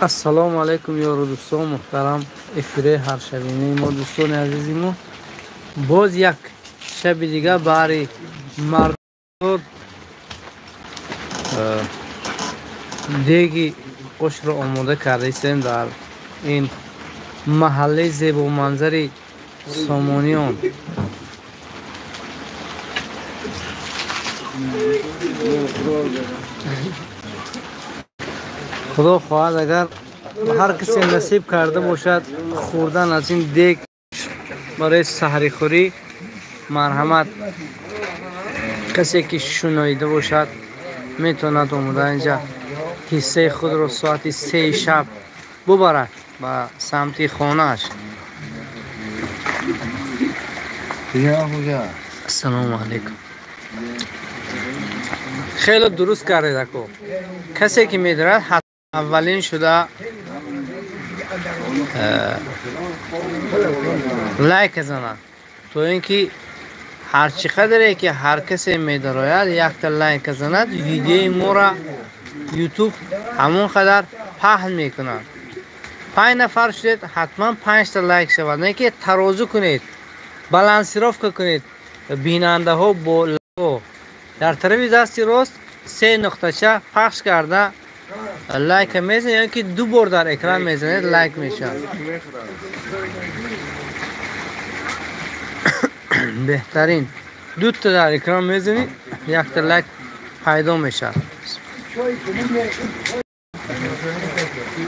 Ассалому алайкум ёру дӯстон муҳтарам, эфири ҳаршабинаи мо дӯстони азизи мо боз як шаби дигар баҳри мардум деги қушро омода кардаистем дар ин маҳаллаи зебоманзари Сомониён. Худо хоҳад агар ҳар касе насиб карда бошад хӯрдан аз ин дег барои саҳрихӯрӣ, марҳамат, касе ки шуноида бошад метавонад омода инҷа ҳиссаи худро соати 3 шаб бубарад ба самти хонааш. Ассалому алайкум. Хеле дуруст кардед ако. Касе ки медорад аввалин шуда лайк занад, то ин ки ҳар чӣ қадре ки ҳар касе медарояд якта лайк занад, видеои моро ютуб ҳамон қадар паҳн мекунад. 5 нафар шудед, ҳатман 5та лайк шавад. Не ки тарозу кунед, балансировка кунед бинандаҳо бо лайкҳо. Дар тарафи дасти рост 3 нуқтача пахш карда лайка мезанед, ё ки 2 бор дар экран мезанед, лайк мешавад. Беҳтарин, 2 та дар экран мезанед, якта лайк пайдо мешавад.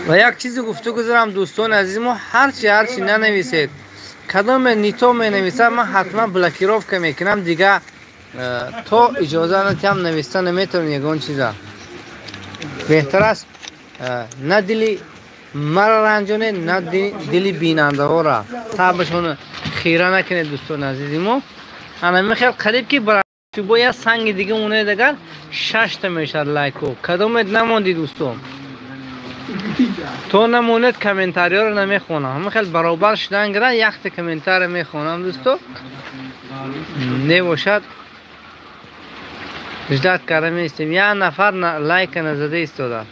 Ва як чизе гуфту гузарам дӯстони азизи мо, ҳарчи нанависед, кадоме нито менависад, ман ҳатман блокировка мекунам, дига то иҷоза натиҳам нависта наметавонем ягон чиза. Беҳтар аст на дили маро ранҷонед, на дили бинандаҳоро, табашон хира накунед дӯстони азизи мо. Ана мехел қариб ки бо як санги дига монед, агар 6та мешавад лайко. Кадомет намондӣ дӯстон? То намонед комментариёро намехонам. Ҳама хел баробар шудан гирад, якта комментариё мехонам дӯсто. Небошад ждат карда меистем. Як нафар лайка назада истодааст.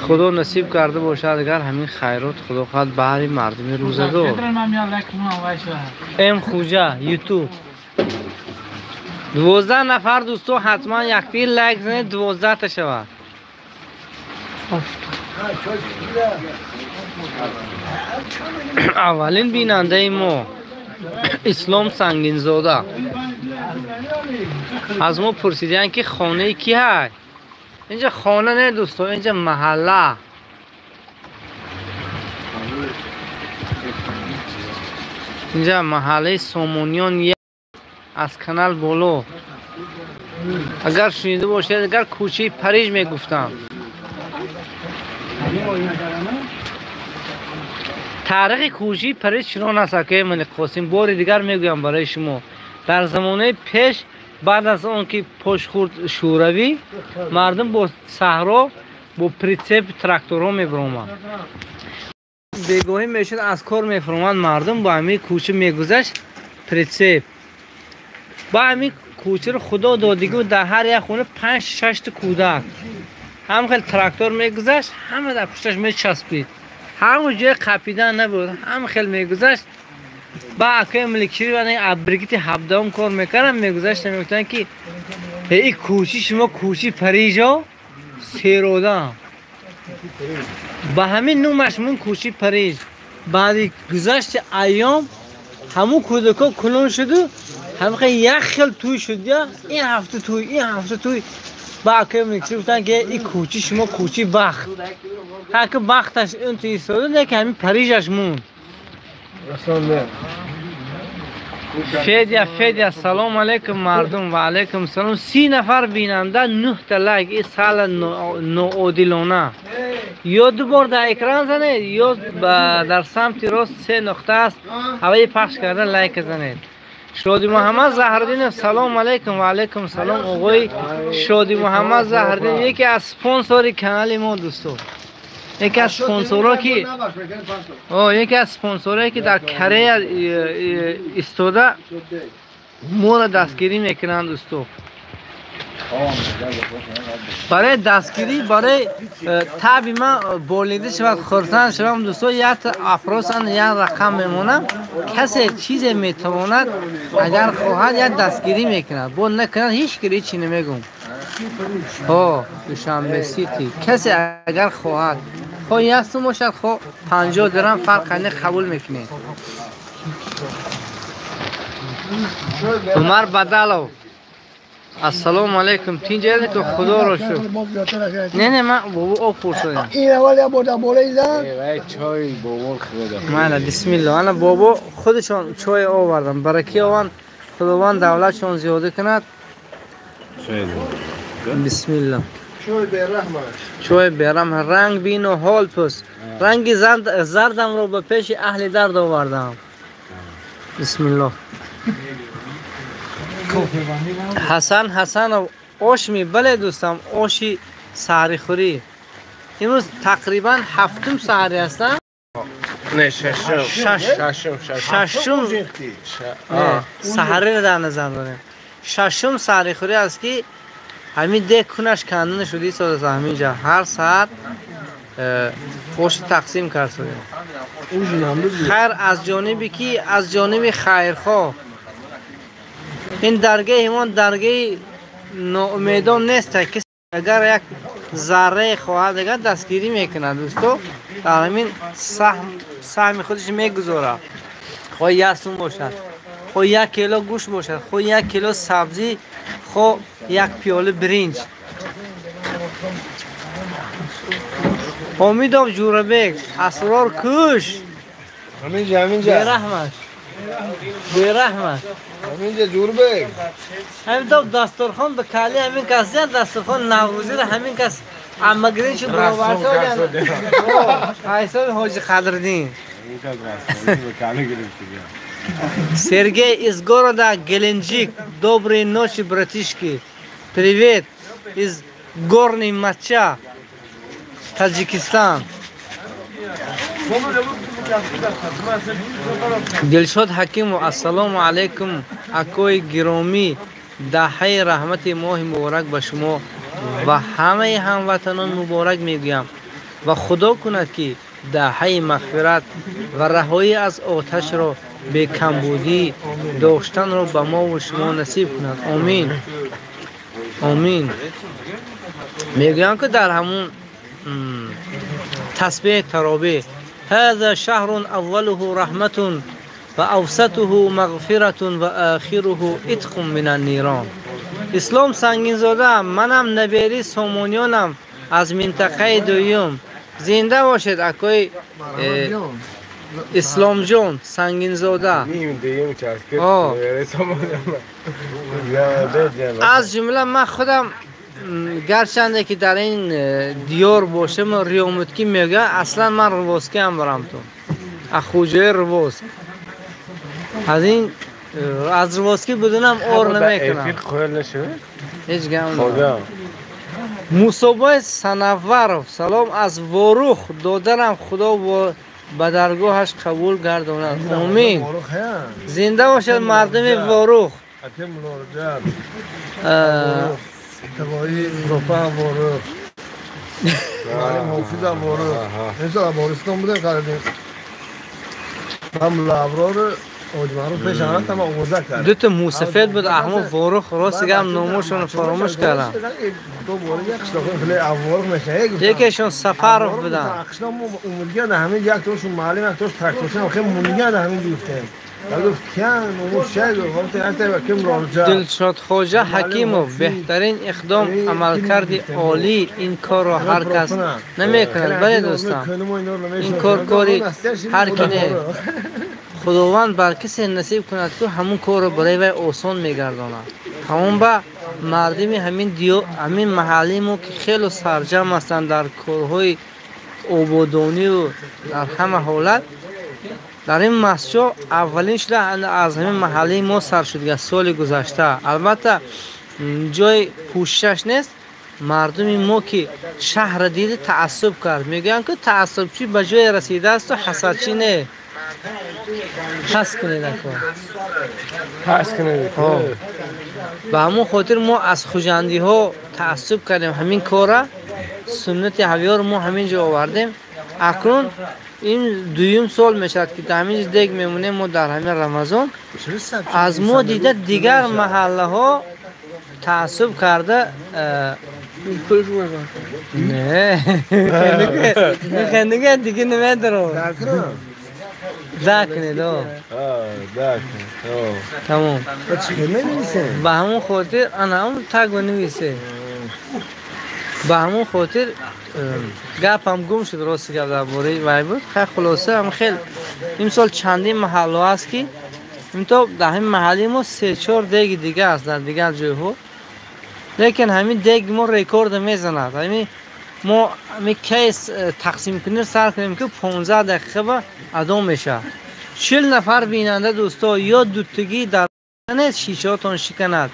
Худо насиб карда бошад агар ҳамин хайрот худо хоҳад баҳри мардуми рӯзадор. М Хуҷа ютуб 12 нафар дӯсто, ҳатман яктии лайк занед, 12та шавад. Аввалин бинандаи мо Ислом Сангинзода аз мо пурсидиянд ки хонаи ки ҳай? Инҷа хона не дӯсто, инҷа маҳалла. Инҷа маҳаллаи Сомониён аз канал боло. Агар шунида бошед, агар кӯчаи Париж мегуфтам. Таърихи кӯчаи Париж чунон аст, акаи Малик Қосим, бори дигар мегӯям барои шумо. Дар замонаи пеш, баъд аз он ки пош хӯрд Шӯравӣ, мардум бо саҳро бо прицеп тракторҳо мебиромад. Бегоҳӣ мешуд, аз кор мефуромад мардум, бо ҳамин кӯча мегузашт прицеп. Ба ҳамин кӯчаро худо додигӣ дар ҳар як хона 5-6 та кӯдак. Ҳам хел трактор мегузашт, ҳама дар пушташ мечаспид. Ҳамон ҷои қапидан набуд, ҳам хел мегузашт. Ба акаи Миликшири абригити 17 кор мекардам, мегузаштам, мегуфтанд ки эй кӯчи шумо кӯчи Парижо серодам. Ба ҳамин номаш мон кӯчи Париж. Баъди гузашти айём ҳамон кӯдакҳо кулон шуду ҳамин як хел тӯй шуд, ин ҳафта тӯй, ин ҳафта тӯй. Ба акаи Миликшири гуфтанд ки ин кӯчи шумо кӯчи бахт. Ҳар ки бахташ ин ту истода, не ки ҳамин Парижаш монд. Федя, Федя, салом алейкум мардум, ва алейкум салом. 30 нафар бинанда, 9та лайк. Ин сала ноодилона. Ё 2 бор дар экран занед, ё дар самти рост 3 нуқта аст, ҳаваи пахш карда лайк занед. Шоди Муҳаммад Заҳриддинов, салом алейкум, ва алейкум салом. Оғои Шоди Муҳаммад Заҳриддин яке аз спонсори канали мо дӯсто. Яке аз спонсорҳо ки яке аз спонсорҳое ки дар Корея истода моро дастгирӣ мекунанд дӯсто. Барои дастгирӣ, барои таби ман болида шавад, хурсанд шавам дӯсто, як опросан як рақам мемонам. Касе чизе метавонад, агар хоҳад, як дастгирӣ мекунад. Бо накунад ҳеҷ ки ҳеҷ намегӯм. Ҳо, Душанбе Сити. Касе агар хоҳад, хоҳ як сум бошад, хоҳ 50 дирам, фарқ не, қабул мекунем. Умар Бадалов. Ассалому алайкум. Тинҷа ки Худоро шукр. Не, не, ман бобо об пурсидам. Ин аввал я бурда болои зан. Эй, чой бобо хӯрда. Мана бисмиллоҳ. Ана бобо худашон чой оварданд. Бараки ованд. Худованд давлатшон зиёда кунад. Бисмиллоҳ. Чой бераҳм. Чой бераҳм. Ранг бин ва ҳол пус. Ранги зардамро ба пеши аҳли дард овардам. Бисмиллоҳ. Ҳасан Ҳасанов ош бале дӯстам, оши саҳрихӯрӣ. Имрӯз тақрибан ҳафтум саҳарӣ ҳастам. Не, шашум. Шашум саҳариро дар назар дорем. Шашум саҳрихӯрӣ аст ки ҳамин деҳ кунаш канда нашуда истодааст ҳамин ҷа. Ҳар саат оши тақсим кард шудем. Хайр аз ҷониби ки? Аз ҷониби хайрхоҳ. Ин даргаи ҳамон даргаи ноумедон нест, ки агар як заррае хоҳад, агар дастгирӣ мекунад дӯсто, дар ҳамин саҳми худаш мегузорад. Хоҳ як сум бошад, хоҳ як кило гӯшт бошад, хоҳ як кило сабзӣ, хоҳ як пиёла биринҷ. Ҳомидов Ҷӯрабек, Асрор кӯш. Ҳаминҷа, ҳаминҷа. Бераҳмаш. Бераҳмаш. Ҳаминҷа Ҷӯрабек. Ҳамин дастурхон ба кали ҳамин кас зиёд дастурхон Наврӯзиро ҳамин кас аммагиринчи баровард. Айсои Ҳоҷи Қадриддин. Сергей из города Геленджик. Доброй ночи, братишки. Привет из Горной Мача, Таджикистан. Дилшод Ҳакимов, ассалому алайкум, акои гиромӣ, даҳаи раҳмати моҳи муборак ба шумо ва ҳамаи ҳамватанон муборак мегӯям ва худо кунад ки даҳаи мағфират ва раҳоӣ аз оташро бекамбудӣ доштанро ба мову шумо насиб кунад. Омин. Омин. Мегӯям ки дар ҳамун тасбеҳ таробеҳ هذا شهر أوله رحمة وأوسطه مغفرة وآخره عتق من النيران. Ислом Сангинзода, манам набери Сомониёнам аз минтақаи дуюм. Зинда бошед акои Исломҷон Сангинзода. Аз ҷумла ман худам гарчанде ки дар ин диёр бошем, риёмудкӣ мегӯяд, аслан ман Рувоскиам барам ту. Аз хуҷаи Рувоск. Аз ин аз Рувоскӣ будунам ор намекунам. Ҳеҷ гап не. Мусобой Санаваров, салом аз Ворух, додарам Худо ба даргоҳаш қабул гардонад. Омин. Зинда бошад мардуми Ворух. Тавои Пропа Ворух, معلم حافظ هم Ворух. امسال بارستان بودیم خریدیم. من لابرار حاج معروف پیش آمد تمام آورده کرد. دو تا موسفید بود احمد Ворух, راست گم نامشون فراموش کردم. یکیشون سفرов بودن. همین یک تاشون معلم یک تاش تراکتورشون خیلی مونگه همین گفتیم. Дилшод Хоҷа Ҳакимов, беҳтарин иқдом, амалкарди олӣ, ин корро ҳар кас намекунад. Бале дӯстам, ин кор кори ҳар ки не. Худованд бар касе насиб кунад, ки ҳамун корро барои вай осон мегардонад. Ҳамон ба мардуми ҳамин маҳаллии мо ки хело сарҷам ҳастанд дар корҳои ободонию дар ҳама ҳолат, дар ин масҷид аввалин шуда аз ҳамин маҳаллаи мо сар шуд соли гузашта. Албатта ҷои пӯшишаш нест, Мардуми мо ки шаҳрро дида таассуб кард. Мегӯянд ки таассубчӣ ба ҷое расидаасту ҳасадчӣ не. Пас кунед ако. Пас кунед. Ба ҳамон хотир мо аз хуҷандиҳо таассуб кардем ҳамин корра, суннати ҳавёро мо ҳамин ҷо овардем. Акнун ин дуюм сол мешавад ки дар ҳамин ҷо дег мемонем мо дар ҳамин Рамазон. Аз мо дида дигар маҳаллаҳо таассуб карда не хендига дига намедорам. Да кунед. Тамом. Ба ҳамон хотир ана ҳамон тагу нависе. Ба ҳамон хотир гапам гум шуд, рости гап дар бораи вай буд. Хай хулоса ҳам хел имсол чандин маҳалло аст ки имто дар ҳамин маҳалли мо 3-4 деги дига аст дар дигар ҷойҳо. Лекин ҳамин деги мо рекорда мезанад. Ҳамин мо ҳамин кейс тақсим кунем сар кунем ки 15 дақиқа ба адо мешавад. 40 нафар бинанда дӯсто ё дутагӣ дар шишаҳотон шиканад,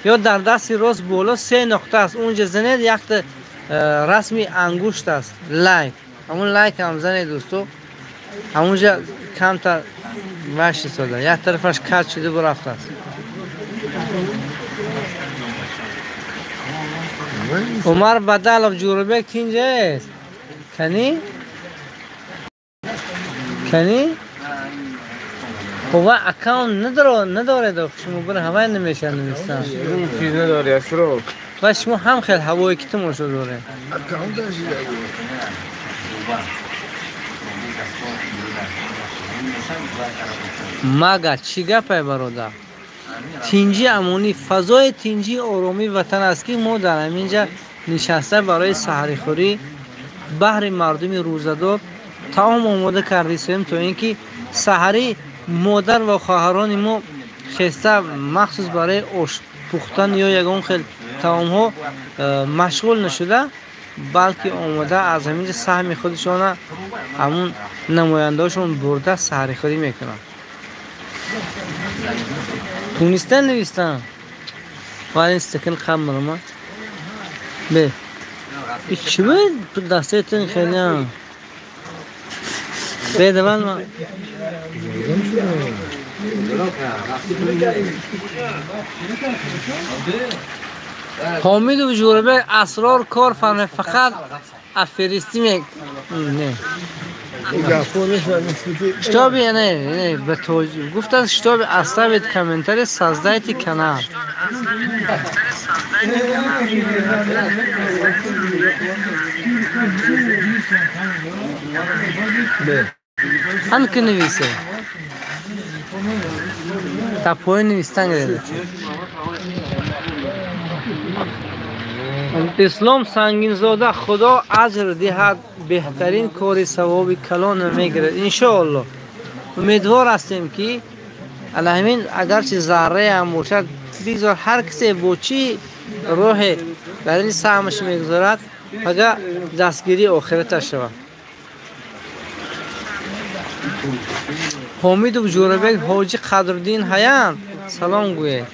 ё дар дасти рост боло 3 нуқта аст, унҷа занед якта расми ангушт аст, лайк. Ҳамун лайк ҳам занед дӯсто, ҳамунҷа камтар ваш истода, як тарафаш каҷ шуда бурафтааст. Умар Бадалов Ҷӯрабек тинҷаест? Кани? Кани? Хуб, аккаунт надоред, шумо бир ҳавай намешавад навистан. Чиз надори, асрор. Ва шумо ҳам хел ҳавое ки тамошо доред. Мага чӣ гапай бародар? Тинҷи амонӣ, фазои тинҷи оромии ватан аст ки мо дар ҳамин ҷа нишаста барои саҳарихӯрӣ баҳри мардуми рӯзадор таом омода кардисем, то ин ки саҳарӣ модар ва хоҳарони мо хеста махсус барои ош пухтан ё ягон хел таомҳо машғул нашуда, балки омода аз ҳамин ҷа саҳми худашона ҳамун намояндаҳошон бурда саҳарихӯрӣ мекунанд. Тунистан навистан. Валин стакан қамрама. Бе. Чӣ буд дастаятон хеле? Бе давал ма. Ҳомидов Ҷӯрабек асрор кор фармояд, фақат аферистӣ мек. Не. Чтобы не, гуфтанд, чтобы оставить комментарий, создайте канал. Ҳам ки нависе. Та поён навистан гиред. Ислом Сангинзода, Худо аҷр диҳад, беҳтарин кори савоби калон мегирад. Иншоаллоҳ. Умедвор ҳастем ки ала ҳамин агарчи заррае ҳам бошад, бигзор ҳар касе бо чӣ роҳе дар ин саҳмаш мегузорад, фақат дастгирии охираташ шавад. Ҳомидов Ҷӯрабек Ҳоҷи Қадруддин ҳаянд, салом гӯед.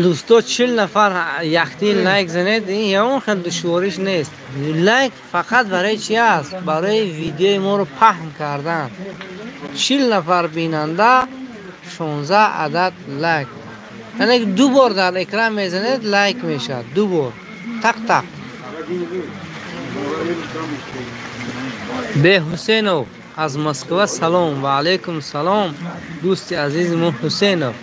Дӯсто, 40 нафар яхтин лайк занед, ин ягон хел душвориш нест. Лайк фақат барои чи аст? Барои видеои моро паҳн кардан. 40 нафар бинанда, 16 адад лайк. Яъне ду бор дар экран мезанед, лайк мешавад. Ду бор. Тақ-тақ. Бе Ҳусейнов аз Москва салом. Ва алайкум салом, дӯсти азизи мо Ҳусейнов.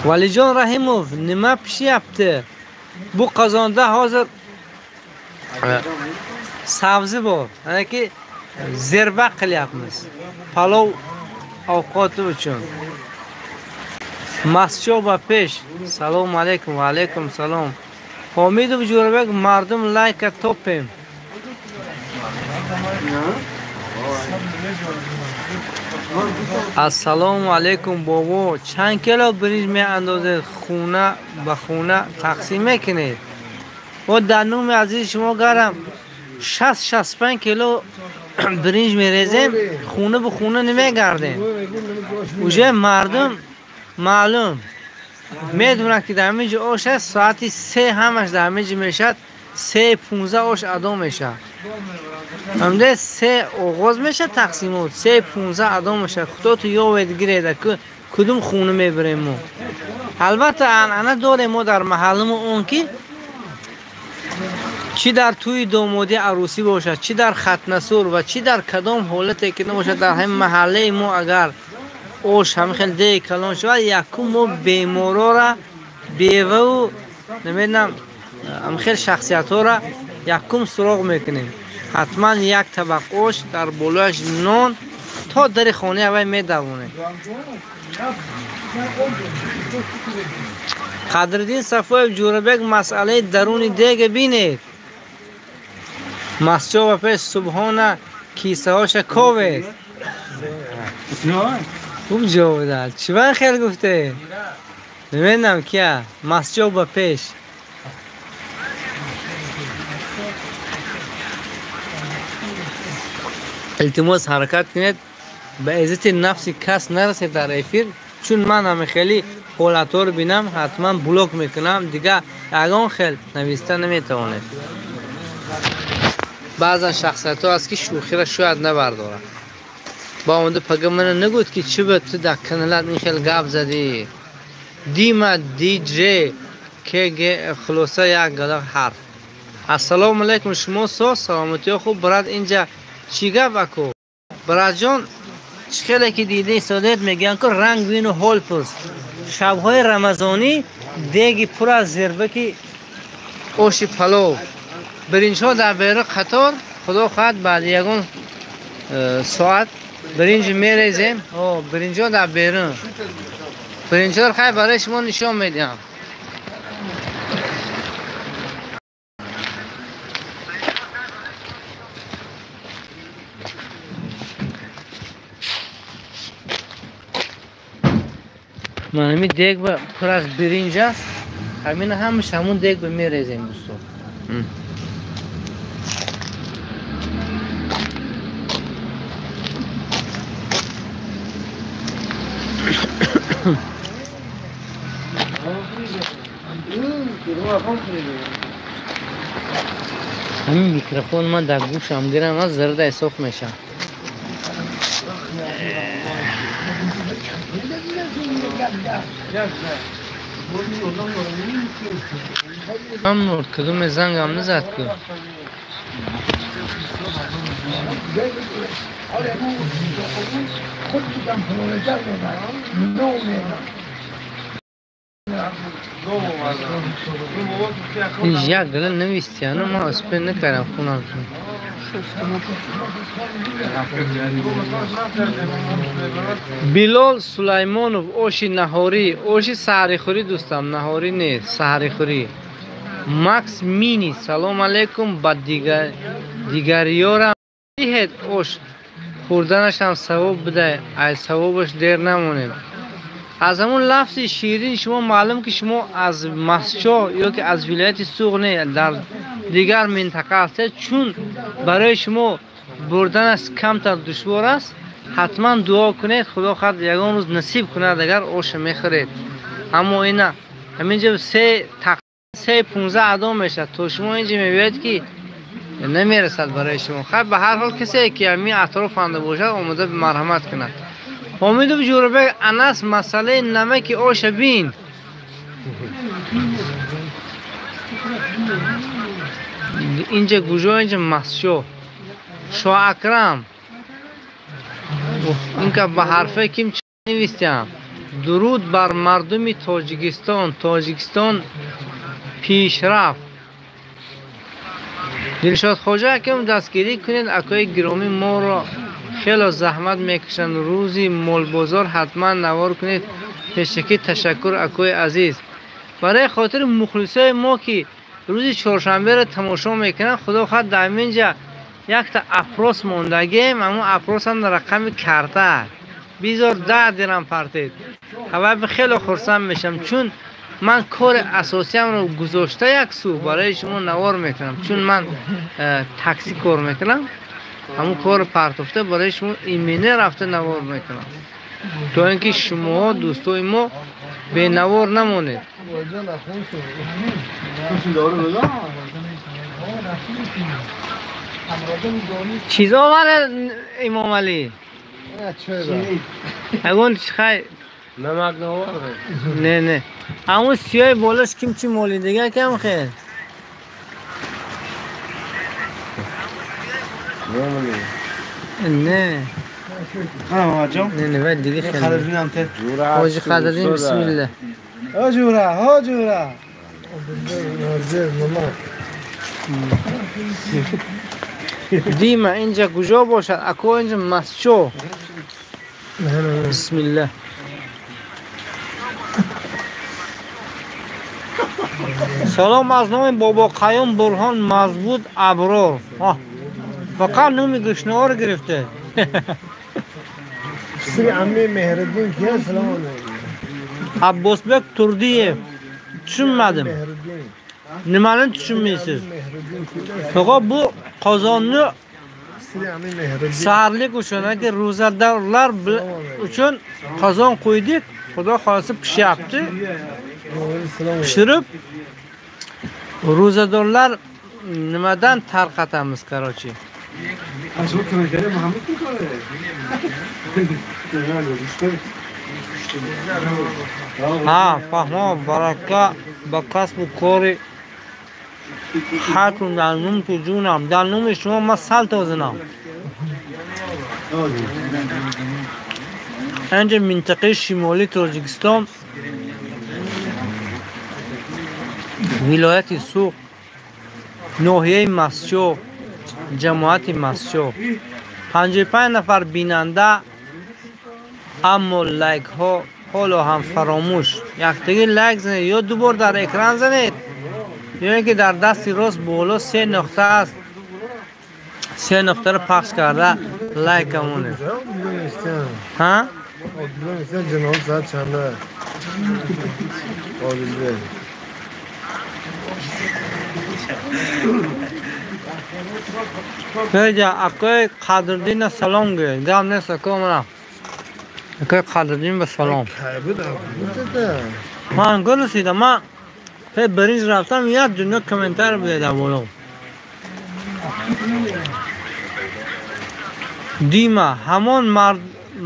Валиҷон Раҳимов, нима пишяпти? Бу қозонда ҳозир сабзи bor. Яъне ки zerba qilyapmiz. Palov ovqati uchun. Mascho ба пеш. Салом алайкум. Ва алайкум салом. Ҳомидов Ҷӯрабек, мардум лайка топем. Ассалому алайкум бобо, чанд кило биринҷ меандозед, хона ба хона тақсим мекунед? О, дар номи азизи шумо гарам 60-65 кило биринҷ мерезем, хона ба хона намегардем. Уже мардум маълум медонад, ки дар ҳамин ҷо ош аст. Соати 3 ҳамаш дар ҳамин ҷо мешавад. 3:15 ош адо мешавад. Ҳамде 3 оғоз мешавад тақсимот, 3:15 адо мешавад. Худо ту ёвед гиреда, кудум хона мебарем мо. Албатта анъана дорем мо дар маҳалламо он ки чӣ дар тӯи домодӣ арӯсӣ бошад, чӣ дар хатнасур ва чӣ дар кадом ҳолате ки набошад, дар ҳамин маҳаллаи мо агар ош ҳамин хел деҳи калон шавад, якум мо беморора, беваву намедонам ҳамин хел шахсиятҳоро якум суроғ мекунем. Ҳатман як табақ ош, дар болояш нон, то дари хонаи аввай медавонем. Қадриддин Сафоев Ҷӯрабек, масъалаи даруни дега бинед. Масҷо ба пеш субҳона кисаҳоша ковед. Хуб ҷавоб дад. Чӣ ба хел гуфте? Намедонам кия. Масҷо ба пеш. Илтимос, ҳаракат кунед, ба иззати нафси кас нарасед дар эфир, чун ман ҳамин хеле ҳолатҳоро бинам, ҳатман блок мекунам, дигар ягон хел нависта наметавонед. Баъзан шахсиятҳо аст, ки шӯхиро шояд набардорад. Ба омада пага мана нагӯд, ки чӣ ба ту дар каналат ин хел гап задӣ. Дима Диҷ КГ, хулоса як гала ҳарф. Ассалому алайкум, шумо соз, саломатиё хуб, брат, инҷа чӣ гап аку? Братҷон, чӣ хеле ки дида истодед, мегӯянд, ки ранг бину ҳол пурс. Шабҳои рамазонӣ деги пур аз зирбаки оши палов, биринҷҳо дар берун қатор. Худо хоҳад, баъди ягон соат биринҷ мерезем. Биринҷҳо дар берун, биринҷҳоро хайр барои шумо нишон медиҳам. Ман ҳамин дег пур аз биринҷ аст, ҳамин ҳамаш ҳамун дег ба мерезем, дӯсто. Ҳамин микрофон ман дар гӯшам гирам аз зарда ҳисоб мешавам. Ман мурд, кадоме зангам назад ку. Як гала навистияну ман успел накардам хунам. Билол Сулаймонов, оши наҳорӣ, оши саҳрихӯрӣ дӯстам, наҳорӣ нест, саҳрихӯрӣ. Макс Мини, салом алейкум, ба дигариёрам диҳед ош, хӯрданашам савоб буда, ай савобаш дер намонем. Аз ҳамон лафзи ширин шумо маълум, ки шумо аз Масчоҳ ё ки аз вилояти Суғд не, дар дигар минтақа ҳастед, чун барои шумо бурданаш камтар душвор аст. Ҳатман дуо кунед, худо хоҳад ягон рӯз насиб кунад, агар оша мехӯред. Аммо ина ҳамин ҷо 3:15 адо мешавад, то шумо инҷо мебиёед, ки намерасад барои шумо. Хайр, ба ҳар ҳол касе ки ҳамин атрофанда бошад, омода марҳамат кунад. Ҳомидов Ҷӯрабек, Анас, масъалаи намаки оша бин. Инҷа куҷо? Инҷа Масчоҳ. Шоҳ Акрам, инка ба ҳарфе ким чӣ навистиям. Дуруд бар мардуми Тоҷикистон, Тоҷикистон пешрафт. Дилшод Хоҷа акам, дастгирӣ кунед акои гиромӣ, моро хело заҳмат мекашанд. Рӯзи молбозор ҳатман навор кунед. Пешакӣ ташаккур акои азиз. Барои хотири мухлисои мо, ки рӯзи чоршанберо тамошо мекунанд, худо хоҳад дар ҳамин ҷа якта опрос мондагием, ҳамун опросам дар рақами карта бизор 10 дирам партед. Ҳаваби хело хурсанд мешавам, чун ман кори асосиамро гузошта як сӯ барои шумо навор мекунам, чун ман таксӣ кор мекунам. Ҳамун кор партофта барои шумо именно рафта навор мекунам. То ин ки шумоҳо дӯстои мо бенавор намонед. Чиз овард Имомалӣ? Ягон хай намак наовард? Не, не. Ҳамун сиёҳи болош ким чӣ молидага кам хел? Не. Не, не, вай дига хел. Ҳоҷи Қадриддин, бисмилла. Ҳоҷура, ҳоҷура. Дима, инҷа куҷо бошад? Ако инҷа Масчо. Бисмилла. Салом аз номи Бобо Қаюм Бурҳон Мазбут Аброр. Фақат номи гӯшнаҳоро гирифта. Аббосбек Турдиев. Tushunmadim. Nimani tushunmaysiz? Tog'a, bu qozonni saharlik uchun, yoki ro'zadorlar uchun qozon qo'ydik. Xudo xolasa pishyapti. Pishirib ro'zadorlar nimadan tarqatamiz, короче. Ҳа, фаҳмо, барака ба касбу кори ҳартун дар нумту ҷунам, дар нуми шумо ман сал тозинам. Инҷа минтақаи шимолии Тоҷикистон, вилояти Суғд, ноҳияи Масчо, ҷамоати Масчо. 55 нафар бинанда, аммо лайкҳо ҳоло ҳам фаромӯш. Яктаги лайк занед ё ду бор дар экран занед, ё ин ки дар дасти рост боло се нуқта аст, се нуқтаро пахш карда лайк монед. Ҳа? Феҷа, акои Қадриддина салом гӯед. Гап нест, ако мана. Акои Қадриддин ба салом. Ман гулсида, ман пе биринҷ рафтам, як дунё комментар буде дар боло. Дима, ҳамон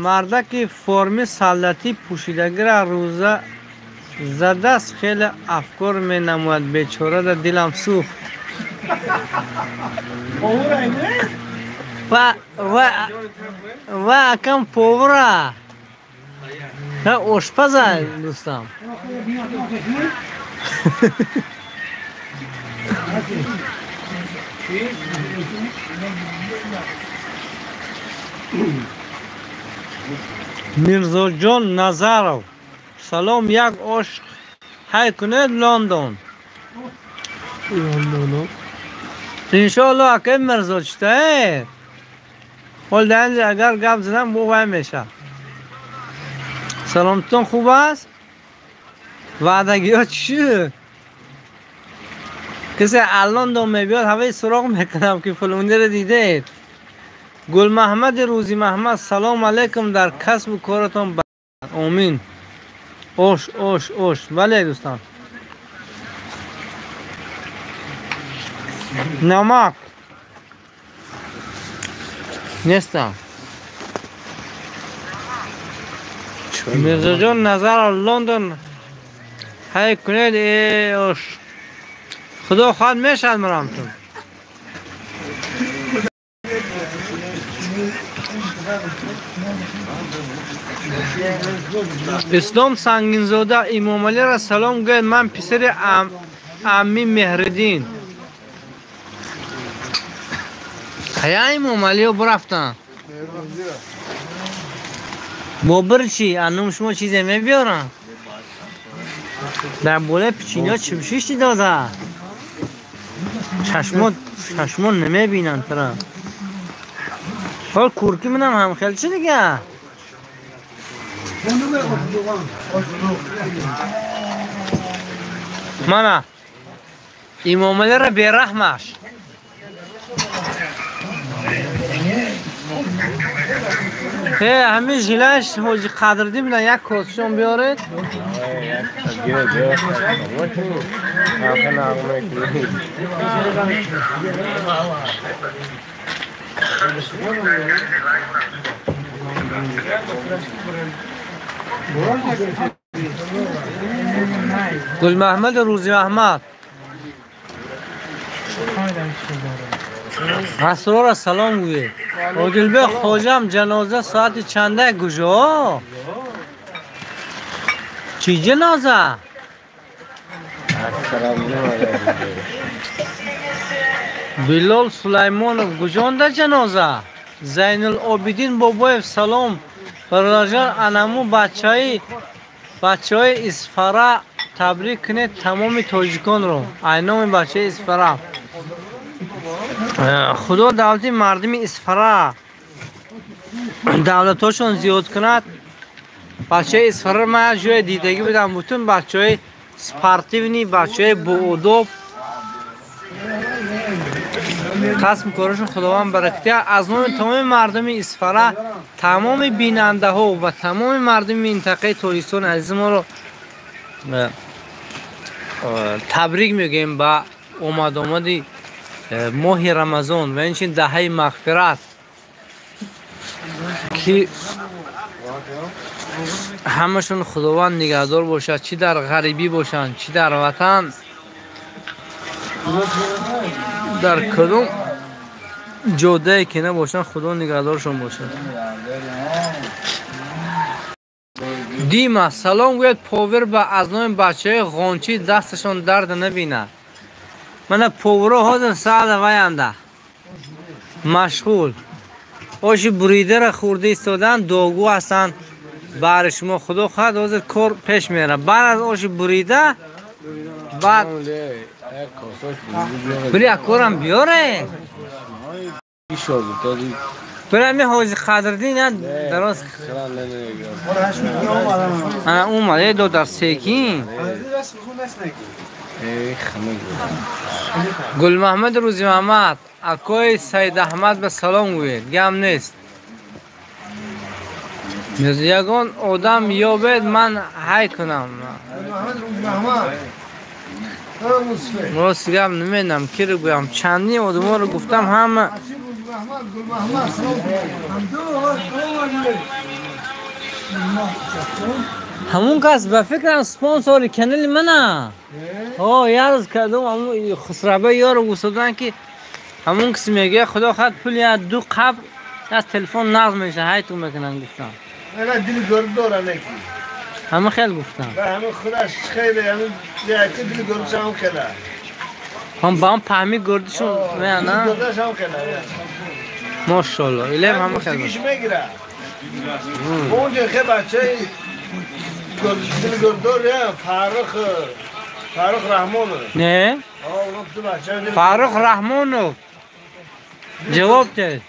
мардаки форми саллатӣ пӯшидагира рӯза задаст, хеле афкор менамояд, бечора да дилам сӯхт. Ва акам повара. На ошпаза дӯстам. Мирзоҷон Назаров. Салом, як ош ҳай кунед Лондон. Иншоалло акай Мирзо читае. Ҳол дар инҷа агар гап занам бо вай мешавад. Саломтон хуб аст? Ваъдагиҳо чӣ шуд? Касе аз Лондон мебиёд, ҳаваи суроғ мекунам ки фалониро дидед. Гулмаҳмади Рӯзимаҳмад, салом алайкум, дар касбу коратон омин. Ош, ош, ош. Бале дӯстон. Намак нестам. Мирзоҷон Назаров, Лондон ҳай кунед, ош. Худо хоҳад мешавад марамтон. Ислом Сангинзода, Имомалиро салом гӯед, ман писари амми Меҳриддин. Ҳая Имомалиё бурафтанд. Бобир чӣ? Анум шумо чизе мебиёранд? Дар болои печеньё чимшишти дода. Чашмо намебинанд тара. Ҳол курки манам ҳам хел чӣ дига? Мана Имомалиро бераҳмаш. Ҳамин жилаш ҳоҷи Қадриддин билан як косшон биёред. Гулмаҳмад Рӯзимаҳмад асрора салом гӯед. Одилбек хоҷам ҷаноза соати чанда куҷо? Чӣ ҷаноза? Билол Сулаймонов куҷонда ҷаноза? Зайнулобидин Бобоев салом. Бародарҷон анаму бачаҳои Исфара табрик кунед тамоми тоҷиконро. Айноми бачаи Исфара. Худо давлати мардуми Исфара давлатҳошон зиёд кунад. Бачаи Исфара ман як ҷое дидагӣ будам, бутун бачаҳои спортивни, бачаҳои боодоб. Қасм корашон Худованд баракат диҳад. Аз номи тамоми мардуми Исфара, тамоми бинандаҳо ва тамоми мардуми минтақаи Тоҷикистони азизи моро табрик мегӯем ба омадомади моҳи Рамазон ва инчунин даҳаи мағфират, ки ҳамашон Худованд нигаҳдор бошад, чӣ дар ғарибӣ бошанд, чӣ дар ватан, дар кадом ҷодае ки набошанд, Худо нигаҳдоршон бошад. Дима салом гӯяд повер ба аз номи бачаҳои ғончӣ дасташон дард набинад. Мана повро ҳозир саада ваянда машғул оши буридара хӯрда истодан, дуогӯ ҳастанд баҳри шумо. Худо хоҳад ҳозир кор пеш меравад. Баъд аз оши бурида баъд бири акорам биёре. Бири ами ҳоҷи Қадриддин я дароз ана омад э додар секин. Гулмаҳмад Рӯзимаҳмад акои Саидаҳмад ба салом гӯед. Гам нест. Ягон одам ёбед ман ҳай кунам. Рост гап намедонам киро гӯям. Чандин одаморо гуфтам ҳама ҳамун кас ба фикрам спонсори канали мана. Як рӯз кардам ҳамун Хусраба ёро гуфтоданд ки ҳамун кас мегӯяд худо хоҳад пул я ду қабр аз телефон нағз мешавад, ҳайтон мекунанд гуфтам. Дили гурд дора неки. Ҳама хел гуфтам. Ҳамин худаш хеле ҳамин яки дили гурдаш ҳам хеле. Ҳам ба ҳам паҳми гурдашон меана. Гурдаш ҳам хеле. Мошалло, илем ҳама хел. Гуфтагиш мегира. Онҷо хе бачаи дили гурддор Фаррух Раҳмонов. Не? Фаррух Раҳмонов. Ҷавоб дед.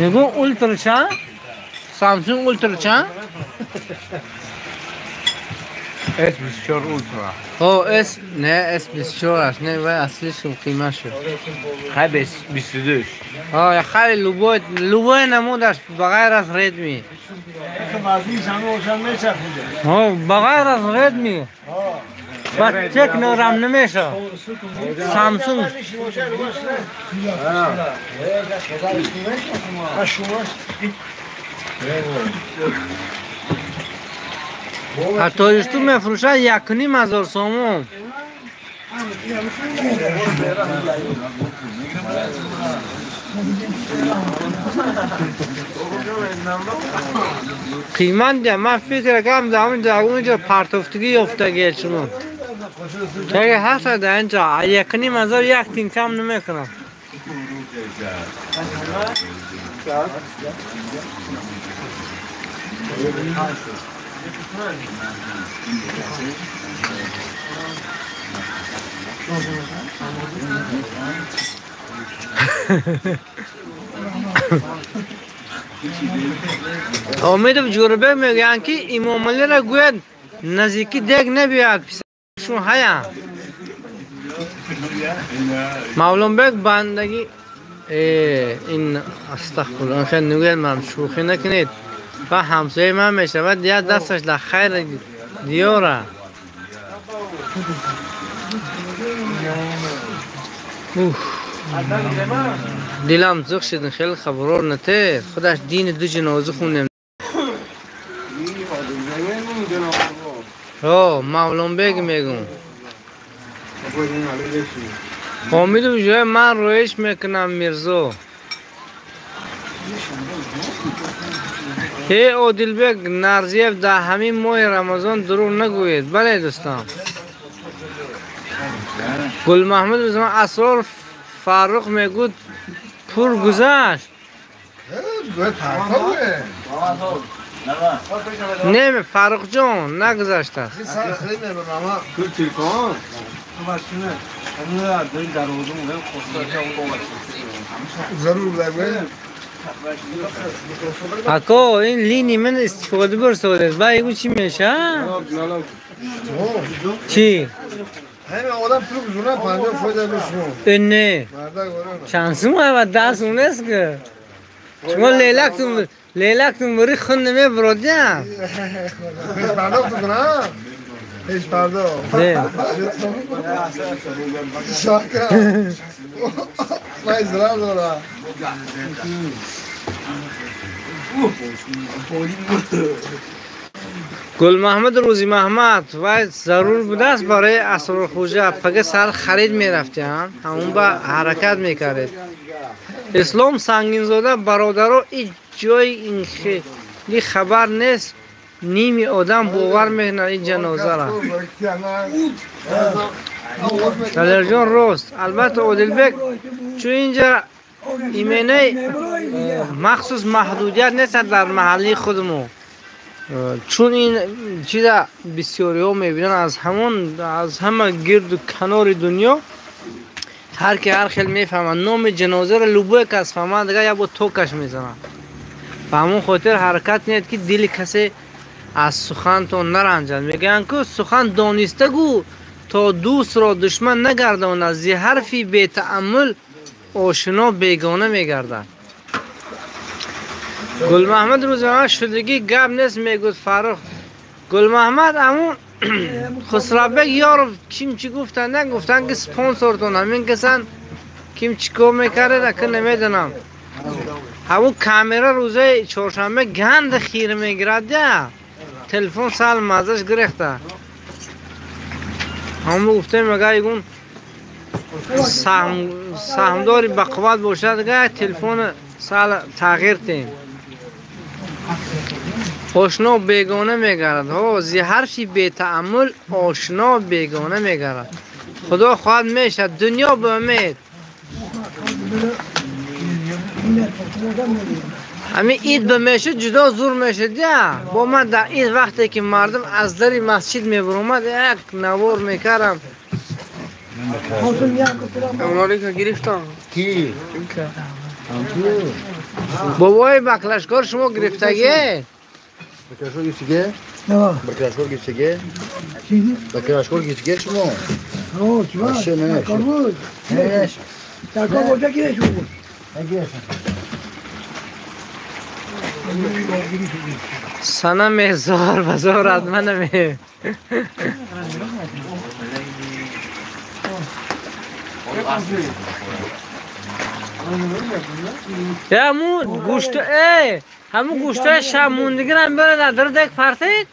Мегӯ Ултра чанд? Samsung Ultra чанд? S24 Ultra. О, S не S24 аст, не вай аслиш қимат шуд. Хай 22. О, хай любой любой намудаш ба ғайр аз Redmi. О, ба ғайр аз Redmi. Ба Tecno рам намешавад. Samsung. Тоҷикистон мефурӯшад 1500 сомон. Қимат дия ман фикр кардам дар онҷо партофтагӣ ёфтагие шумо. Яке ҳаста дар инҷо 1500 як тин кам намекунам. Омидов Ҷӯрабек мегӯянд ки Имомалиро гӯяд наздики дег набиёяд, писаршун ҳая. Мавлонбек бандагӣ Ин астағфируллоҳ, хеле нигӯяд ман шӯхӣ накунед. Ва ҳамсояи ман мешавад, як дасташ дар хайр диёра. Дилам зиқ шуд, хеле хабарор нате. Худаш дини ду ҷаноза хондем. О, Мавлонбек мегӯм. Ҳомиду ҷоя ман роиш мекунам Мирзо. Э Одилбек Нарзиев дар ҳамин моҳи Рамазон дурӯғ нагӯед. Бале дӯстон. Гулмаҳмуд рӯзман Асрор Фаррух мегӯд пур гузашт. Не Фаррухҷон нагузаштааст. Ако ин лини ман истифода бурсодед. Ба ягу чӣ меша? Чӣ? Ҳамин одам пул гузорад 50% бишмо. Не. Чанд сум ва 10 сум нест ки. Шумо лейлактун бури хун намебуродям. Пеш пардохт кунам? Пеш пардохт. Не. Шака. Ман зарар дорам. Гулмаҳмуд Рӯзимаҳмад вай зарур будааст барои Асрорхӯҷа. Пага сар харид мерафтиам, ҳамон ба ҳаракат мекардед. Ислом Сангинзода бародаро ҳеҷ ҷои ин хели хабар нест. Ними одам бовар мекунад ин ҷанозаро. Далерҷон рост. Албатта Одилбек чун инҷа именаи махсус маҳдудият нест дар маҳаллии худмо. Чун ин чиза бисёриҳо мебинанд аз ҳамон аз ҳама гирду канори дунё ҳар ки ҳар хел мефаҳмад. Номи ҷанозаро любой кас фаҳмад, дигар як бор токаш мезанад. Ба ҳамон хотир ҳаракат кунед ки дили касе аз сухантон наранҷад. Мегӯянд ку сухан дониста гӯ то дӯстро душман нагардонад, зи ҳарфи бетааммул ошино бегона мегардад. Гулмаҳмад Рӯзимаҳмад шудагӣ гап нест мегӯд Фаррух. Гулмаҳмад ҳамун Хусравбек Ёров ким чӣ гуфтанд, гуфтанд ки спонсортон ҳамин касан ким чӣ кор мекардед, ака намедонам. Ҳамун камера рӯзаи чоршанбе ганда хир мегирад я. Телефон сал мазаш гирехта. Ҳамун гуфтем агар ягон саҳмдори бақувват бошад, агар телефон сал тағйир тем. Ошно бегона мегардад. Ҳо, зи ҳарфи бетааммул ошно бегона мегардад. Худо хоҳад мешавад. Дунё ба умед. Ҳамин ид ба мешуд ҷудо зур мешуд я. Бо ман дар ид вақте ки мардум аз дари масҷид мебаромад як навор мекардам. Ки? Бобои баклашкор шумо гирифтагӣ? Баклашкор гирифтагӣ? Баклашкор гирифтагӣ? Баклашкор гирифтагӣ шумо? Санаме зор ба зор адманаме. Ҳамун гӯшт ҳамун гӯштаи шабмондагиро мебарад дар дек партед?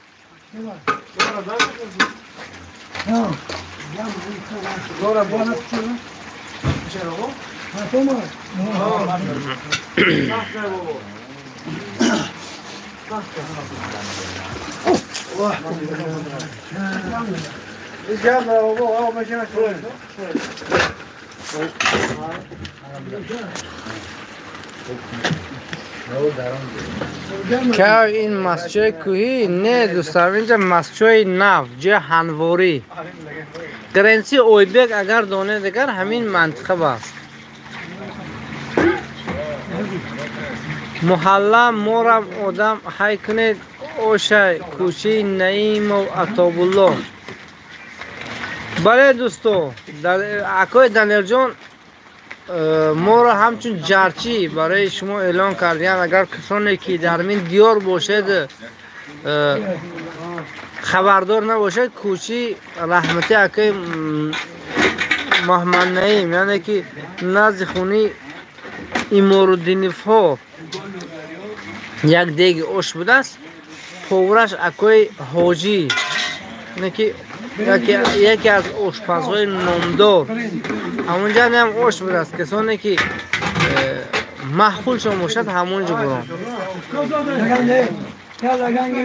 Ка ин масҷиди кӯҳӣ не дӯстам, инҷа масҷиди нав, ҷои ҳанворӣ. Гренси Ойбек агар донед агар ҳамин мантиқа аст. Муҳалла морам одам ҳай кунед ошай кӯчаи Наимов Атобулло. Бале дӯсто, акои Далерҷон Моро ҳамчун ҷарчӣ барои шумо эълон кардем. Агар касоне ки дар ин диёр бошед хабардор набошед, кӯчи раҳмати акаи Муҳаммад Наим, яъне ки назди хонаи Иморуддиновҳо як деги ош будааст. Повараш акои Ҳоҷӣ, яъне ки яке аз ошпазҳои номдор, ҳамонҷа ҳам ош будааст. Касоне ки маъқулшон бошад ҳамонҷо бурон.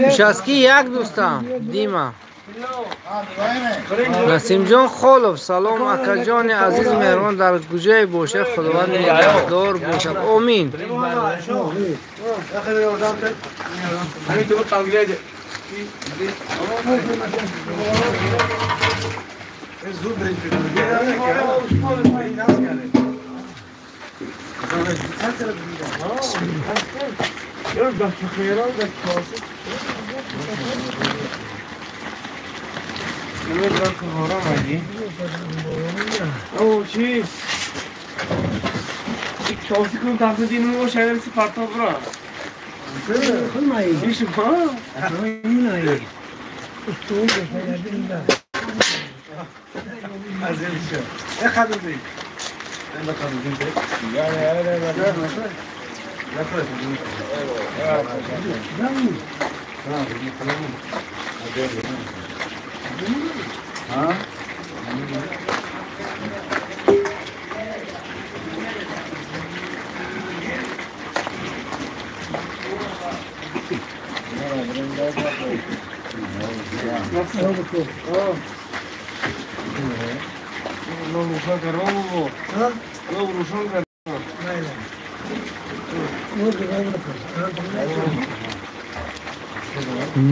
Участки як дӯстам Дима. Насимҷон Холов, салом акаҷони азиз меҳрубон, дар куҷое бошед Худованд нигаҳдор бошад. Омин.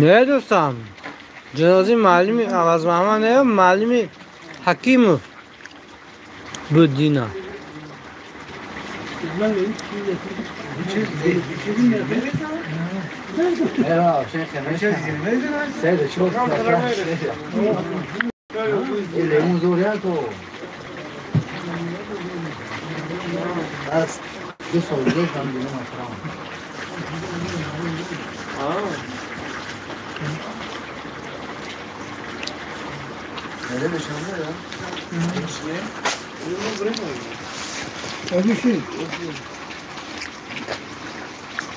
Не дӯстам, ҷанози муаллими Авазмаҳмад не, муаллими Ҳакимов буд дина.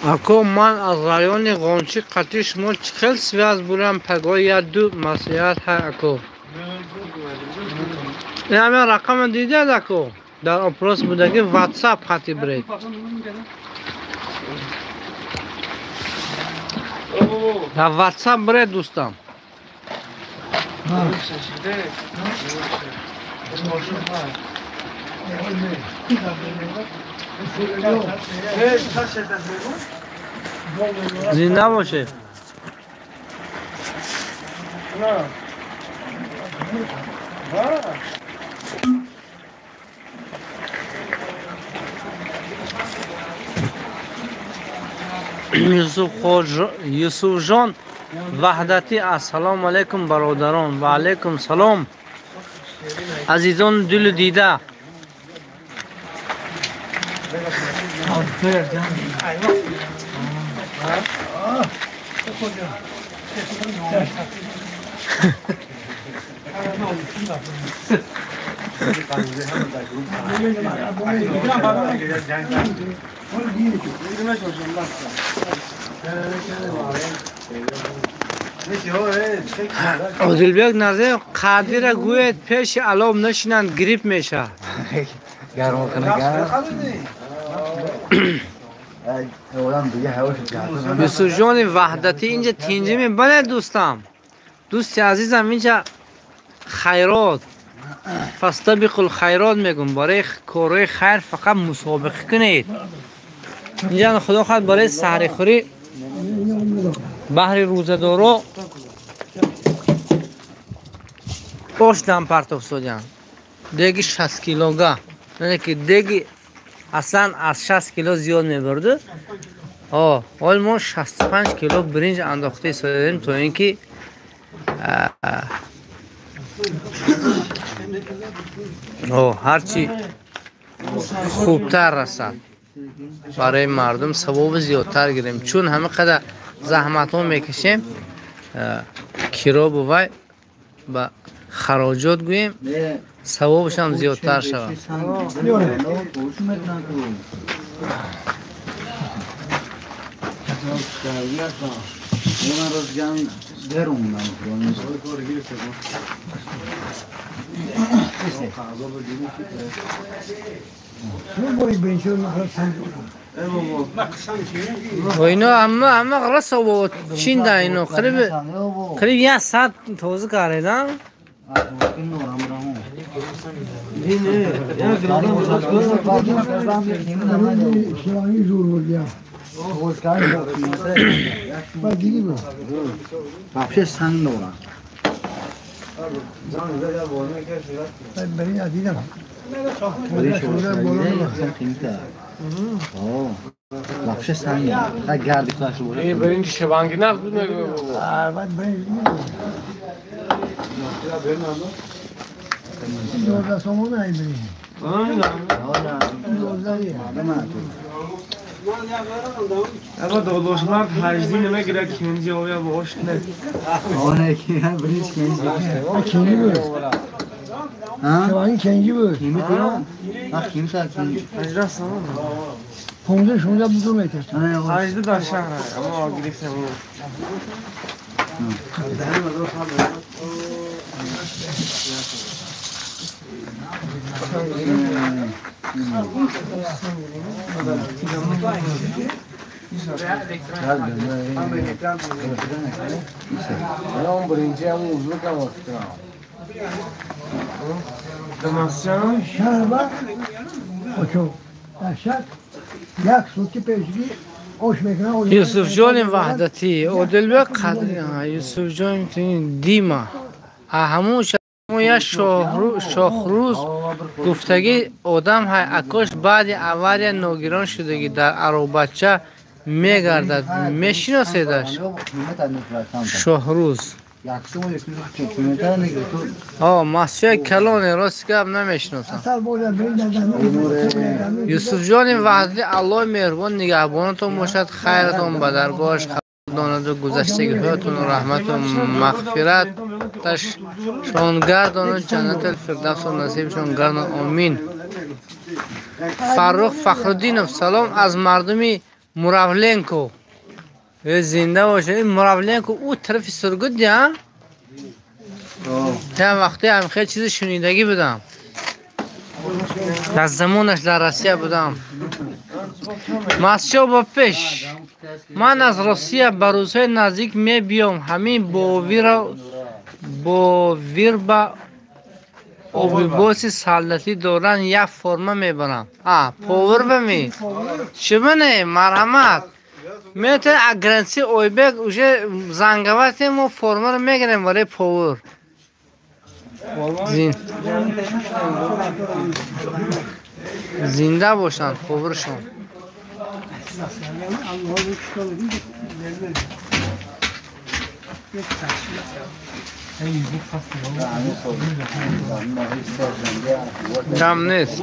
Ако ман аз райони Ғончи қатъи шумо чӣ хел связ бурам? Пагоҳ як ду маслиҳат ҳай ако. Ин ҳамин рақама дидед ако? Дар опрос будаги WhatsApp қатъи биред. Дар WhatsApp биред дӯстам. Зинда бошед. Юсуфҷон Ваҳдатӣ, ассалому алайкум бародарон. Ва алайкум салом азизон дилу дида. Одилбек Назаров қадира гӯяд пеши алов нашинанд грипп мешавад. Юсуфҷони Ваҳдатӣ инҷа тинҷӣ мебале дӯстам. Дӯсти азизам инҷа хайрот, фастабиқул хайрот мегӯм. Барои корҳои хайр фақат мусобиқа кунед. Инҷа худо хоҳад барои саҳрихӯрӣ баҳри рӯзадоро ош дам партоф содиям. Деги 60 килога, яъне ки деги аслан аз 60 кило зиёд мебурду. Ҳол мо 65 кило биринҷ андохта истодем то ин ки ҳарчи Хубтар расад. Барои мардум савоби зиёдтар гирем. Чун ҳама қадар заҳматҳо мекашем, киробу вай ба хароҷот гӯем, савобаш ҳам зиёдтар шавад. Ино ҳама ғалат чинда ино қариб як саат тоза карда. Ama dolaşlar hacdi nime gerek ikinci oluyor bu hoş ne? O ne ki birinci ikinci. İkinci bu. Ha? İkinci bu. Kimi diyor? Bak kim sen ikinci. Hacda sana mı? Pomza şunca bu durma yeter. Hacda da aşağı ama o gidip sen bunu. Юсуфҷони Ваҳдатӣ, Одилбек Қадри, Юсуфҷон Дима. Ҳамун як шохрӯз гуфтагӣ одам ҳай акош баъди авария ногирон шудагӣ дар аробача мегардад. Мешиноседаш? Шоҳрӯз. Масҷиди калоне, рости гап намешиносам. Юсуфҷони Ваҳдатӣ, Аллоҳи меҳрубон нигаҳбонатон бошад, хайратон ба даргоҳаш қабул донаду гузаштагиҳоятон раҳмату мағфираташон гардону ҷаннатул фирдавсро насибшон гардон. Омин. Фаррух Фахруддинов, салом аз мардуми Муравленко. Зинда бошед. Муравленко ӯ тарафи Сургут я? Та вақте ҳам хеле чизи шунидагӣ будам. Дар замонаш дар Россия будам. Масчо ба пеш. Ман аз Россия ба рӯзҳои наздик мебиём. Ҳамин бовир ба обибоси салдатӣ доран як форма мебарам. Повир ба ми? Чӣ бине? Марҳамат. Метавонед аз граници Ойбек уже занговатем, мо формаро мегирем барои повир. Зинда бошанд повиршон. Кам нест.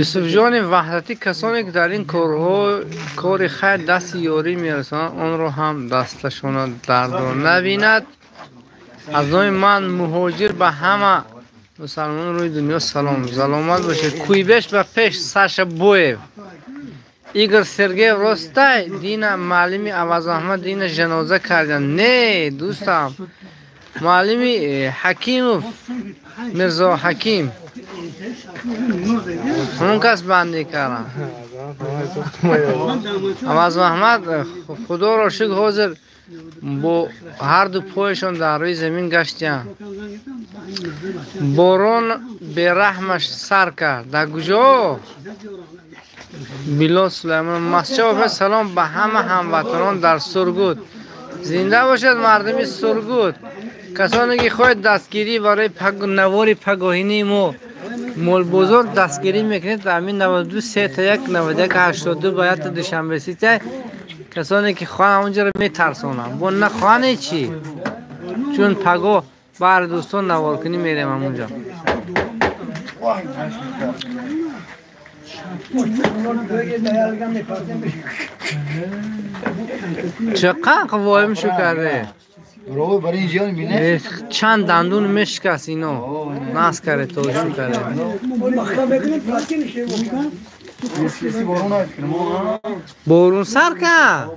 Юсуфҷони Ваҳдатӣ, касоне ки дар ин кори хайр дасти ёрӣ мерасонанд, онро ҳам дасташонро дардро набинад. Аз номи ман муҳоҷир ба ҳама мусалмони рӯи дунё салом. Саломат бошед. Куйбеш ба пеш, Саша Боев. Игор Сергеев, ростай дина муаллими Авазаҳмад дина жаноза карданд. Не, дӯстам. Муаллими Ҳакимов, Мирзо Ҳаким. Ҳамон кас бандӣ карданд. Авазаҳмад, худоро шукр, ҳозир Бо ҳарду пояшон дар рӯи замин гаштиянд. Борон бераҳмаш сар кард. Дар куҷо? Билол Сулаймон. Масча салом ба ҳама ҳамватанон дар Сургут. Зинда бошад мардуми Сургут. Касоне ки хоҳед дастгирӣ барои навори пагоҳинии мо молбозор дастгирӣ мекунед, ҳамин 92 3 1 91 82 ба ята Душанбе Сити. Касоне ки хоҳанд онҷоро метарсонам. Бо нахоҳане чӣ? Чун пагоҳ баҳри дӯстон наворкунӣ мерем ҳамонҷо. Чаққа воим шу карде? Чанд дандун мешикаст ино. Нас карде то шу карде. Борун сар кард.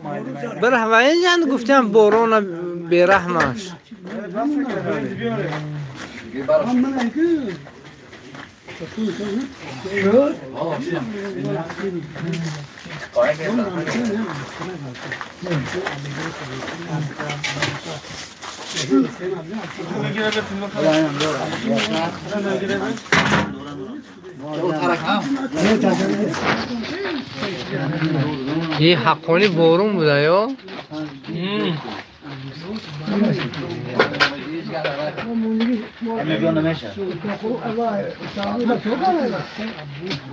Бираҳ ва инҷа гуфтам борона бераҳмаш. И ҳаққони борун буда ё?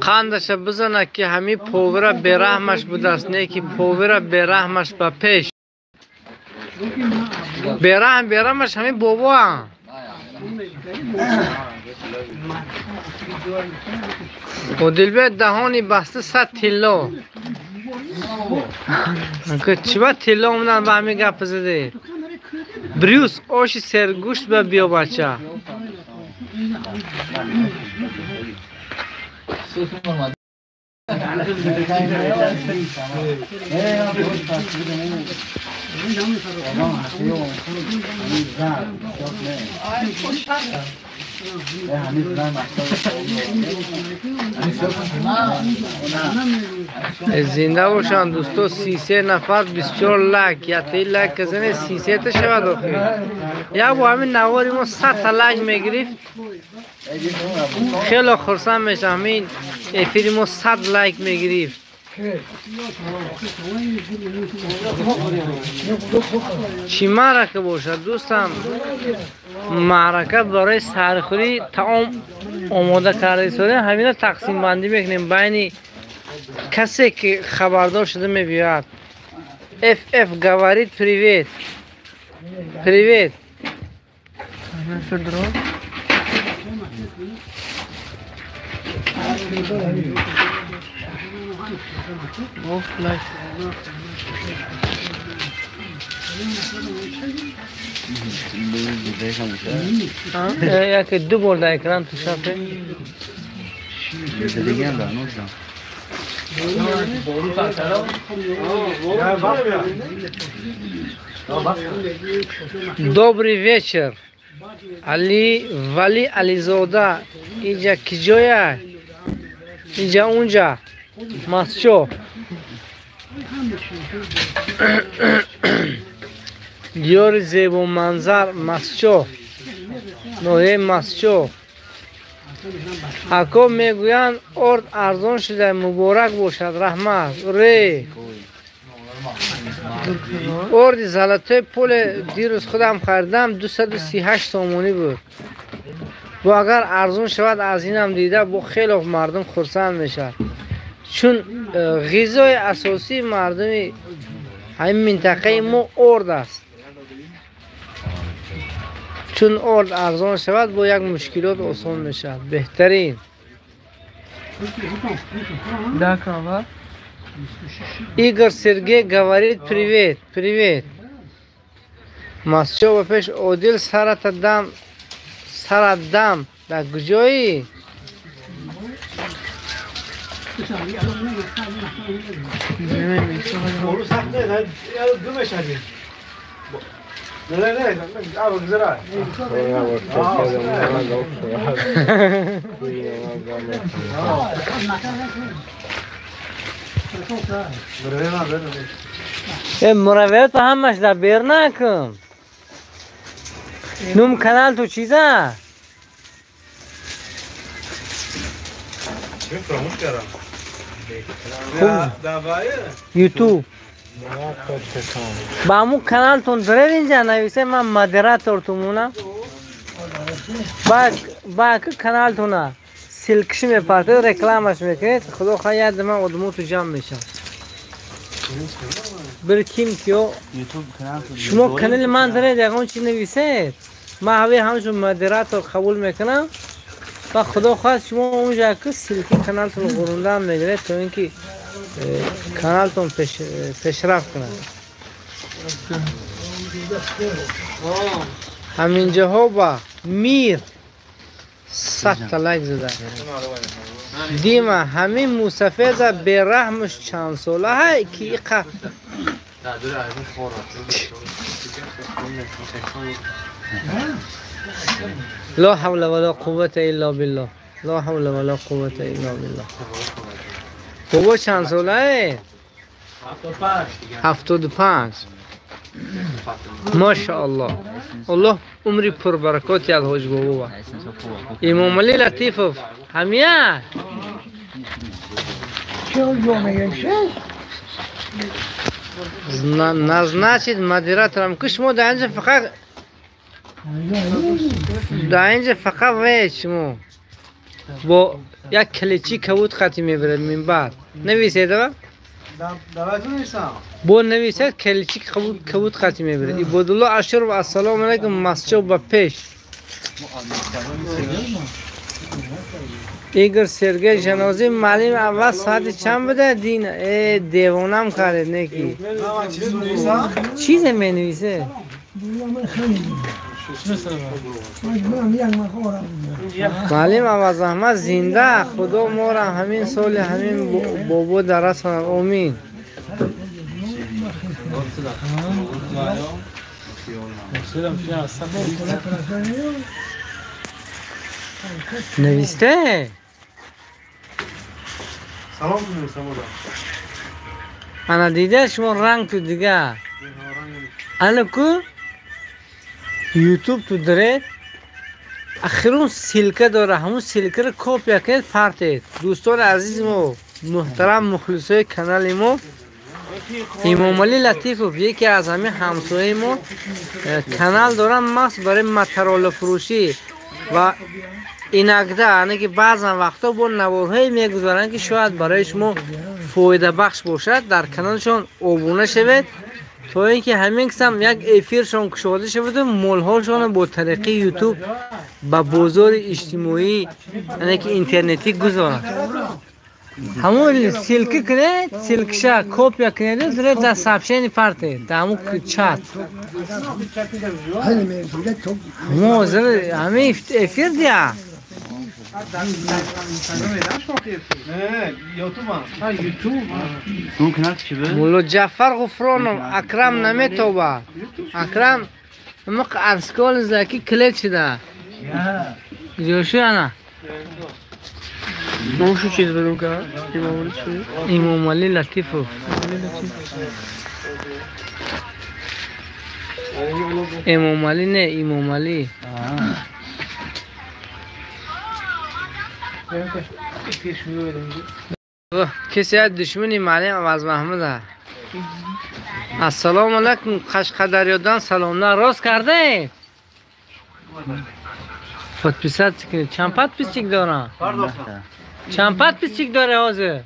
Қандаша бизанад ки ҳамин повира бераҳмаш будааст, не ки повира бераҳмаш ба пеш. Бераҳм бераҳмаш ҳамин бобоам. Одилбек даҳони баста 100 тилло. Чӣ ба тилло омадан ба ҳамин гап задед? Брюс оши сергӯшт ба биё бача. Зинда бошанд дӯсто. 33 нафар 24 лайк. Ятаи лайк казане 33 та шавад охир. Як бо ҳамин навори мо 100 та лайк мегирифт. Хеле хурсанд мешавам. Ҳамин эфири мо 100 лайк мегирифт. Чӣ маърака бошад дӯстам? Маърака барои сархӯрӣ таом омода карда истодем. Ҳамина тақсимбандӣ мекунем байни касе ки хабардор шуда мебиёяд. ФФ говорит привет. Привет. Яке ду бор дар экран тушафе. Добрый вечер. Али Вали Ализода. Инҷа киҷоя? Инҷа унҷа. Масчо. Диёри зебоманзар Масчо. Ноҳияи Масчо. Ако мегӯянд орд арзон шуда, муборак бошад, раҳмат. Ре. Орди золотое поле дирӯз худам харидам 238 сомонӣ буд. Бо агар арзон шавад аз инам дида бо хеле мардум хурсанд мешавад. Чун ғизои асосии мардуми ҳамин минтақаи мо орд аст. Чун орд арзон шавад бо як мушкилот осон мешавад. Беҳтарин. Игорь Сергей говорит привет, привет. Масчо ба пеш Одил сарата дам, сарат дам. Дар куҷоӣ? Муравьят ҳамаш дар бернакум. Нум канал ту чиза? Ютуб. Ба ҳамун каналтон доред инҷа нависе ман модератор тумонам. Ба ки каналтона ссылкаши мепартед, рекламаш мекунед, худо хоҳад як дама одамоту ҷамъ мешавад. Бир ким киё шумо канали ман доред ягон чиз нависед, ман ҳаве ҳамчун модератор қабул мекунам ва худо хоҳад шумо онҷа ки ссылки каналтон ғурундаам мегиред то ин ки каналтон пешрафт кунад. Ҳаминҷоҳо ба мир 100 та лайк зада. Дима ҳамин мусафеда бераҳмаш чанд сола ҳай ки иқа ла ҳавла ва ла қуввата илла биллоҳ, ла ҳавла ва ла қуввата илла биллоҳ. Бобо чанд солае? 75. Машааллоҳ, Аллоҳ умри пурбаракот яд ҳоҷ бобо. Имомалӣ Латифов ҳамия назначит модератором. Ки шумо дар инҷа фақат дар инҷа фақат ве шумо бо як каличи кабуд қатӣ мебаред минбаъд. Нависед бо нависед каличи кабуд қатӣ мебаред. Ибодулло Ашуров, ассалому алайкум, масчо ба пеш. Игор Сергей Жанози маълим аввал соати чанд буда дин? Э, девонам кардед неки. Чизе менависе? Маълим Аваз Аҳмад зинда, худо моро ҳамин соли ҳамин бобо дарасонад, омин. Нависте? Ана дида шумо ранг ту дига. Ана ку ютуб ту доред ахирун ссылка дора, ҳамун ссылкаро копия кунед, партед. Дӯстони азизи мо, муҳтарам мухлисои канали мо, Имомалӣ Латифов яке аз ҳамин ҳамсояи мо канал дорам махс барои матаролафурӯшӣ ва иногда ане ки баъзан вақтҳо бо наворҳое мегузоранд, ки шояд барои шумо фоидабахш бошад. Дар каналшон обуна шавед, то ин ки ҳамин қисм як эфиршон кушода шаваду молҳошонро бо тариқи ютуб ба бозори иҷтимоӣ, яъне ки интернетӣ гузоранд. Ҳамун ссылка кунед, ссылкаша копия кунеду дуред дар сообщение партед, дар ҳамун чат. Мо ҳозир ҳамин эфир дия. Мулло Ҷафар Ғуфронов, Акрам наметоба. Акрам миқ арсколизаки клет шуда. Ҷошу ана. Номшу чиз будум ка? Имомалӣ чӣ? Имомалӣ Латифов. Эмомалӣ не, Имомалӣ. Касе аз душмани маълим Аваз Маҳмуда. Ассалому алайкум, Қашқадарёдан саломлар. Рост кардед? Подписаться кунед. Чанд подписчик дорам? Чанд подписчик дора ҳозир?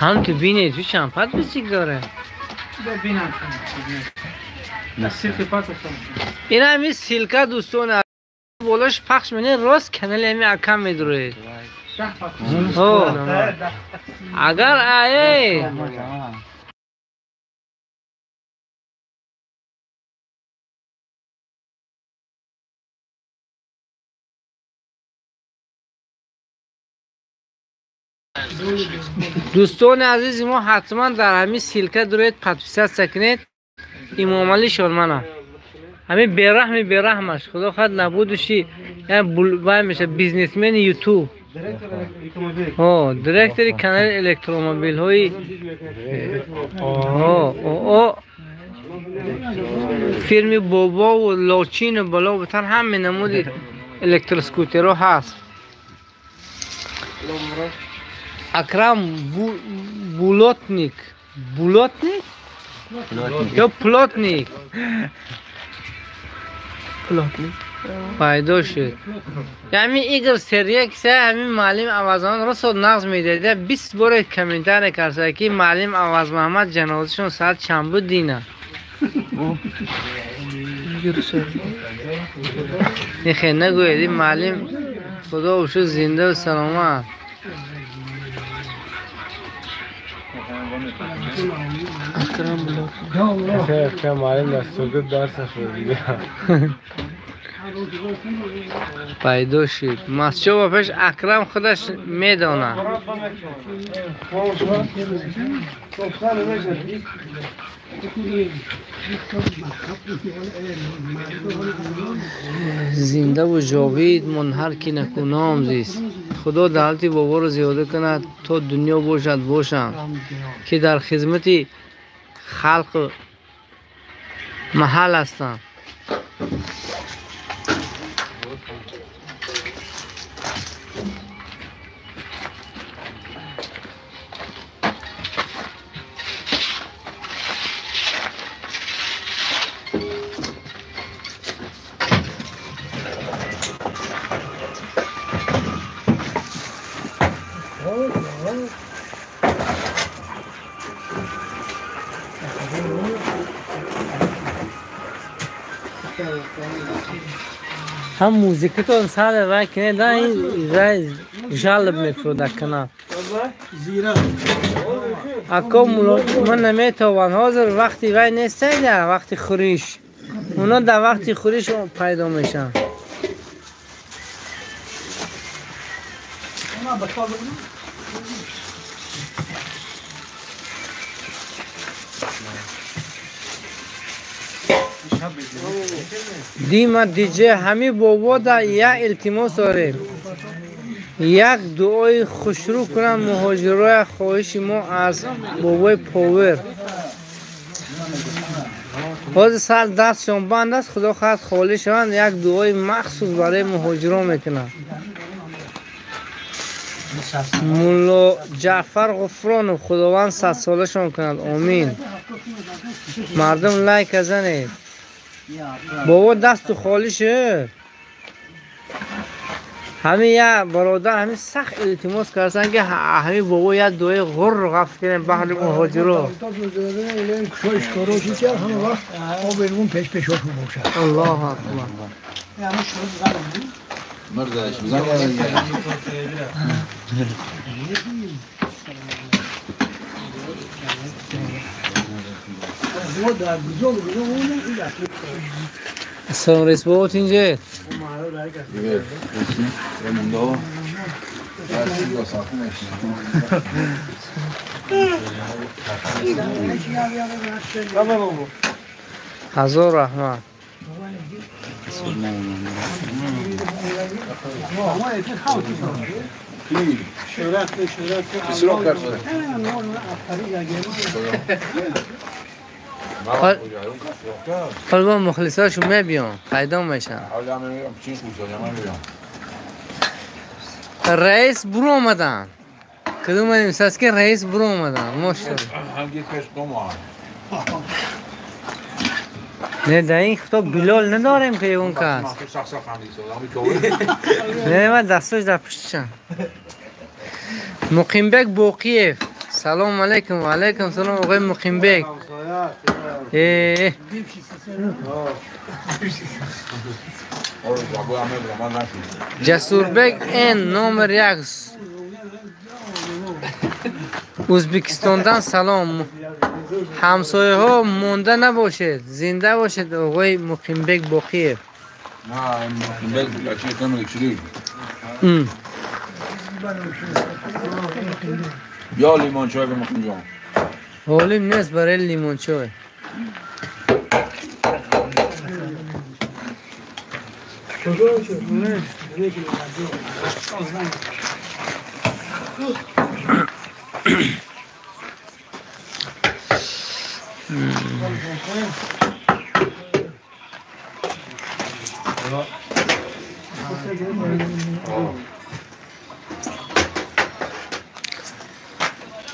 Ҳам ту бинед, ту чанд подписчик дора? Ин ҳами ссылка, дӯстон, болош пахш менед, рост канали ҳами акам медуроед. Агар ае дӯстони азизи мо, ҳатман дар ҳамин ссылка дуроед, подписаться кунед. Имомалӣ Шормана ҳамин бераҳми бераҳмаш, худо хоҳад, набудуши вай меша бизнесмени ютуб. Директори канали электромобилҳои фирми Бобову Лочину Балобутан ҳаме намуди электроскутерҳо ҳаст. Акрам Булотник. Булотник? Ё Плотник? Пайдо шуд. Ҳамин Игор Серьекса ҳамин муаллим Авазмаҳмад росо нағз медида. 20 боре комментария карда ки муаллим Авазмаҳмад ҷанозашон соат чанд буд дина. Нехе нагӯед ин муаллим худо шуд зинда ва саломат. Пайдо шуд. Масчо ба пеш Акрам худаш медонад. Зиндаву ҷовид мон ҳар ки накуном зист. Худо давлати боборо зиёда кунад то дунё бошад бошам, ки дар хизмати халқ маҳал ҳастанд. Ҳам музикатон сар вай кинеда ин вай жалоб мефурӯда канал. Ако ман наметавон ҳозир вақти вай нестайда вақти хӯриш. Оно дар вақти хӯриш пайдо мешаванд. Дима диҷе ҳами бобода як илтимос дорем. Як дуои хушрӯ кунанд муҳоҷироя хоҳиши мо аз бобои Повер. Ҳозир сар дастшон банд аст, худо хоҳад холӣ шаванд, як дуои махсус барои муҳоҷирон мекунанд. Мулло Ҷаъфар Ғуфронов худованд садсолашон кунад, омин. Мардум лайка занед. Бобо дасту холӣ шуд. Ҳамин як бародар ҳамин сахт илтимос карданд ки ҳамин бобо як дуои ғурр ғафт кунем баҳри муҳоҷиро. Аллоҳу акбар. Ассалому алайкум бобо тинҷед. Ҳазор раҳмат. حالا مخلصاشو میبیان پیدا میشن. رئیس برو آمدن. کدوم احساس که رئیس برو آمدن ماشاءالله. نه در این خطاب بلال نداریم که اون کس. نه من دستاش در پشتشم. مقیمبک باقیف. سلام علیکم. و علیکم سلام آقای مقیمبک. Ҷасурбек Н номер 1 Ӯзбекистондан салом. Ҳамсояҳо монда набошед, зинда бошед оғои Муқимбек Боқиев. Я лимончой ба Муқимҷон. Ҳолим нест барои лимончой.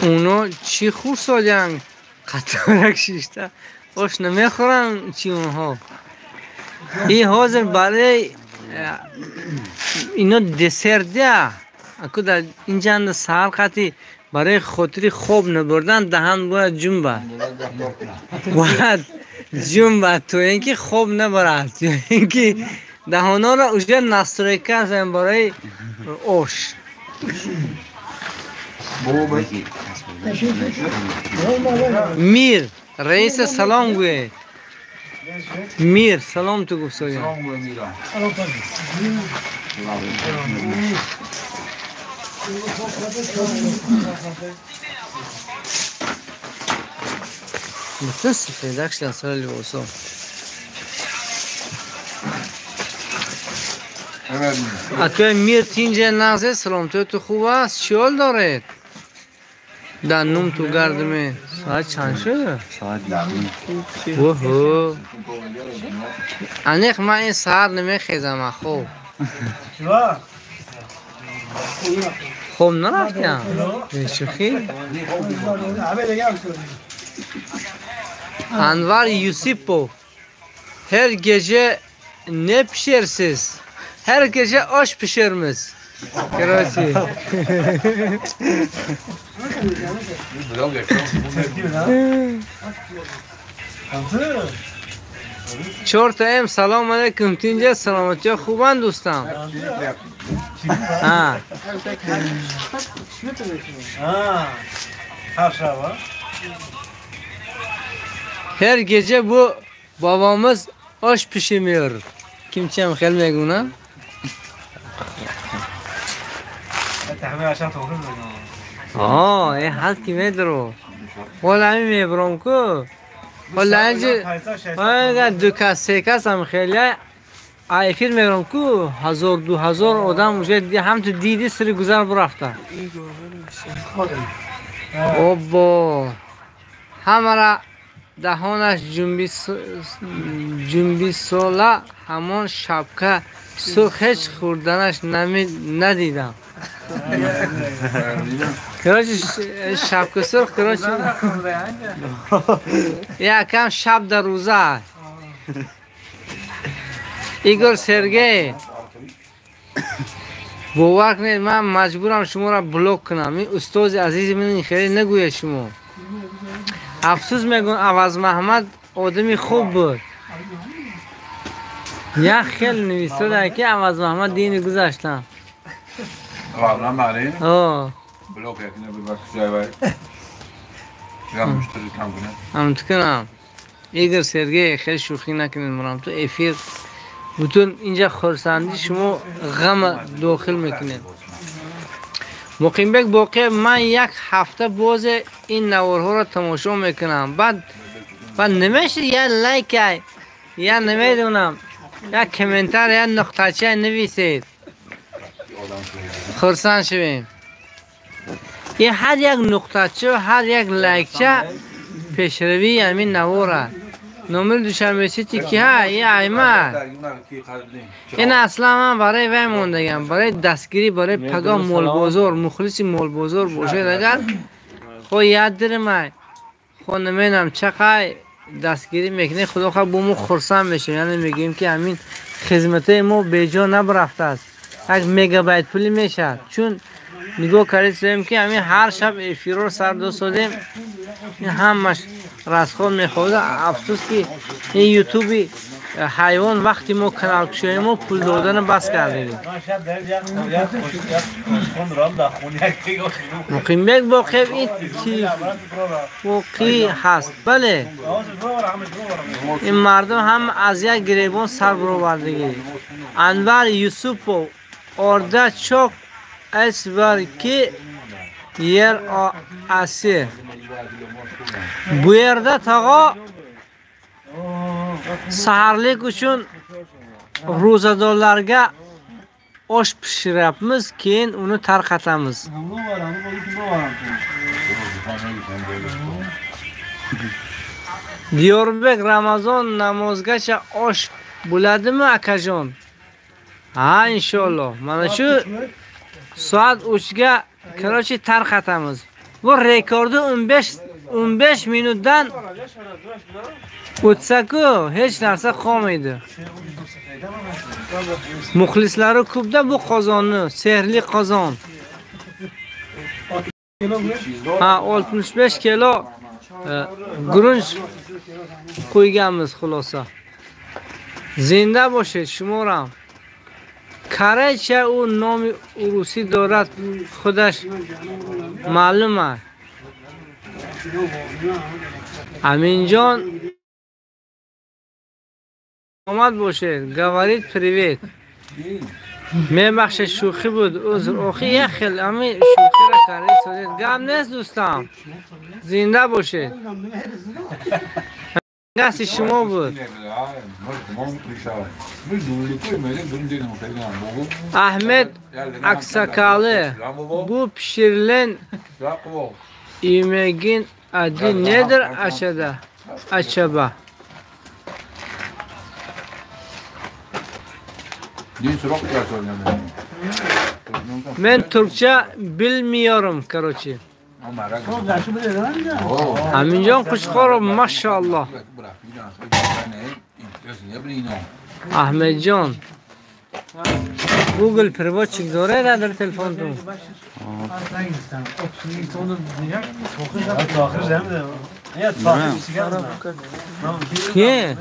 اونا چی خورسادن قطارک شیشته آش نمیخورن چی اونها این حاضر برای اینا دسر ده اکو در اینجا اند سهر قطی برای خاطری خواب نبردن دهن باید جنبه باید جنبه تو اینکه خواب نبرد اینکه دهانا را اونجا نستره کردن برای آش. میر رئیس سلام گوی میر سلام تو گفت سویا. متاسفه دکشن سر لباسا. اکوی میر تینجه نازه سلام تو خوب است چی حال دارید؟ در نوم تو گردمه ساعت چند شده؟ ساعت 20. اوه انیق من این سهر نمیخیزم خوب خوب نرفتیم شوخی. Anvar Yusupov her gece ne pişirsiz? Her gece aş pişirmiz. Короче. چهار ام سلام علیکم تینجا سلامتی خوبان دوستم. ها. Her gece bu babamız aş pişirmiyor. Kimçem خیلی میگونه؟ آه این حد که میدرو ولی همین میبرم که ولی اینجا دو کس سه کس هم خیلی ایفیر میبرم که 1000 2000 آدم اونجا هم تو دیدی سری گذر برفته. اوبا همه را دهانش جنبی ساله همان شبکه سرخ هیچ خوردنش ندیدم. کراچی شبکه سرخ کراچی یکم شب در روزه. ایگور سرگی باور کنید من مجبورم شما را بلاک کنم. این استاد عزیز من خیلی نگوید شما. افسوس میگم عوض محمد آدمی خوب بود. یک خیلی نویسته که عوض محمد دین گذاشتم. قبلا ماری؟ آه. بلاک یکی نبود وقت جای وای. چرا مشتری کم کنه؟ هم تو کنم. ایگور سرگی خیلی شوخی نکنید مرام تو افیر بتون اینجا خرسندی شما غم داخل میکنید. مقیم بک باقی من یک هفته باز این نوارها را تماشا میکنم. بعد نمیشه یا لایک یا نمیدونم یا کامنتار یا نقطه نویسید خرسند شویم. این هر یک نقطه و هر یک لایکچه پیشروی همین نواره. نمره دوشنبه سیتی که ها این ایمه این اصلا من برای وی موندگم برای دستگیری برای پگاه مول بازار مخلص مول بازار باشه اگر خو یاد درم خو نمیدونم چقدر دستگیری میکنه خدا خواه با ما خرسند میشه. یعنی میگیم که همین خدمت ما بیجا نبرفته است. یک مگابایت پولی میشه چون نگاه کردیم که همین هر شب افیرور سر دو سادیم این همش رسخون میخورد. افسوس که این یوتیوبی حیوان وقتی ما کانال کشویم ما پول دادن بس کردیم. مقیم بک باقی این باقی هست. بله این مردم هم از یک گریبان سر برآوردگی. انور یوسفov orada çok es var ki yer asi. Bu yerda tog'a saharlik uchun ro'zadorlarga Osh pishiryapmiz, keyin uni tarqatamiz. Diyorbek Ramazon namozgacha osh bo'ladimi akajon? Ha, inshaalloh. Mana shu soat 3 ga короче tarqatamiz. Bu rekordi 15 minutdan o'tsa-ku hech narsa qolmaydi. Muxlislari ko'pda bu qozonni, sehrli qozon. Ha, 65 kilo gurunch qo'yganmiz xulosa. Zinda boshid shumoram. Karaycha u nomi urusi дорад худаш маълум аст. Аминҷон омад бошед. Говорит привет. Мебахшед, шӯхӣ буд. Узр. Охи як хел ами шӯхиро карда содед. Гап нест дӯстам. Зинда бошед. Дасти шумо буд. Ahmet Aksakallı bu pişirilen yemeğin adı nedir aşağıda? Acaba? Ben Türkçe bilmiyorum короче. Aminjon Quchqorov maşallah. Ahmetjon Google переводчик дорад дар телефонтон? Ки?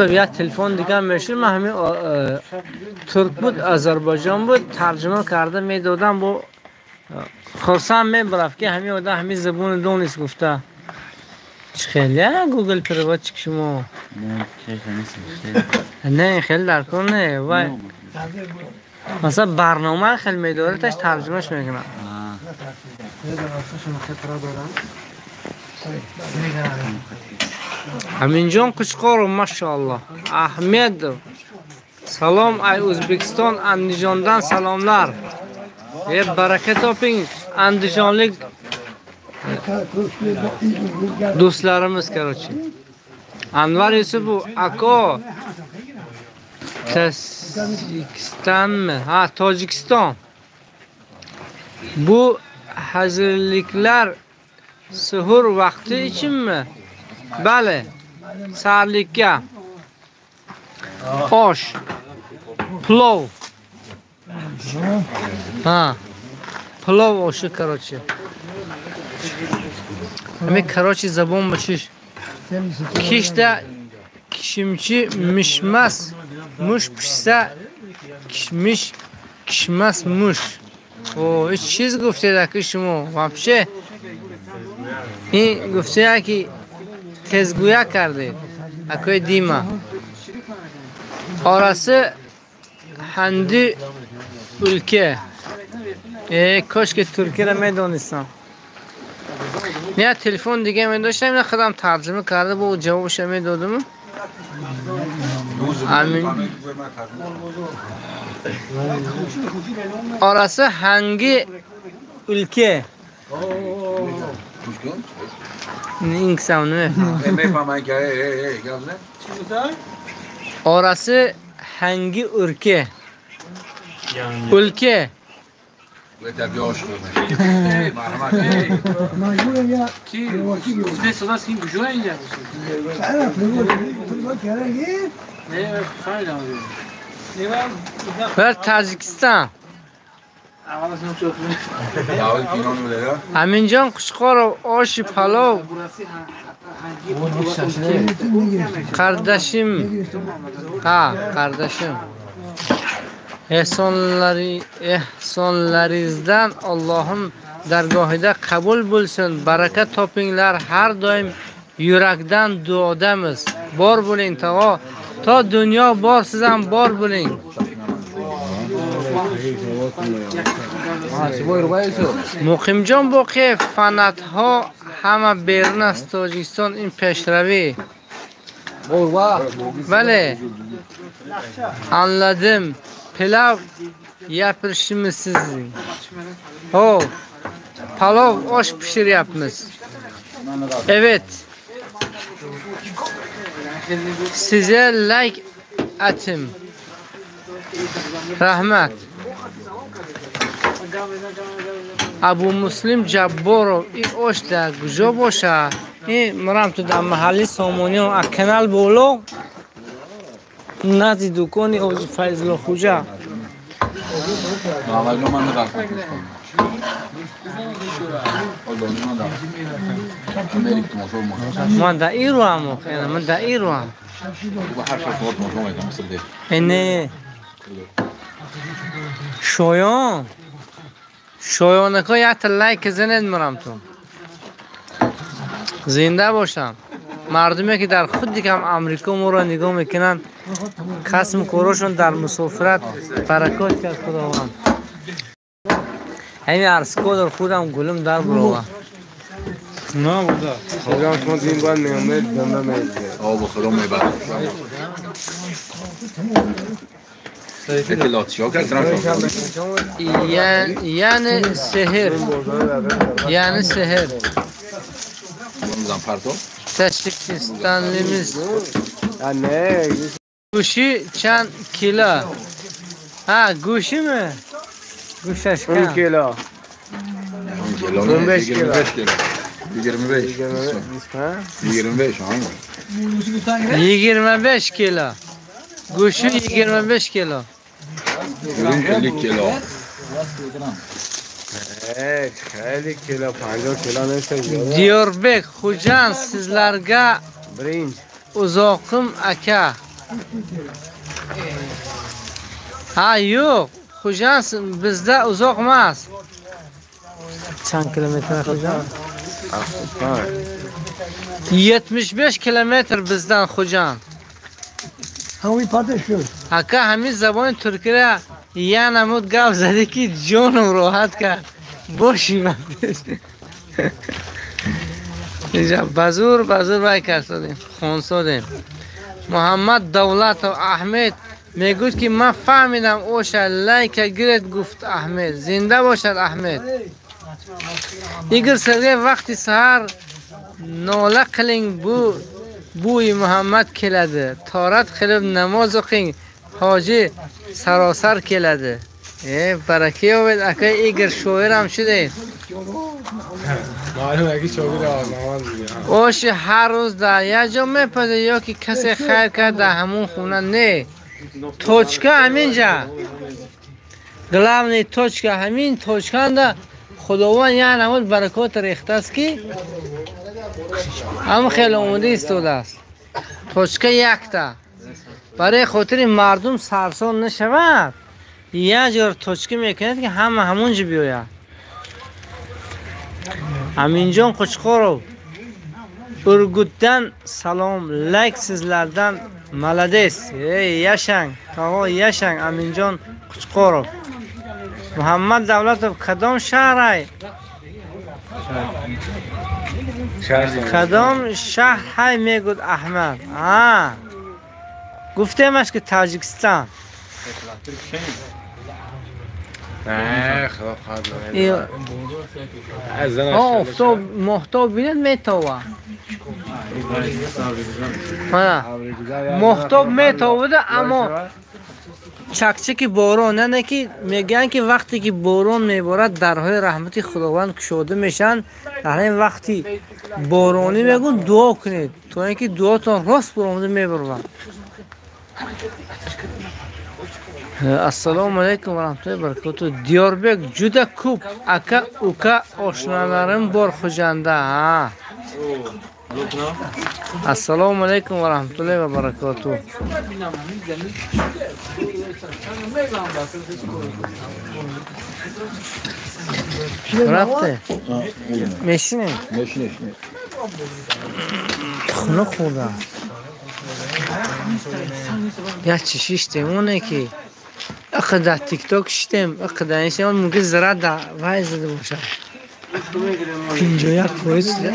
Як телефон дигар мешуд, ман ҳамин турк буд, Озарбойҷон буд, тарҷума карда медодам, бо хурсанд мебарафт ки ҳамин одам ҳамин забони донист гуфта. Чӣ хеле Google переводчик шумо? Не, хеле дар кор не. Вай масалан барнома хеле медорадаш, тарҷумаш мекунад. Аминҷон Қучқоров машааллоҳ. Ahmedov салом ай O'zbekiston Andijondan salomlar. Baraka toping andijonlik do'stlarimiz короче. Anvar Yusupov ako Tojikistonmi? Ha, Tojikiston. Bu hazırliklar suhur vaqti uchunmi? Bale, saharlikka. Osh, plov. Ha, plov oshi короче. Ами короче забон бошиш. Kishda kishimchi mishmas, mush pishsa kishmish kishmas mush. О, чиз гуфтед ки шумо вообще ин гуфте ки тезгӯя кардед. Акои Дима. Orası hangi ülke? Кош ки Туркияро медонистам. Не, телефон дига медоштам, ина худам тарҷума карда бо ҷавобша медодам. Амин. Orası hangi ülke? İnsan ne? Orası hangi ülke? Ülke. Ver Tacikistan. Aminjon Quchqorov oshi palov. Qardaşim. Ha, qardaşim. Ehsonlaringizdan Allohim dargohida qabul bo'lsin. Baraka topinglar. Har doim yurakdan duodamiz. Bor bo'ling tog'a. To dunyo bor, siz ham bor bo'ling. Muqimjon Boqiyev fanatho Ҳама берун аз Тоҷикистон ин пешравӣ. Бале. Anladım. Pilav yapirishimisiz. Ho. Palov osh pishiryapmiz. Evet. Size like atim. Rahmat. Абу Муслим Ҷабборов ин ош дар куҷо бошад? Ин марам ту дар маҳалли Сомониён аз канал боло назди дукони Ҳоҷи Файзулло Хуҷа. Ман дар ин роҳам, ман дар ин роҳам. Не. Шоён. Шоёнако якта лайк занед марам ту. Зинда бошам. Мардуме ки дар худи кам Амрико моро нигоҳ мекунанд, касбу корошон дар мусофират баракот кард Худованд. Ҳамин арзко дар худам гулум дар бурова. На буда. Худам шумо дин бояд меомед, данда меед. Об худо мебарад. Яъне сеҳр. Яъне сеҳр. Таҷикистанлимиз. Гӯши чанд кило? Ҳа, гӯшиме? Гӯшаш кам. Кило. 15 kilo. 25. 25. 25 kilo. Гӯши 25 кило. 50 кило. Хеле кило, 50 кило нест. Диёрбек, Хуҷанд sizlarga uzoqim aka. Ha, yo'q, Хуҷанд bizda uzoq emas. Чанд kilometr Хуҷанд? 75 kilometr bizdan Хуҷанд. Ака ҳамин забони туркиро я намуд гап задӣ ки ҷонам роҳат кард. Боши инҷа базур базур вай кардодем, хонсодем. Муҳаммад Давлатов Аҳмед мегӯяд ки ман фаҳмидам оша лайка гиред гуфт Аҳмед. Зинда бошад Аҳмед. Игор Сергей вақти саҳар нола қилинг бу бӯи Муҳаммад келади. Торат қилib namoz o'qing, hoji sarosar keladi. Baraka yoped aka Igor shoir ham shunday. Oshi ҳар рӯз дар як ҷо мепазад ё ки касе хайр кард дар ҳамон хона? Не. Точка ҳаминҷа. Главный точка ҳамин точканда Худованд як намуд баракот рехтааст ки ҳам хеле омода истодааст. Точка якта. Барои хотири мардум сарсон нашавад, як ҷор точка мекунад ки ҳама ҳамон ҷо биёяд. Аминҷон Қучқоров Ургутдан салом, лайк sizlardan молодец. Ey yashang, tog'o yashang Аминҷон Қучқоров. Муҳаммад Давлатов кадом шаҳрай? Кадом шаҳр ҳай мегӯд Аҳмад? А. Гуфтемаш ки Тоҷикистон. Офтоб моҳтоб бинед метова. Моҳтоб метовуда, аммо чакчаки борон, яъне ки мегӯянд ки вақте ки борон меборад, дарҳои раҳмати Худованд кушода мешаванд. Дар ҳамин вақти боронӣ мегӯянд дуо кунед, то ин ки дуотон рост баромада мебарад. Ассалому алайкум ва раҳматуллоҳи ва баракотуҳ. Диёрбек ҷуда кӯп ака ука ошноларим бор Хуҷанда. Ассалому алайкум ва раҳматуллоҳи ва баракотуҳ. Рафте? Мешинем? Хунук хӯрдам. Як чӣ шиштем, оне ки иқда тикток шиштем, иқда ин мумкин зира да вай зада бошад. 51%.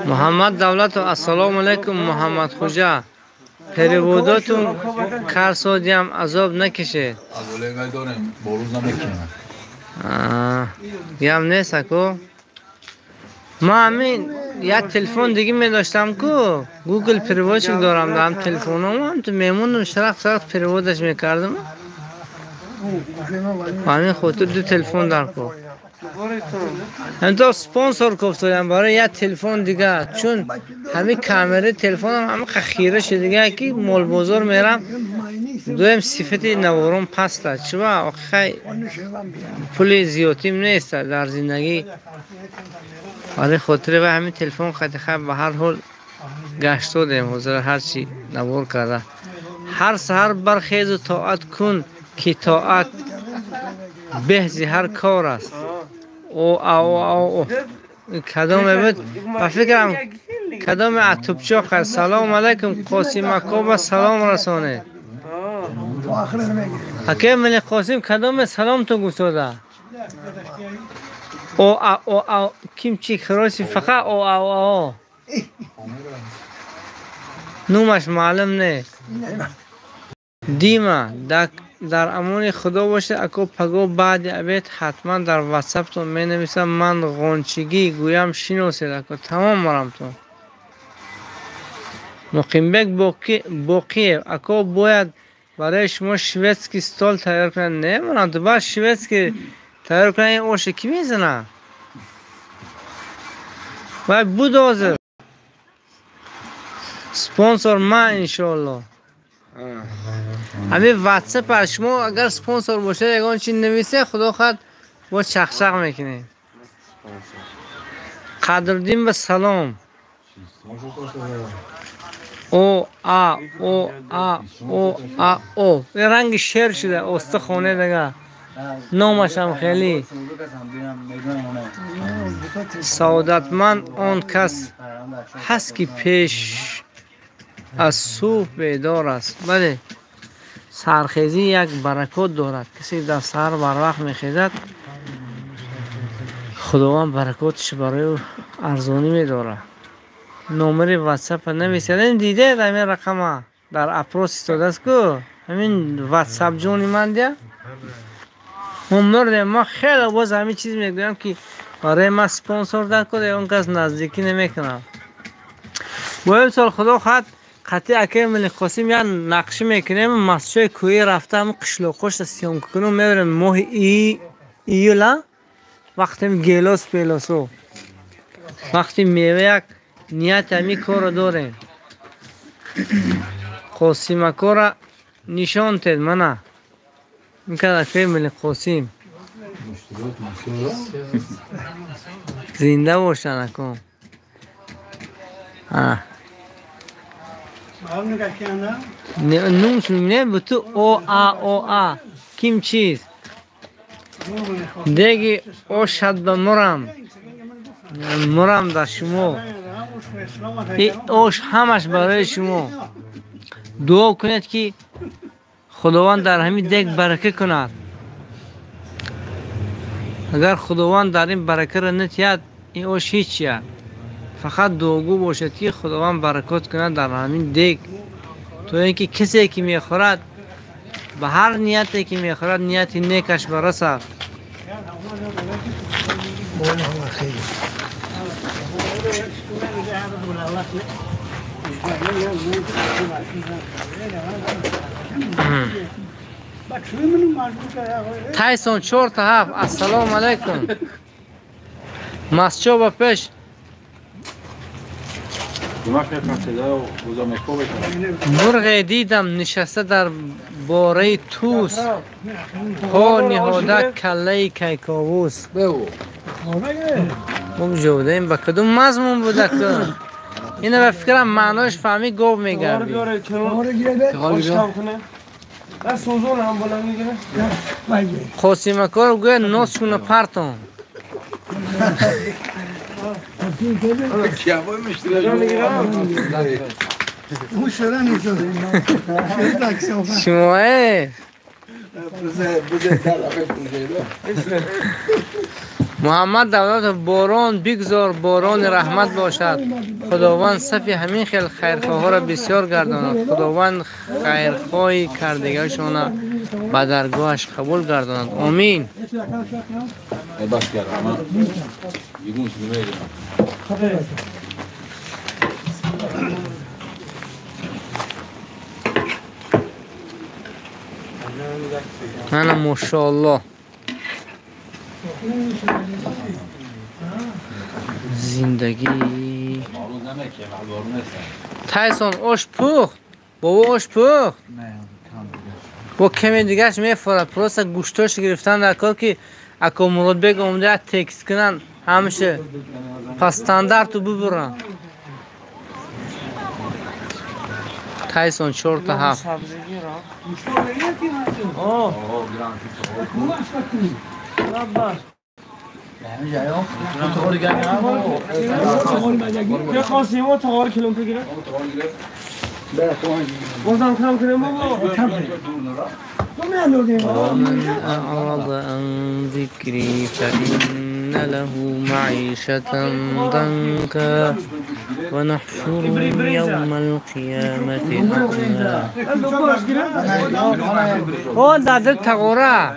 Муҳаммад Давлатов, ассалому алайкум, Муҳаммад Хуҷа. Переводотун карсодиам азоб накишед. Гап нест аку. Ман ҳамин як телефон диги медоштам ку, Google переводчик дорам, дар телефоном ҳам ту мемондум, шарақ шарақ переводаш мекардам. Ҳамин хотир ду телефон дар ку. Ҳамто спонсор кофтоям барои як телефон дига, чун ҳамин камераи телефонам ҳама хира шудига ки молбозор мерам, дуем сифати наворон паста. Чиба охи пули зиёдтим нест дар зиндагӣ. Барои хотири вай ҳамин телефон хати хай ба ҳар ҳол гашт додем, ҳозир ҳарчи навор карда. Ҳар саҳар бархезу тоат кун, ки тоат беҳ зи ҳар кор аст. О а о а о. Кадоме буд? Ба фикрам кадоме атубчоқ аст. Салому алайкум, Қосим ако, ба салом расонед. Акай Мали Қосим, кадоме салом ту гуфтода? О а о а ким чи хироси фақат о а о а о. Номаш маълум не. Дима, дар амони Худо бошед, ако паго баъди обед ҳатман дар ватсаптон менависам. Ман ғончигӣ гӯям, шиносед ако. Тамом марамтон. Муқимбек Боқиев, ако бояд барои шумо шведский стол тайёр кунад. Не марамтон, баъд шведский тайёр кунад, ин оша кӣ мезанад? Вай буд ҳозир. Спонсор ман иншоалло. Ҳамин ватсап аз шумо агар спонсор бошад, ягон чи нависе, худо хоҳад бо чақчақ мекунем. Қадриддин ба салом. О а о а о а о. Ранги шер шуда, оста хоне дага. Номашам хеле. Саодатманд он кас ҳаст ки пеш аз субҳ бедор аст. Бале, сархезӣ як баракот дорад. Касе дар саҳар барвақт мехезад, Худованд баракоташ барои ӯ арзонӣ медорад. Номери ватсапа нависед. Ин дидед ҳамин рақама дар опрос истодааст ку? Ҳамин ватсап ҷони ман дия? Мо мурдем. Ма хеле боз ҳамин чиз мегӯям ки барои ман спонсор дар кор, ягон кас наздикӣ намекунам. Бо имсол худо хоҳад қатъи акаи Мали Қосим як нақшӣ мекунем, масҷои кӯҳӣ рафта ҳамн қишлоқҳоша съёмка кунем, мебарем моҳи июла, вақте гелос пелосо, вақти мева як ният ҳамин корро дорем. Қосимакора нишон тед мана. Ин кад акаи Мали Қосим. Зинда бошанд ако. Нум не буту о а о а ким чиз. Деги ошад ба мурам. Мурам дар шумо. И ош ҳамаш барои шумо. Дуо кунед ки Худованд дар ҳамин дег барака кунад. Агар Худованд дар ин баракаро натиҳад, ин ош ҳеч аст. Фақат дуогӯ бошад ки Худованд баракот кунад дар ҳамин дег, то ин ки касе ки мехӯрад, ба ҳар нияте ки мехӯрад, нияти некаш барасад. Тайсон 4-7. Ассалому алайкум. Масчо ба пеш. Мурғе дидам нишаста дар бораи тӯс, по ниҳода каллаи кайковус. Мо ҷаводаем ба кадом мазмун буда ку? Ина ба фикрам маънош фаҳмӣ гов мегардӣ. Қосимакор гӯяд носшуна партон. شما محمد دولت باران بگذار باران رحمت باشد خداوند صفی همین خیل خیرخواه را بسیار گرداند خداوند خیرخواهی کردگیشان به درگاهش قبول گرداند آمین. انا ماشاءالله زندگی تایسون آش پخت بابا آش پخت با کمی دیگهش میفرد پروسه گوشتاش گرفتن در کار که اکا مراد بگ اومده تکس کنن همیشه پس استاندارد ببرن. تایسون 4 تا 7 ومن أعرض عن ذكري فإن له معيشة ضنكا ونحشره يوم القيامة أعمى. او داده تغورا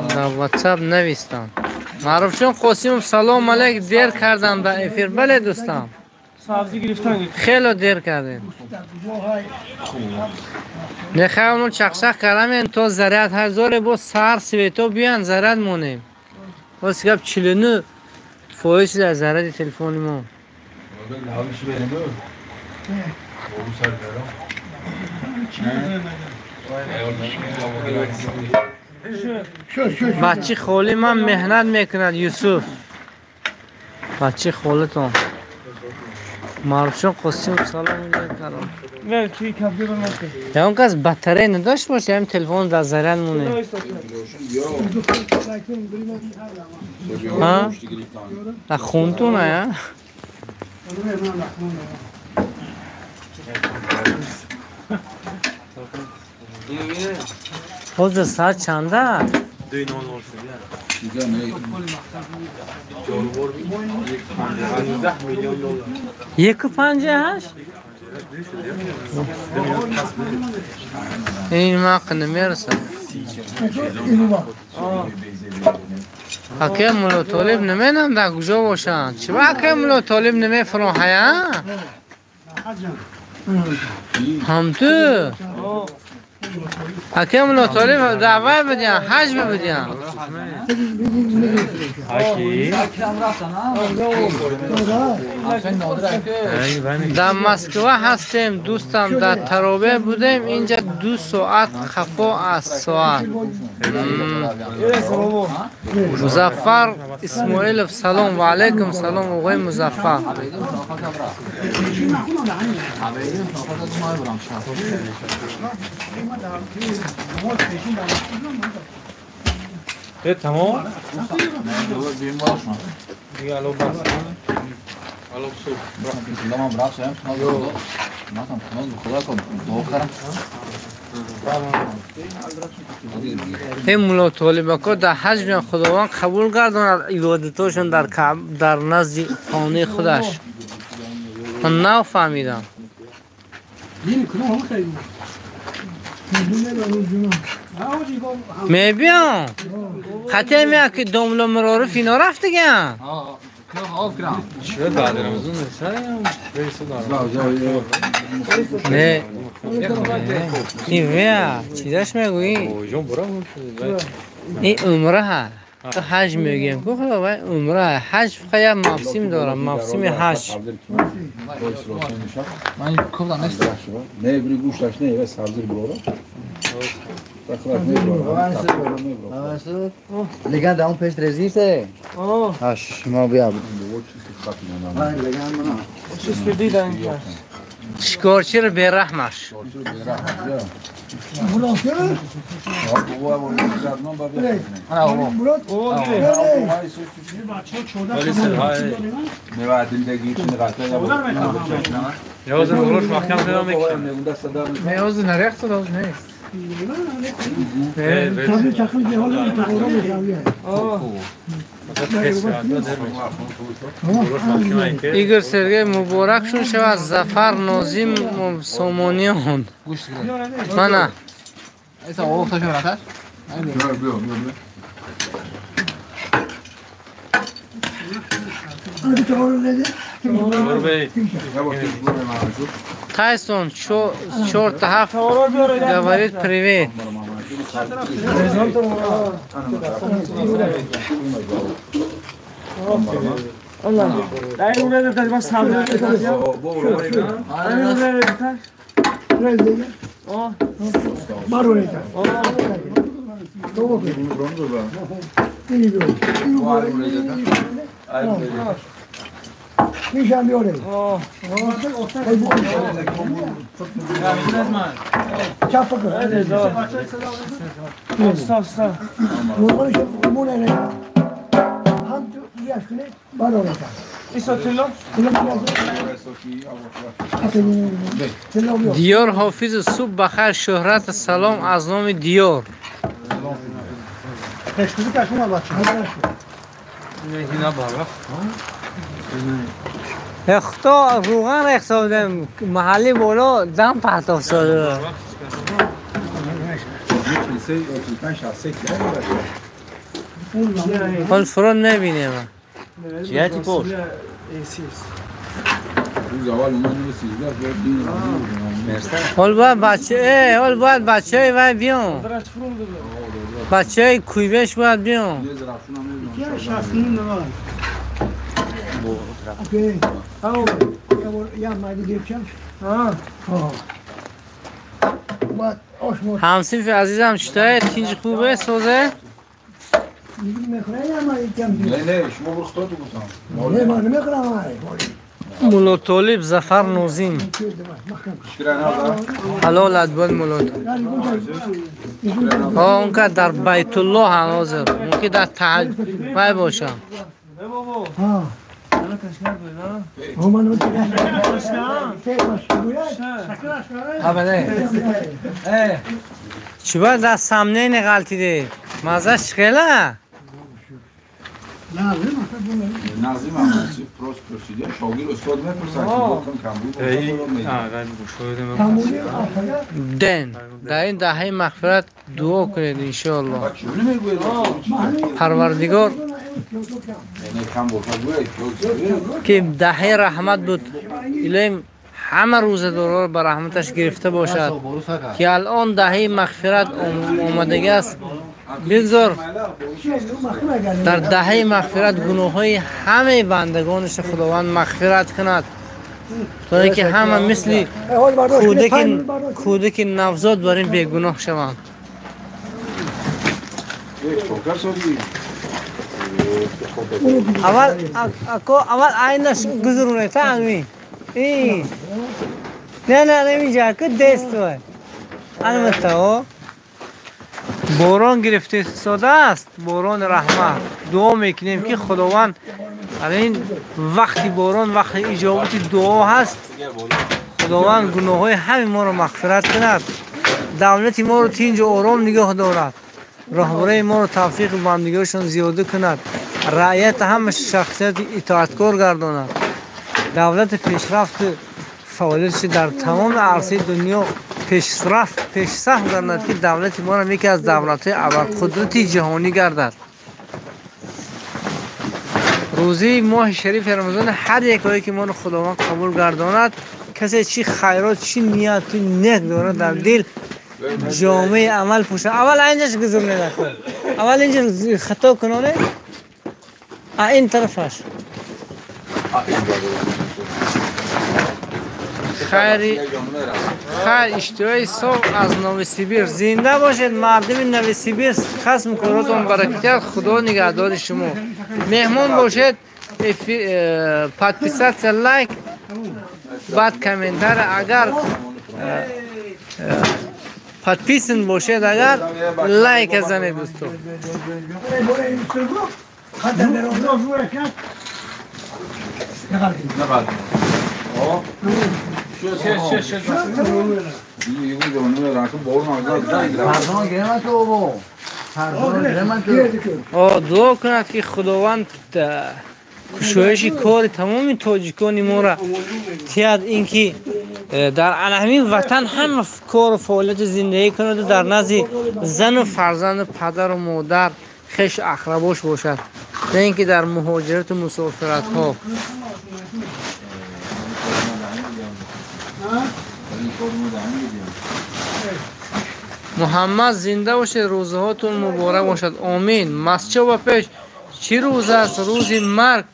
در واتساپ نویستم. معروف جان قاسم سلام علیک دیر کردم در افیر. بله دوستم خیلی دیر کردیم. نه خیلی چخشخ کردم تا زرد هزار با سر سویتو بیان زرد مونیم. باز گپ 49% در زرد تلفن ما. بچه خولی من مهنت میکند یوسف. بچه خولتون معروفشون قسیم سلام علیکم. یا اون کس بطری نداشت باشه هم تلفن در زرد مونه. ها؟ در خونتونه یا؟ حوض ساعت چنده؟ 2:00 1.58 این ما نمیرسه. اکه مولو طالب نمیدونم در کجا باشن. چرا اکه مولو طالب نمیفرون حیا؟ هم تو اکه مولو طالب دعوی بدین حج بدین. در مسکو هستیم دوستم در ترابه بودیم اینجا 2 ساعت خفا از ساعت. مظفر اسماعیلов سلام و علیکم سلام آقای مظفر. تمام؟ دیگه الو بس. الو صبح. این مولا طالبکا در حج بیان خداوند قبول گرداند عبادتاشون در کعب در نزد خانه خودش. من نفهمیدم. میبیام خطی میاد که داملا مرارف اینا رفت دیگه. چرا بعد رمضان نه این ویا چیزاش میگویی؟ این عمره ها تو حج میگیم کو خدا وای عمره حج فقط یه موسم داره موسم حج. من کلا نیست. نه بری گوشتش نه بس حاضر برو. لگن در اون پشت رزیسه. اش ما بیا. شکارچی رو بی‌رحمش. Игор Сергей муборак шун шавад Зафар Нозим Сомониён. Мана. Тайсон 4-7 говорит привет. Диёр Ҳофиз субҳ бахайр шӯҳрат салом аз номи Диёр. Хто руған рехсодем маҳалли боло дам партоф сода. Ҳол фурон мебинем. Ҷиҳати пош. Ҳол бояд бача, ҳол бояд бачаи вай биён. Бачаи куйбеш бояд биён. Ҳамсинфи азизам читае тинҷ хубе созе? Муллотолиб Зафар Нозим. Ҳалолат бод муллотолиб. Он ка дар Байтуллоҳ ҳозир, мумкин дар таҳаҷ вай бошам. Чӣ бояд дар самнени ғалтиде? Маззаш чӣ хела? Ден дар ин даҳаи мағфират дуо кунед иншоаллоҳ. Парвардигор ки даҳаи раҳмат буд, илоҳим ҳама рӯзадорро ба раҳматаш гирифта бошад, ки алон даҳаи мағфират омадагӣ аст. Бигзор дар даҳаи мағфират гуноҳҳои ҳамаи бандагонаш Худованд мағфират кунад, то ин ки ҳама мисли кӯдаки навзод бар ин бегуноҳ шаванд. Аввал айнаш гузаронед, та ами. Не, не, инҷа ку дест вай. Албатта, о. Борон гирифта истодааст, борони раҳмат. Дуо мекунем ки Худованд дар ин вақти борон, вақти иҷобати дуо ҳаст, Худованд гуноҳҳои ҳамаи моро мағфират кунад, давлати моро тинҷу ором нигоҳ дорад, роҳбарои моро тавфиқи бандагиҳошон зиёда кунад, раъията ҳама шахсияти итоаткор гардонад, давлати пешрафту фаъолиятши дар тамоми арсаи дунё пешсаф гардад, ки давлати моро яке аз давлатҳои абарқудрати ҷаҳонӣ гардад. Рӯзии моҳи шарифи Рамазон ҳар якое ки моро Худованд қабул гардонад, касе чӣ хайрот, чӣ нияту нек дорад дар дил, ҷомеи амал пӯшад. Аввал инҷаш гузаронед, аввал инҷа хато кунонед, а ин тарафаш. Хайр иштиҳои соф аз Новосибирск. Зинда бошед мардуми Новосибирск, хасм коротон баракатият, Худо нигаҳдори шумо. Меҳмон бошед, подписаться, лайк, баъд комментарий. Агар Подписан бошед агар лайк занед дӯсто. Дуо кунад ки Худованд кушоиши кори тамоми тоҷикони моро тиҳад, ин ки дар ҳамин ватан ҳама кору фаъолияти зиндагӣ кунаду дар назди зану фарзанду падару модар хешу ақрабош бошад, на ин ки дар муҳоҷирату мусофиратҳо. Муҳаммад зинда бошед, рӯзаҳотон муборак бошад. Омин. Масчо ба пеш чӣ рӯз аст? Рӯзи марг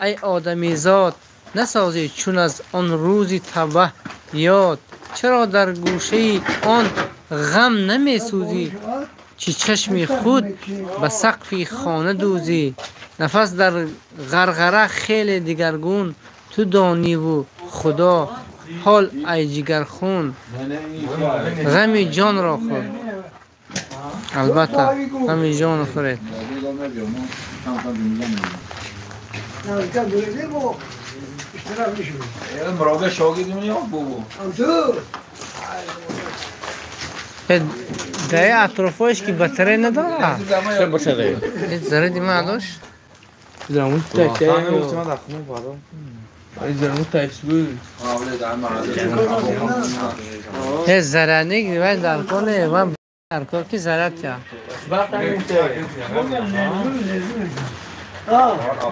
ай одамизод, насозӣ чун аз он рӯзи табаҳ ёд. Чаро дар гӯшаи он ғам намесӯзӣ, чӣ чашми худ ба сақфи хона дӯзӣ? Нафас дар ғарғара хеле дигаргун, ту дониву Худо ҳол ай ҷигархун. Ғами ҷонро хӯр. Албатта ғами ҷонро хӯред. Даи атрофош ки батарея надорад. Заради ман дошт? Зараник вай дар кор не, ман дар кор ки зарад я.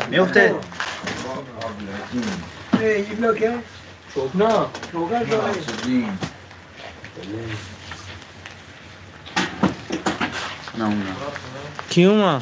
Меуфте. Ки ума?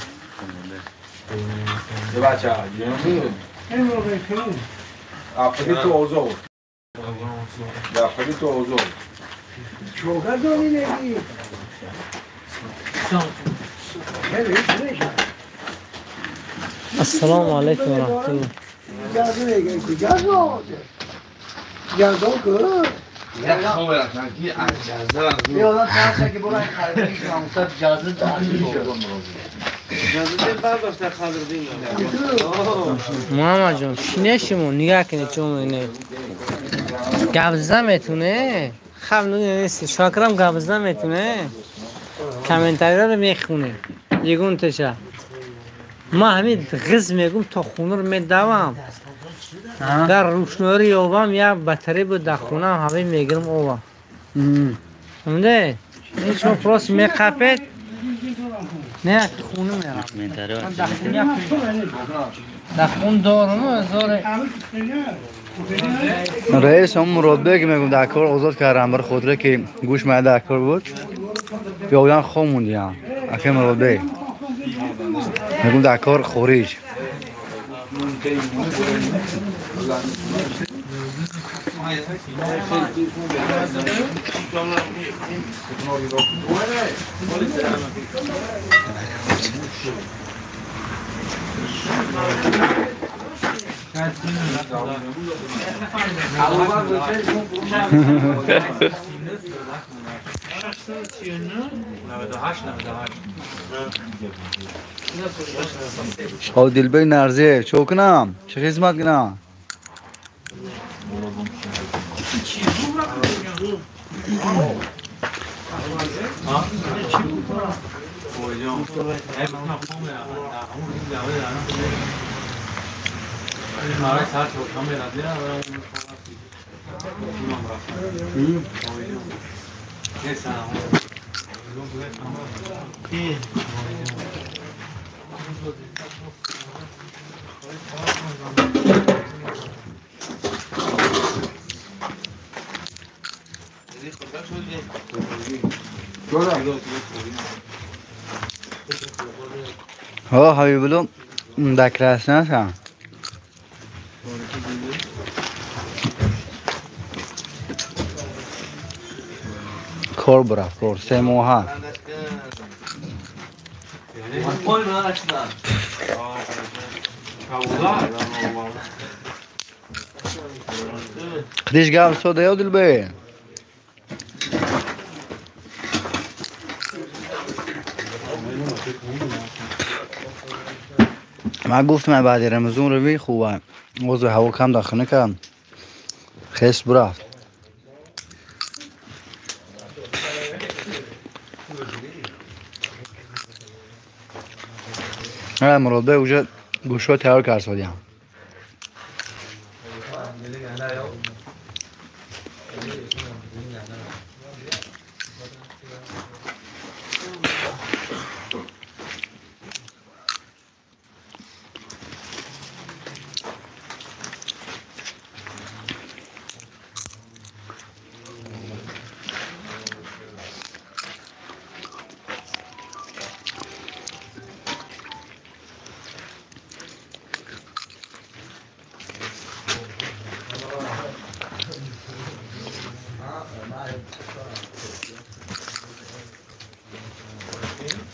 Ассалому алайкум ва раҳматуллоҳ. Муҳаммадҷон, шине шумо нигаҳ кунед, чун не гап зада метуне? Хаб нест, Шокрам гап зада метуне? Комментариро мехоне. Ягон теша. Ман ҳамин ғиз мегум то хонаро медавам. Дар рӯшноӣ ёбам як батарея буд дар хонаам, ҳамин мегирам овам. Фаҳмиде? Ин шумо просто меқапед, не хона мерам. Дар хона дорам зоре. Раис ҳам Муродбек мегум дар кор озод кардам бар хотире ки гӯш мая дар кор буд. Биёдан хом мондиям. Аки Муродбек. Мегум дар кор хориҷ. Дилбек Нарзиев, чо кунам? Чӣ хизмат кунам? ҳо Ҳабибулло дар Красноярск. Кор бурафт, кор 3 моҳа. Қидиш гап сода ё Дилбе? من گفتم بعد رمضان رو خوبه وضع هوا کم داخل کم خیس برفت. مراد به اوجه گوشو تیار کرد سادیم.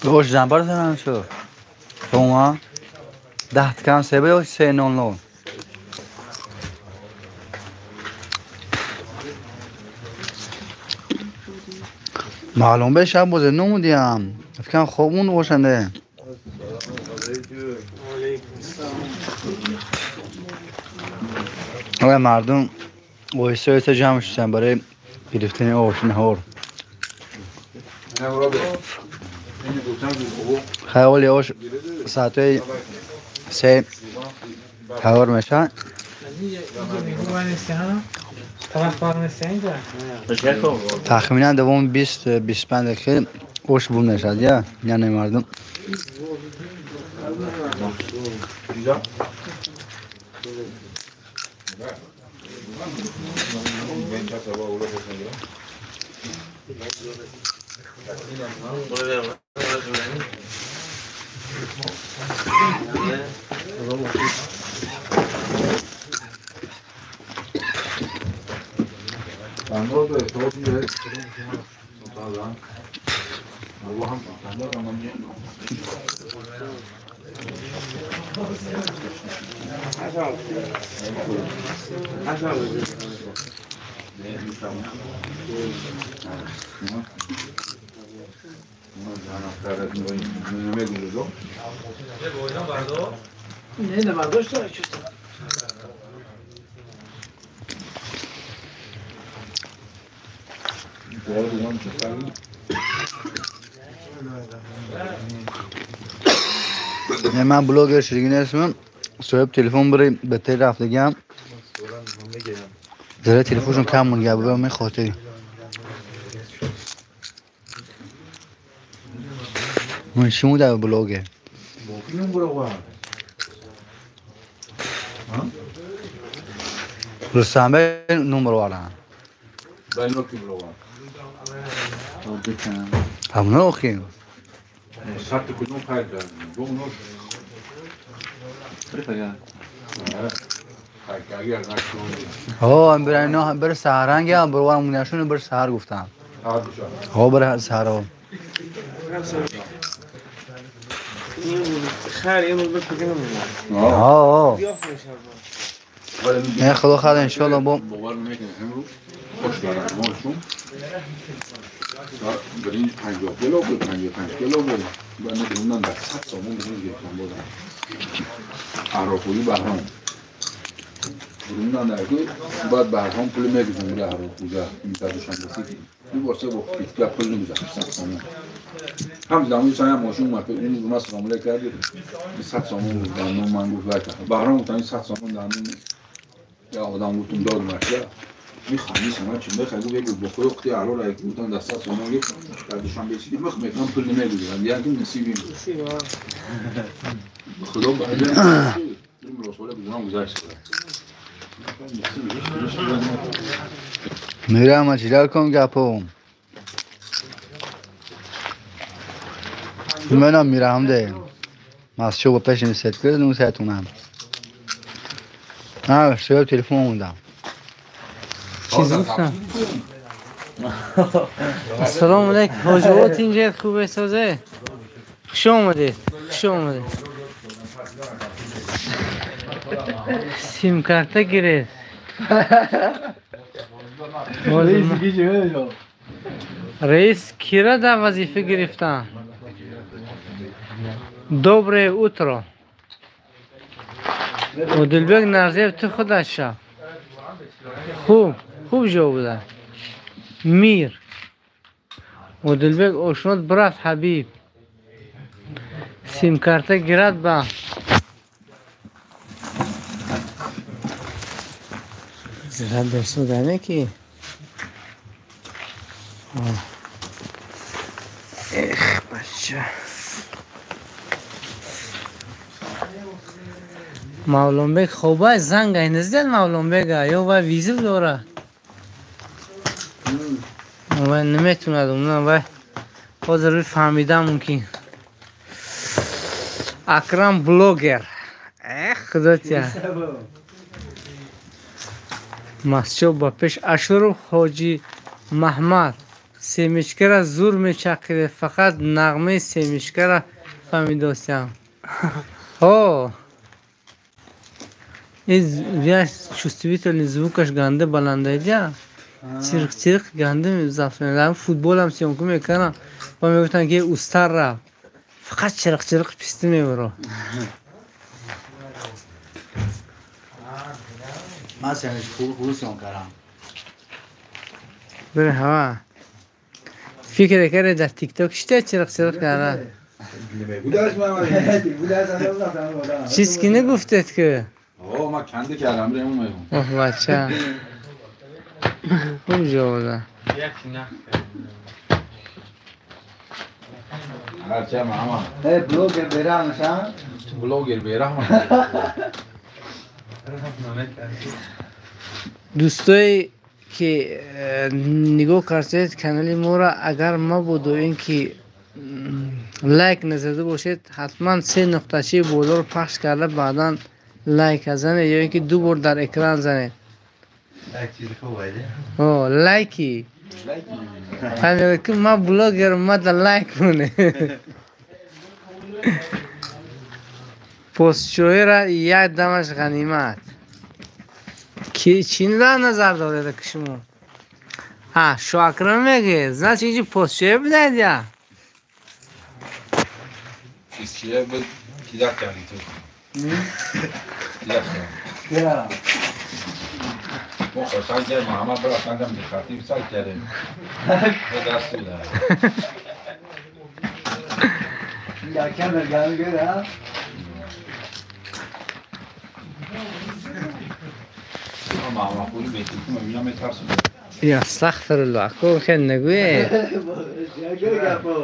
باش زنبر زنم شد. شما 10 کم 3 به 3 0 0. معلوم به شب بوده نمودیم. فکرم خوابون باشنده. آقا مردم وایسا وایسا جمع شدن برای گرفتن آش نهار. خیلی آش ساعت 3 تیار میشه. تخمینا دوم 20-25 دقیقه آش بود میشد یا یعنی مردم. من بلاگر شدگی نیستم. صاحب تلفن برای به تل رفتگم زره تلفنشون کم مونگه بود من خاطری من شمو در بلاگر رسامه نمبر وارن همون اوکی ها برای نه بر سهرنگ هم بر وارم نشون بر سهر گفتم. ها بر سهر. ها نه خدا خدا ان شاء الله با باور نمیکنه امروز خوش دارم ماشون برنج 50 کیلو بود 55 کیلو بود بعد نمیدونم در 100 سومون برنج گرفتم بازم عراقی بهرام بروندن در که بعد بهرام پول میگیرم میره عراقی این در دوشنبه سی دو بار سه بار پیتکا پول نمیزنم 100 سومون هم زمانی سایه ماشین اومد اون رو سلام علیک کرد 100 سومون بود دندون من گفت برکت بهرام گفت این 100 سومون دندون یا آدم گفتم داد مرکه میخوام شما چی میخوای گفت یک بخور وقتی عرا را یک بودن در 100 سومون گرفتم در دوشنبه سی میخوام پول نمیگیرم یعنی نصیبیم خدا بعد میرم چیکار کنم گپو منم میرم ده مسجد با پیش میسد کرد اون ساعتونم نه شویب تلفن موندم چیزی گفتم السلام علیکم حاجات اینجا خوبه سازه خوش آمدید خوش آمدید سیم کارت گرفت رئیس کی را در وظیفه گرفتن؟ Доброе утро. Одилбек Нарзиев ту худат шав. Хуб, хуб ҷо буда. Мир. Одилбек ошнот брат Ҳабиб. Симкарта гирад ба. Зират дошта ки. Эх, бача. Мавлонбек хобай занг айнезден Мавлонбега ё вай визив дора. Вай наметунад умна вай. Ҳозир фаҳмидам мумкин. Акрам блогер. Эх, худотя. Масчо ба пеш Ашуров Ҳоҷи Маҳмад семечкара зур мечақиде, фақат нағмаи семечкара фаҳмидосям. Ҳо. Из чувствительный звукаш ганде баландайдя. Чирқ чирқ ганде зафнедам. Футболам съёмку мекардам. Ва мегуфтанд ки устар рафт. Фақат чирқ чирқ писти мебаро. Ман семечка хуб съём кардам. Бире ҳава. Фикр карде дар тикток шита чирқ чирқ карда. Чиз ки нагуфтед ки? آه من کنده کردم بریم اون میگم. اوه بچه. خوب جا بوده. هرچه ماما. بلوگر بیرحم شم. بلوگر بیرحم. دوستایی که نگاه کردید کانال ما را اگر ما بود و اینکه لایک نزده باشید حتما سه نقطه بالا رو پخش کرده بعدا لایک زنه یا اینکه دو بار در اکران زنه. لایک چیز خوبه. اوه لایکی. همین که ما بلاگر ما در لایک مونه. پستچوی را یک دمش غنیمت. کی چین را نظر داره که شما؟ ها شو میگه. значит اینجا پستچوی بودید یا؟ پستچوی بود کی داد کردی تو؟ Yeah. ما خوشحال کردیم محمد برای اصلا به خطیب سعی کردیم. به دست بوده. یکم گرم گره. محمد پولی بهتون که میبینم میترسم. یا استغفر الله کو خیلی نگویه.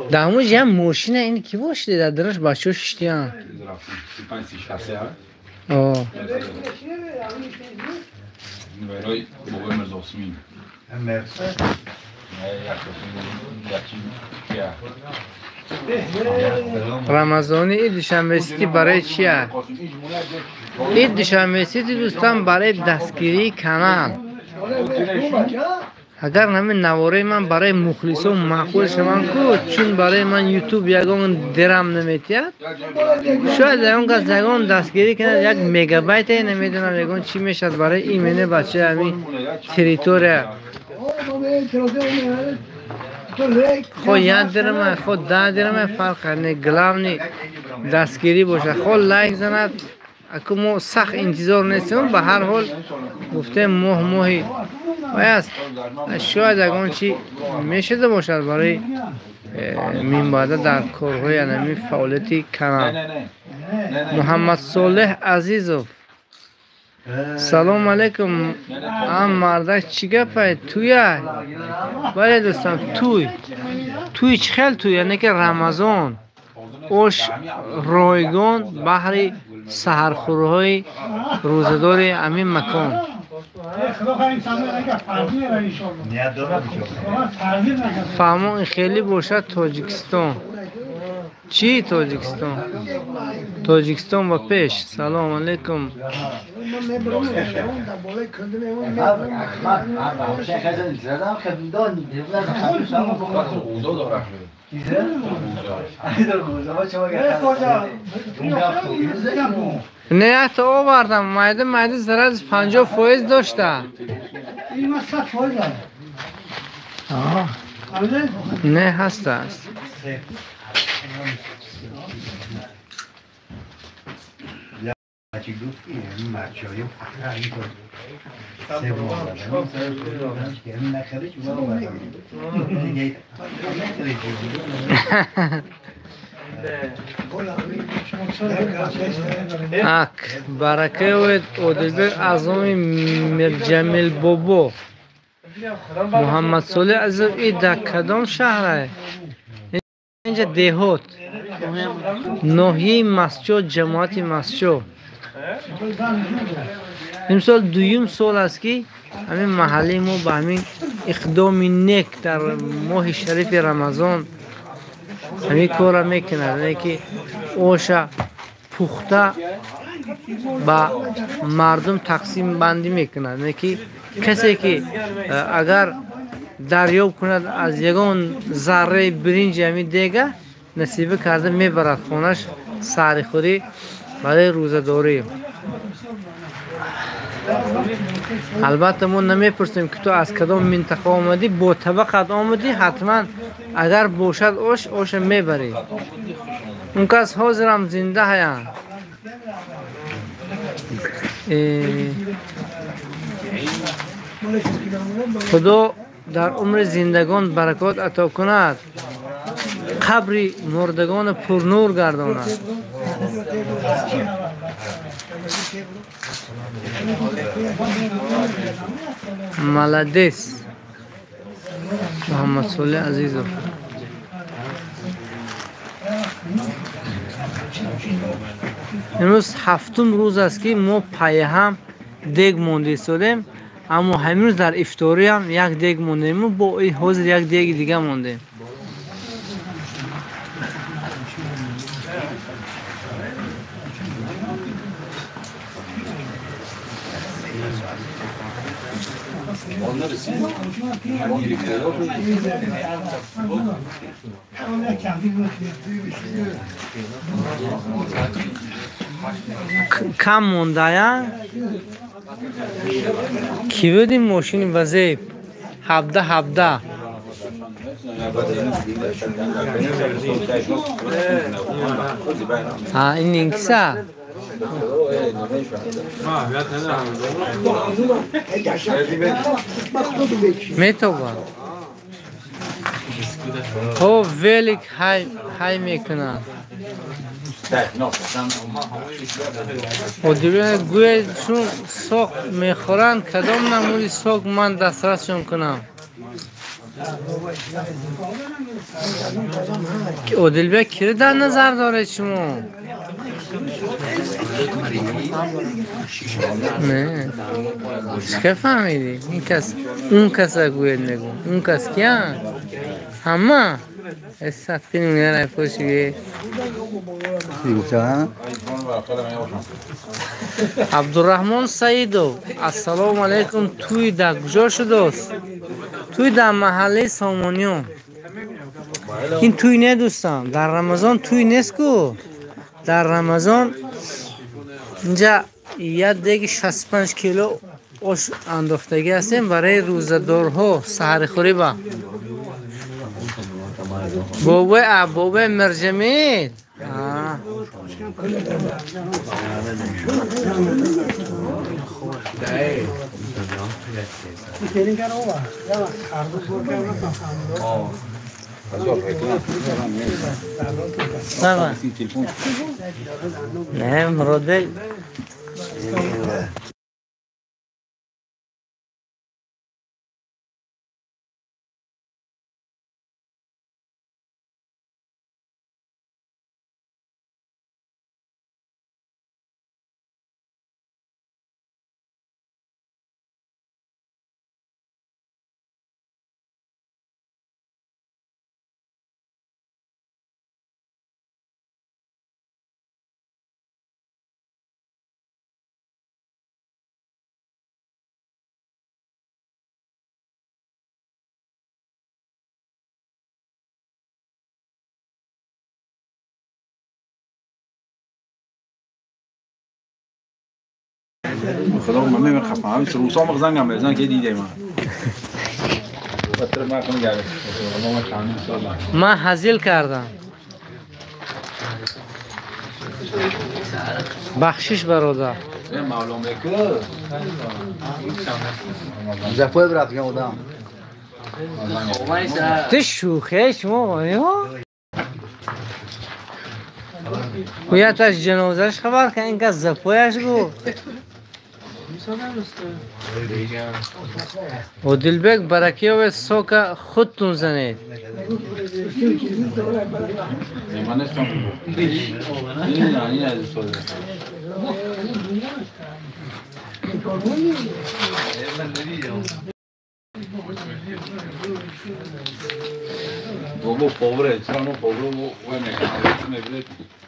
در همون جمع ماشینه این کی باشه در درش بچه شیشتیان. آه. برای بابای مرزا عثمین. رمضانی ای دوشنبه سیتی برای چیه؟ ای دوشنبه سیتی دوستان برای دستگیری کانال. اگر همین نواره من برای مخلصان معقول شوند کو چون برای من یوتیوب یگان درم نمیتید شاید یگان کس یگان دستگیری کنه یک مگابایت نمیدونم یگان چی میشد برای ایمنه بچه همین تریتوریا خو یک درم خو ده درم فرق نه главный دستگیری باشه خو لایک زند اکو ما سخت انتظار نیستیم به هر حال گفته ماه ماهی است شاید اگه چی میشده باشد برای منبعد در کارهای انمی فعالیتی کانال. محمد صالح عزیزов سلام علیکم. ام مردک چی گپه توی؟ بله دوستان توی توی چه خیلی توی یعنی که رمضان ош ройгон баҳри саҳархӯрҳои рӯзадори ҳамин макон. Фаҳмо ин хеле бошад Тоҷикистон. Чӣ Тоҷикистон? Тоҷикистон ба пеш. Салом алейкум. Не ҳатто овардам майда майда зарар 50% дошта. Не ҳаст аст. Ак, баракаевед Одилбек аз номи Мирҷамил бобо. Муҳаммадсолеҳ Азизов и дар кадом шаҳре? Инҷа деҳот. Ноҳияи Масчо, ҷамоати Масчо. Имсол дуюм сол аст ки ҳамин маҳаллаи мо ба ҳамин иқдоми нек дар моҳи шарифи Рамазон ҳамин корро мекунад, яъне ки оша пухта ба мардум тақсимбандӣ мекунад, яъне ки касе ки агар дарёб кунад аз ягон зарраи биринҷи ҳамин дега насиба карда мебарад хонаш саҳрихӯрӣ барои рӯзадорӣ. Албатта мо намепурсем ки ту аз кадом минтақа омадӣ, бо табақат омадӣ, ҳатман агар бошад ош, оша мебарӣ. Он кас ҳозирам зинда ҳаянд. Худо дар умри зиндагон баракот ато кунад, қабри мурдагонро пурнур гардонад. Молодец Муҳаммадсолеҳ Азизов. Имрӯз ҳафтум рӯз аст ки мо пайҳам дег монда истодем, аммо ҳамин рӯз дар ифториам як дег мондем, бо ҳозир як деги дига мондем. Кам мондая? Ки будим мошини вазеб? Ҳабда ҳабда. Ин инкиса? Метоба. Ҳо велик ҳай мекунад. Гӯед чун сок мехӯранд, кадом намуди сок ман дастрасшон кунам? Одилбек киро дар назар доред шумо? Не, чӣ кар фаҳмидӣ? Ин кас он каса гӯед мегӯм. Он кас кия? Ҳама? Абдурраҳмон Саидов, ассалому алайкум. Тӯй дар куҷо шудааст? Тӯй дар маҳаллаи Сомониён. Ин тӯй не дӯстам, дар Рамазон тӯй нест ку. Дар Рамазон инҷа як деги 65 кило ош андохтагӣ ҳастем барои рӯзадорҳо саҳарихӯрӣ ба. Бобои бобои Мирҷамил. Не, Муродбек. خدا من نمیخوام همین روسا مخزنگم بزن که دیده من من هزیل کردم. Бахшиш бародар. Запой брат, одам. Ты шӯхе шумо гӯяташ ҷанозаш хабар ка ин кас запояш гу. Одилбек Баракиёве сока худтун занед. بابا پاوره چرا نو پاوره و میکنه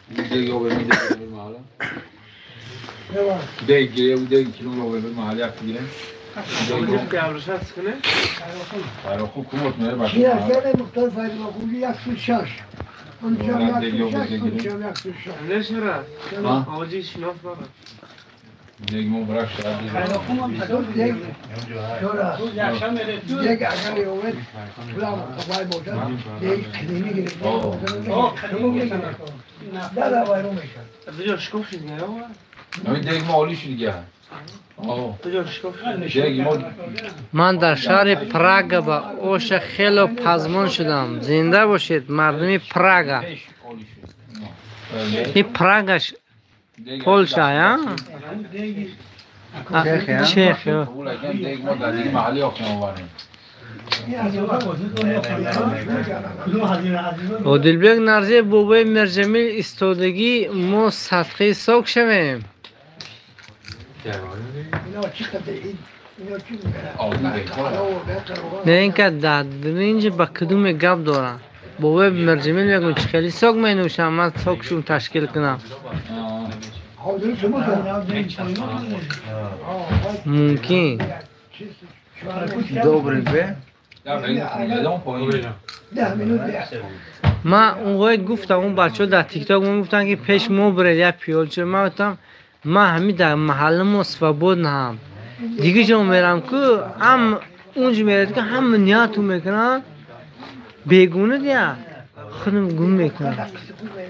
میده یا به میده محله دیگه او دیگه کیلو رو به محله یک دیگه خب کمک میره باشه یه مختلف فایده خوبی 106 اون 106 نه چرا آجی شناف داره دیگه مو براش یک یک اگر یومد پولم قبای باشد یک قدیمی گرفته نه وایرو میشد. دو شکوف شد نه همین دیگه ما عالی شد دیگه. Ман дар шаҳри Прага ба оша хело пазмон шудам. Зинда бошед, мардуми Прага. Ин Прагаш Полша, а? Чехия. Одилбек Нарзиев бобои Мирҷамил истодагӣ мо садқаи сок шавем. Не ин ка дар инҷа ба кадуме гап дорам. Бобои Мирҷамил мегӯм чӣ хеле сок менӯшам, ман сокшум ташкил кунам. Мумкин. Ман он гоҳе гуфтам, он бачаҳо дар тикток гуфтанд ки пеш мо биред як пиёлча. Ман гуфтам ман ҳамин дар маҳалла мо свободнаам. Дига ҷо мерам ку ҳам унҷо мерад ки ҳама нияту мекунанд бегуна дия худам гум мекунам.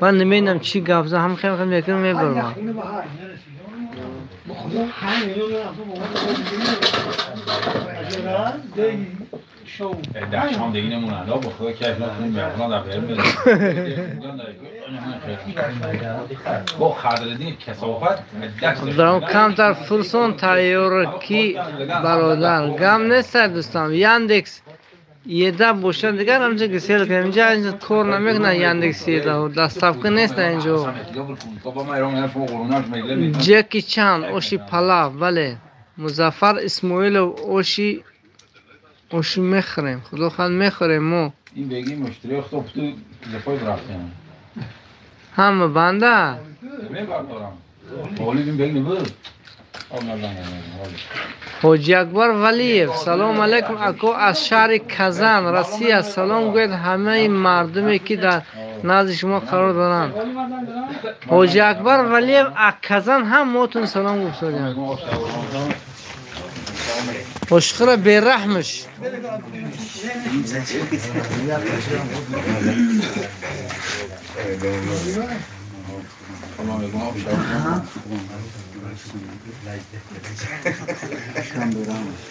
Ман намедонам чӣ гап зад, ҳам хел хел мекунам мебарам. در شام دیگه نمونه با خدا کیف نکنیم به در غیر با خدردین کثافت برام камтар фурсон тайёр ки бародар гам нест дӯстам. Яндекс еда бошад дигар ҳамҷа гисел кунем. Инҷа кор намекунад Яндекс еда, доставка нест инҷо. Ҷеки Чан оши палав, бале. Музаффар Исмоилов оши мехӯрем, худо хоҳад мехӯрем мо. Ин беги муштари худо путу запой рафтем. Ҳама банда? Мебардорам. Ҳоли ин беги набуд. Ҳоҷи Акбар Валиев, салом алайкум ако аз шаҳри Казан, Россия. Салом гӯед ҳамаи мардуме ки дар назди шумо қарор доранд. Ҳоҷи Акбар Валиев аз Казан ҳам мотун салом гуфтодем. Ошхира бераҳмш.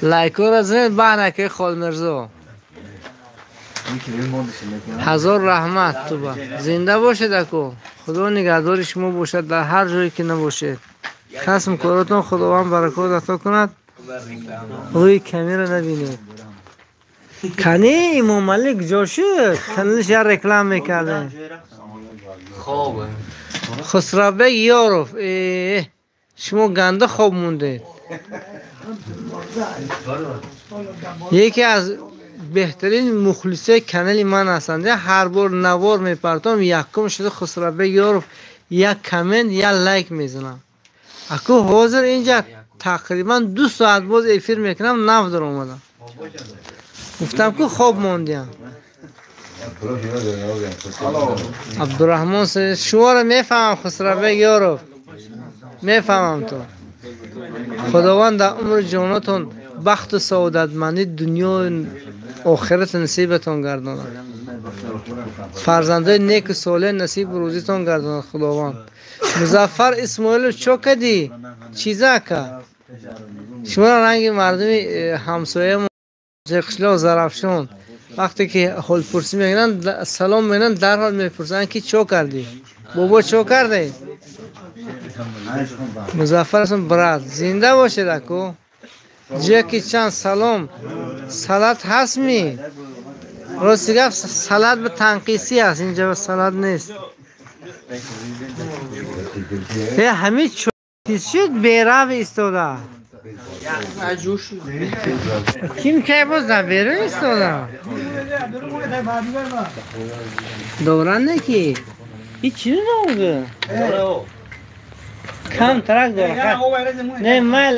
Лайкора занед баънаки Холмирзо. Ҳазор раҳмат туба. Зинда бошед ако. Худо нигаҳдори шумо бошад дар ҳар ҷое ки набошед. Касм коротон Худованд баракот ато кунад. Рӯи камера набинед. Кани Имомалӣ куҷо шуд? Каналиш як реклама мекардем. Хусравбек Ёров, шумо ганда хоб мондед. Яке аз беҳтарин мухлисои канали ман ҳастанд. Ҳар бор навор мепартом, якум шуда Хусравбек Ёров як коммент, як лайк мезанам. Аку ҳозир инҷа тақрибан 2 соат боз эфир мекунам, нав даромадам. Гуфтам ку хоб мондиям. Абдураҳмон, шуморо мефаҳмам Хусравбек Ёров, мефаҳмам то. Худованд дар умри ҷонотон бахту саодатмандӣ дунёю охират насибатон гардонад. Фарзандои неку солеҳ насибу рӯзитон гардонад Худованд. Музаффар Исмоилов чо кадӣ? Чиза ака? Шуморо ранги мардуми ҳамсоямо Қишлоқ Зарафшон вақте ки ҳолпурсӣ мекунанд, салом мекунанд, дарҳол мепурсанд ки чо кардӣ? Бобо чо кардӣ? Музаффар Исмоилов брат, зинда бошед аку. Ҷеки чан салом. Салат ҳаст ми? Рости гап салат ба танқисӣ аст, инҷа салат нест. Ҳамин чиз шуд берав истода. Ким кай боз дар берун истода? Доран не ки? Ҳеҷ чиз набуда. Кам тарак дора. Не майл.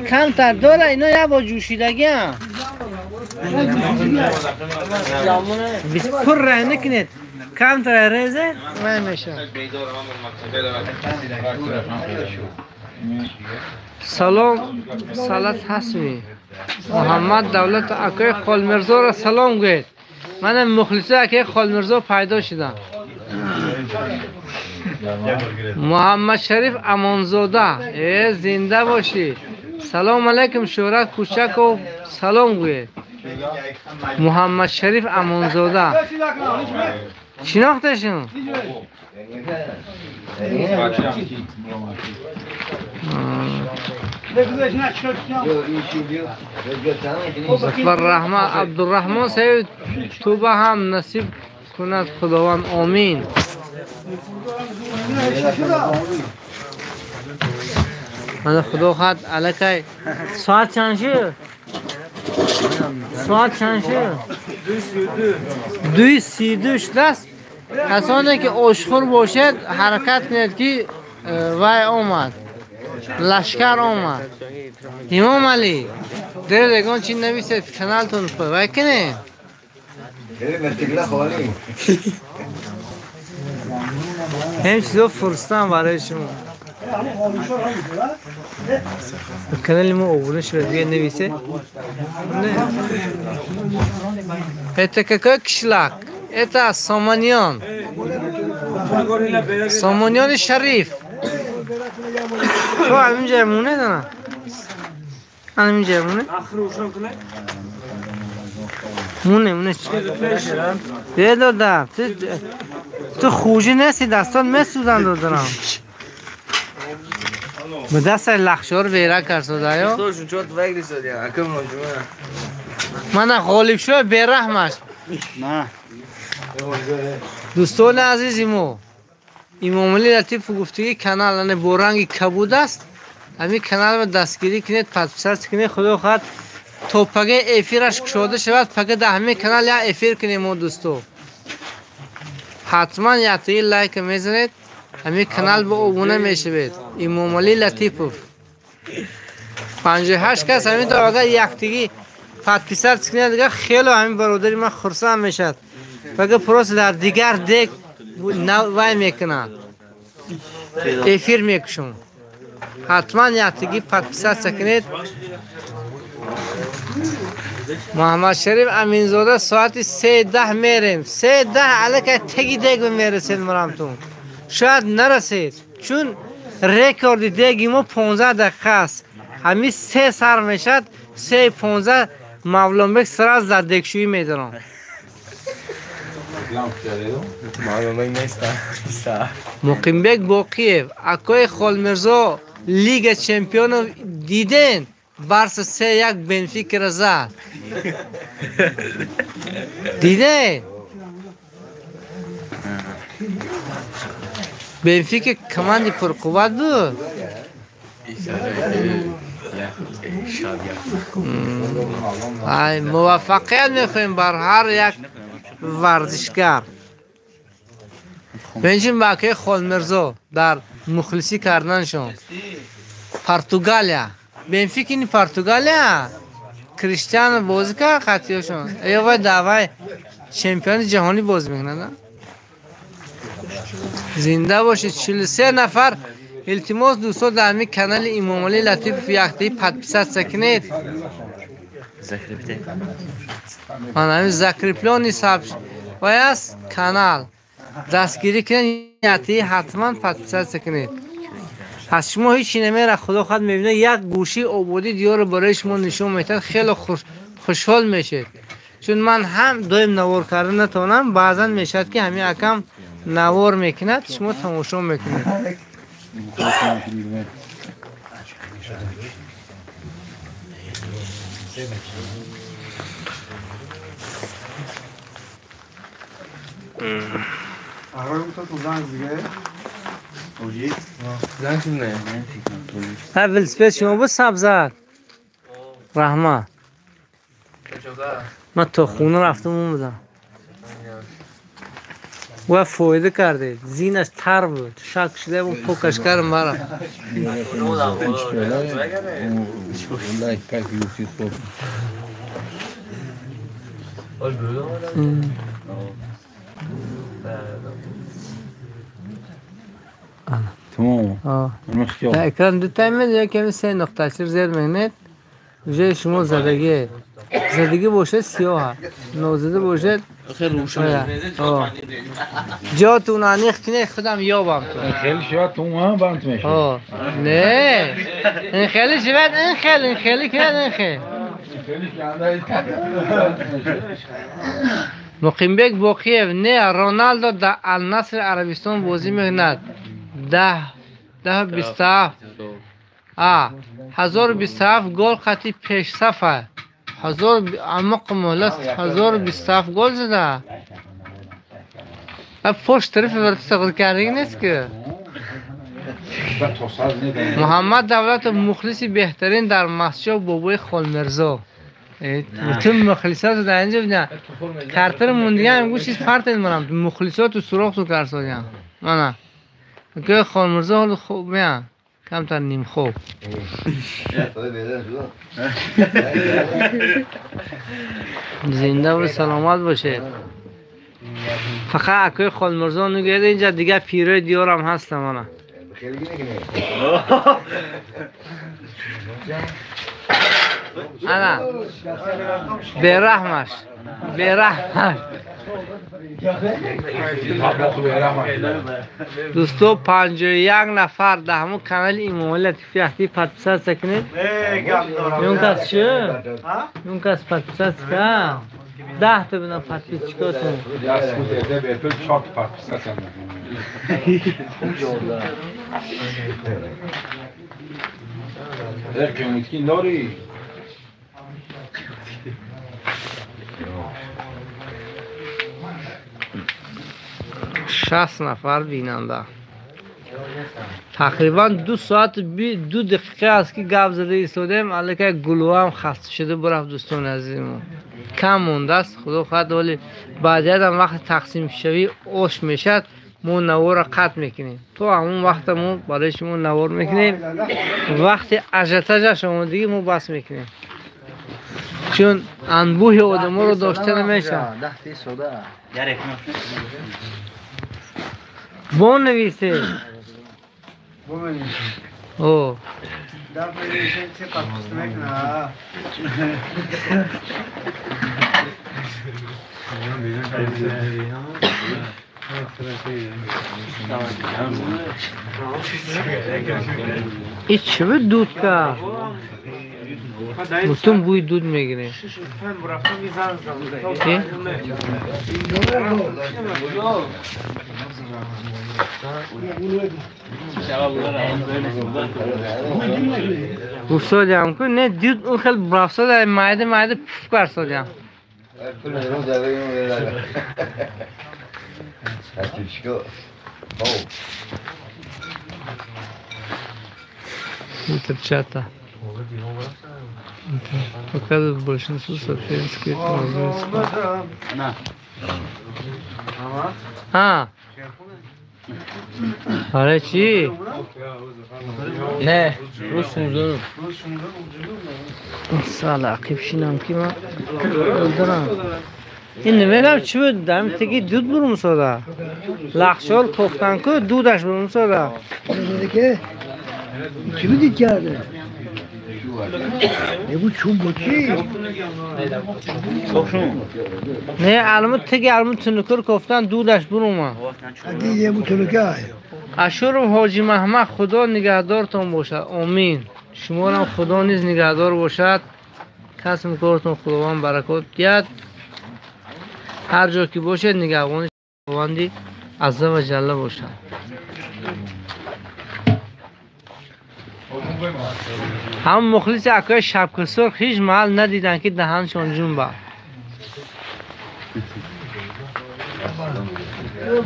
Камтар дора ино як бор ҷӯшидагиам. Пурра накунед. Камтар резе вай мешавад. Салом салат ҳастми. Муҳаммад Давлат акои Холмирзоро салом гӯед. Мана мухлиси акои Холмирзо пайдо шудам. Муҳаммад Шариф Амонзода, зинда бошӣ. Салом алайкум Шӯҳрат Кӯчаков, салом гӯед. Муҳаммад Шариф Амонзода. Шинохташон? Музаффар Раҳмат Абдурраҳмон Саид туба ҳам насиб кунад Худованд, омин. Мана худо хоҳад аллакай соат чанд шуд? Соат чанд шуд? 2:32 шудааст. Касоне ки ошхӯр бошед ҳаракат кунед ки вай омад, лашкар омад. Имом Алӣ дер ягон чи нависед каналтон вай кунед. Ҳам чизо фурсатам барои шумо. Канали мо обуна шавед, дигар нависед. Это какой кишлак? Это Сомониён. Сомониёни Шариф. Ту ҳаминҷа монед ана? Ҳаминҷа монед? Моне, моне. Дода, ту хужи нести, дастон месӯзанд додарам. Ба дастай лахшор вера карсодаё? Мана ғолиб шуд бераҳмаш. Дӯстони азизи мо, Имомалӣ Латифов гуфтагӣ канал ане бо ранги кабуд аст. Ҳамин каналро дастгирӣ кунед, подписаться кунед. Худо хоҳад то пага эфираш кушода шавад, пага дар ҳамин канал як эфир кунем мо дӯсто. Ҳатман яктаи лайка мезанед, ҳамин канал ба обуна мешавед. Имомалӣ Латипов. 58 кас ҳамин то агар яктагӣ подписаться кунед, дигар хело ҳамин бародари ман хурсанд мешавад. Пага просто дар дигар дек вай мекунад, эфир мекушам. Ҳатман яктагӣ подписаться кунед. Муҳаммад Шариф Аминзода соати 3:10 мерем. 3:10 аллакай теги дег мерасед марамтун. Шояд нарасед, чун рекорди деги мо 15 дақиқа аст. Ҳамин 3 сар мешавад, 3:15 Мавлонбек сразу дар дегшӯӣ медарам. Муқимбек Боқиев, акои Холмирзо Лига Чемпионов диден? Барса 3-1 Бенфикаро зад. Диден? Бенфика команди пурқувват буд. Ай, муваффақият мехоҳем бар ҳар як варзишгар. Бенчин ба акои Холмирзо дар мухлисӣ карданашон. Португалия. Бенфика ини Португалия. Криштиано бозӣ кард қатъиёшон. Ё вай давай чемпиони ҷаҳонӣ бозӣ мекунад. Зинда бошед. 43 нафар. Илтимос дӯстон дар ҳамин канали Имомалӣ Латипов яктаи подписаться кунед. Ман закреплённый вай аст канал. Дастгирӣ кунед, ҳатман подписаться кунед. Аз шумо ҳеҷ намера, худо худ мебинад, як гӯшаи ободӣ диёрро барои шумо нишон медиҳад, хеле хушҳол мешед. Чун ман ҳам доим навор карда натавонам, баъзан мешавад ки ҳамин акам навор мекунад, шумо тамошо мекунед. Велосипед шумо буд сабзад. Раҳмат. Ман то хона рафтам омадам. Ва фоида кардед. Зинаш тар буд. Шак шуда буд, покаш кардам барам. تمام. اکران دو تا میاد یکی سه نقطه چیر زیر می‌نید. جای شما زدگی زدگی باشه سیاه نوزده باشه خیلی روشن. جاتون انیخ کنه خودم یابم تو. خیلی شاید تو هم بند میشه. نه این خیلی شاید این خیلی این خیلی کنه این خیلی. مقیمبек Боқиев не Роналдо дар Ал-Наср Арабистон бозӣ мекунад. 10-27 1027 гол хати пешсафа. 1000 амоқ муҳлат 1027 гол зада. Пошт тарафи варта кардагӣ нест ки. Муҳаммад Давлатов мухлиси беҳтарин дар масҷид бобои Холмирзо. Bütün мухлисот дар инҷо бина. Картер мондигам гӯ чиз партел марам. Мухлисоту суроғту карсодиам. Мана. Ки Холмирзо ҳоло хуб меа. Камтар нимхоб. Зинда ва саломат бошед. Фақат акои Холмирзо нагӯяд инҷа дигар пирои диёрам ҳастам мана. Ана бераҳмаш, бераҳмаш. Дӯсто 51 нафар дар ҳамон канали Имомалӣ Латифи Аҳдӣ подписаться кунед. Юн кас чӣ? Юн кас подписаться ка? 10 та бина подписчикотон. داری؟ 60 нафар бинанда. Тақрибан 2 соат 2 дақиқа аст ки гап зада истодем, аллакай гулӯам хаста шуда бурафт дӯстони азизмо. Кам мондааст, худо хоҳад, вале баъдиядам вақти тақсимшавӣ ош мешавад, мо наворро қатъ мекунем. То ҳамон вақта мо барои шумо навор мекунем. Вақти ажиотажаш омадагӣ мо бас мекунем. Чун анбӯҳи одаморо дошта намешавад. Бонависед. О. Ин чӣ буд дудка? Бутун бӯи дуд мегирем. Гуфтодиам ку не дуд он хел рафтода майда майда пуф карсодиам. Интерчата. Показывает большинство соответствует. А. Барои чӣ? Не, рӯз 16. Сал ақиб шинам ки ман дорам. Ин намедонам чӣ буд, дар теги дуд бурумсода. Лахшор кофтан ку дудаш бурумсода. چی بدید کرده؟ بگو چون با چی؟ نه علمو تگی علمو تنکر کفتن دودش برو دیگه مو تنکر اشورم حاجی محمد خدا نگهدارتون باشد آمین شما هم خدا نیز نگهدار باشد کسب کارتون خداوند برکات دهد هر جا که باشد نگهبان خداوندی عز و جل باشد هم مخلص اکای شبکه سرخ هیچ محل ندیدن که دهنشان جون با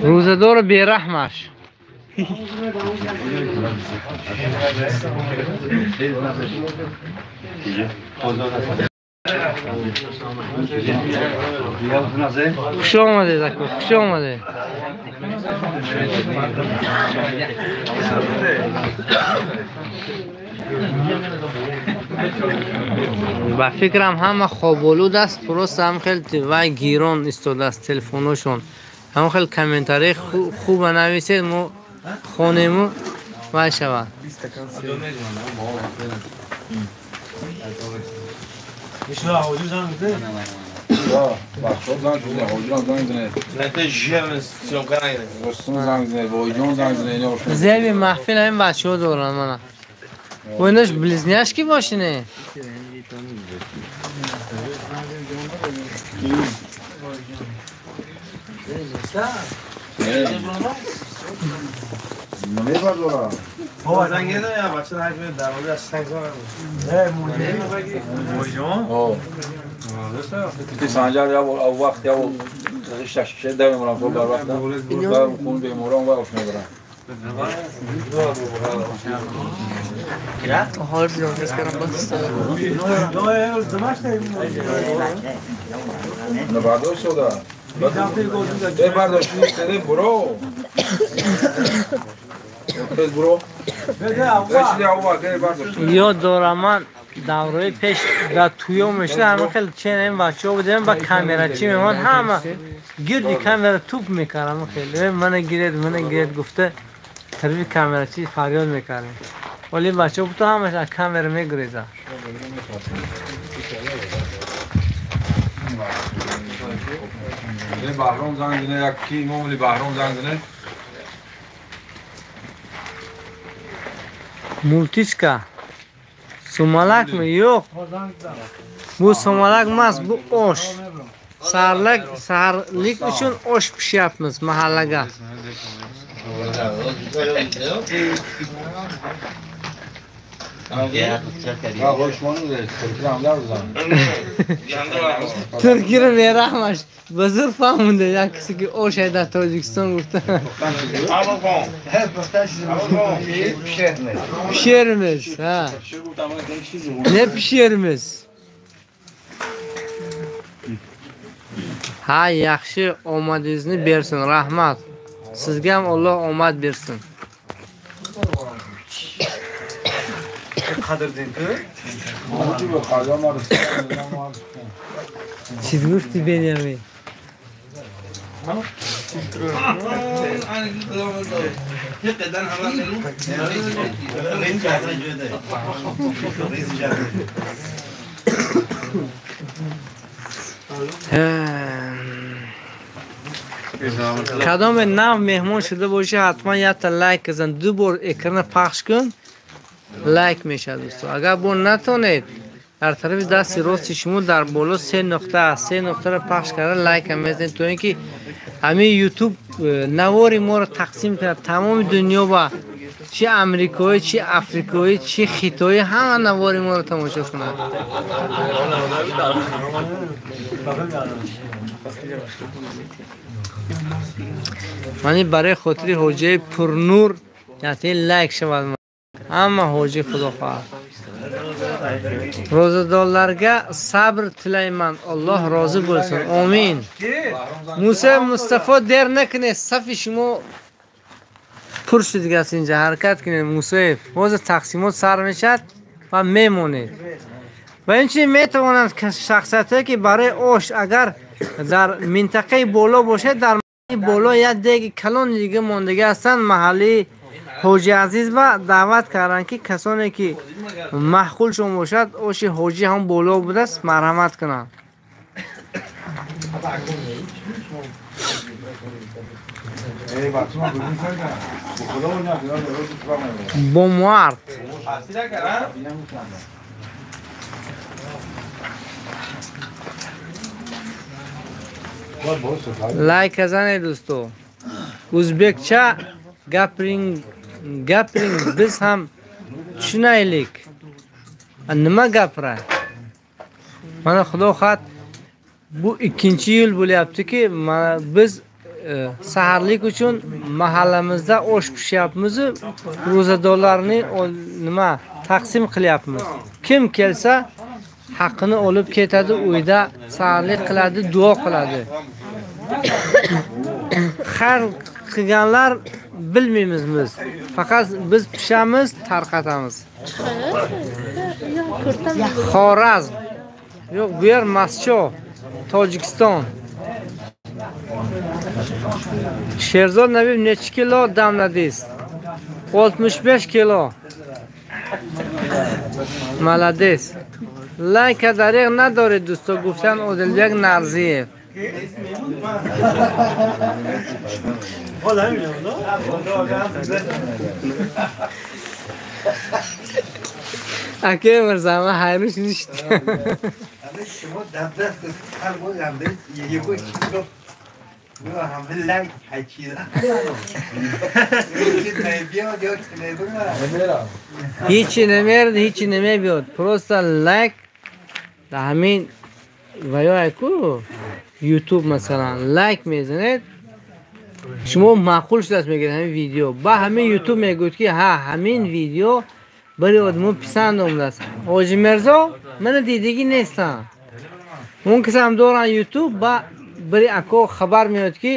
روزدار بیرحمش خوش آمدید اکو خوش آمدید ба фикрам ҳама хоболуд аст просто ҳам хел вай гирон истодааст телефоношон ҳам хел комментарии хуба нависед мо хонему вай шавад зеби маҳфил ҳамин бачаҳо доранд мана Ойнаш близняшки бошине? بابا زنگ زدم یا بچه هر دروازه از سنگ زدم. نه موجان. آه. سنجار یا او وقت یا شش دم مرام تو بر وقت. بر خون بیماران و اوش میبرن. نه برداشت شده. برداشت شده برو. Ёд дорам ман давраи пеш дар туё мешуда ҳама хел чен бачаҳо будем ба камерачӣ мемон ҳама гирди камера туп мекард ҳама хел мана гиред мана гиред гуфта тарафи камерачӣ фарёд мекардем вале бачаҳо буту ҳамаш аз камера мегурезанд. Баҳром занг зане як ки имомали Баҳром занг зане. Мултичка сумалак ми? Yo'q. Bu sumalak emas, bu osh. Saharlik uchun osh pishyapmiz mahallaga. Turkiyani berahmash. Ба зур фаҳмонда як касе ки ош дар Тоҷикистон гуфта. Пишермиз, ҳа. Не пишермиз. Ҳа, yaxshi omadingizni bersin, rahmat. Sizga ham Alloh omad bersin. Чиз гуфти Бенямин? Кадоме нав меҳмон шуда бошӣ ҳатман якта лайк кизан, ду бор экрана пахш кун, лайк мешавад дӯсто. Агар бо натонед дар тарафи дасти рости шумо дар боло се нуқта аст, се нуқтаро пахш карда лайкам мезанед то ин ки ҳамин ютуб навори моро тақсим кунад тамоми дунё ба чи амрикоӣ, чи африкоӣ, чи хитоӣ ҳама навори моро тамошо кунад. Мани барои хотири ҳоҷаи пурнур яъне лайк шавад ҳама ҳоҷи худо хоҳад. Ro'zadorlarga sabr tilayman, Alloh rozi bo'lsin. Amin. Musa Mustafo der nakунед, сафи шумо пур шуд дигар инҷа ҳаракат кунед Мусоев. Ҳозир тақсимот сар мешавад ва мемонед. Ва инчунин метавонанд шахсиятҳое ки барои ош агар дар минтақаи боло бошад, дар боло як деги калони дига мондагӣ ҳастанд, маҳаллии Ҳоҷи Азиз ба даъват карданд, ки касоне ки маъқулшон бошад, оши ҳоҷӣ ҳам боло будааст, марҳамат кунанд. Бомуард. Лайк занед дӯсто. Ӯзбекча gapiring, gapiring, biz ham tushunaylik. Nima gapiray? Mana Xudo xohlasa bu ikkinchi yil bo'lyaptiki, mana biz saharlik uchun mahallamizda osh pishyapmiz, ro'zadorlarni nima taqsim qilyapmiz. Kim kelsa haqqini olib ketadi, uyda saharlik qiladi, duo qiladi. Xayr qilganlar bilmaymiz biz. Faqat biz pishamiz, tarqatamiz. Xorazm. Yo'q, bu yer Mascho, Tojikiston. Sherzod Nabiyev necha kilo damladingiz? 65 kilo. Молодец. Лайка дареғ надоред дӯсто, гуфтан Одилбек Нарзиев. Аке Мирза, ман ҳайрон шудам. Ҳичи намерад, ҳичи намебиёд. Просто лайк дар ҳамин ва ё ку YouTube масалан лайк мезанед, шумо маъқул шудааст мегӯед ҳамин видео. Ба ҳамин YouTube мегӯяд ки ҳа, ҳамин видео барои одамо писанд омадааст. Ҳоҷи Мирзо мана дидагӣ нестам. Он касам доранд YouTube, ба барои ако хабар меояд ки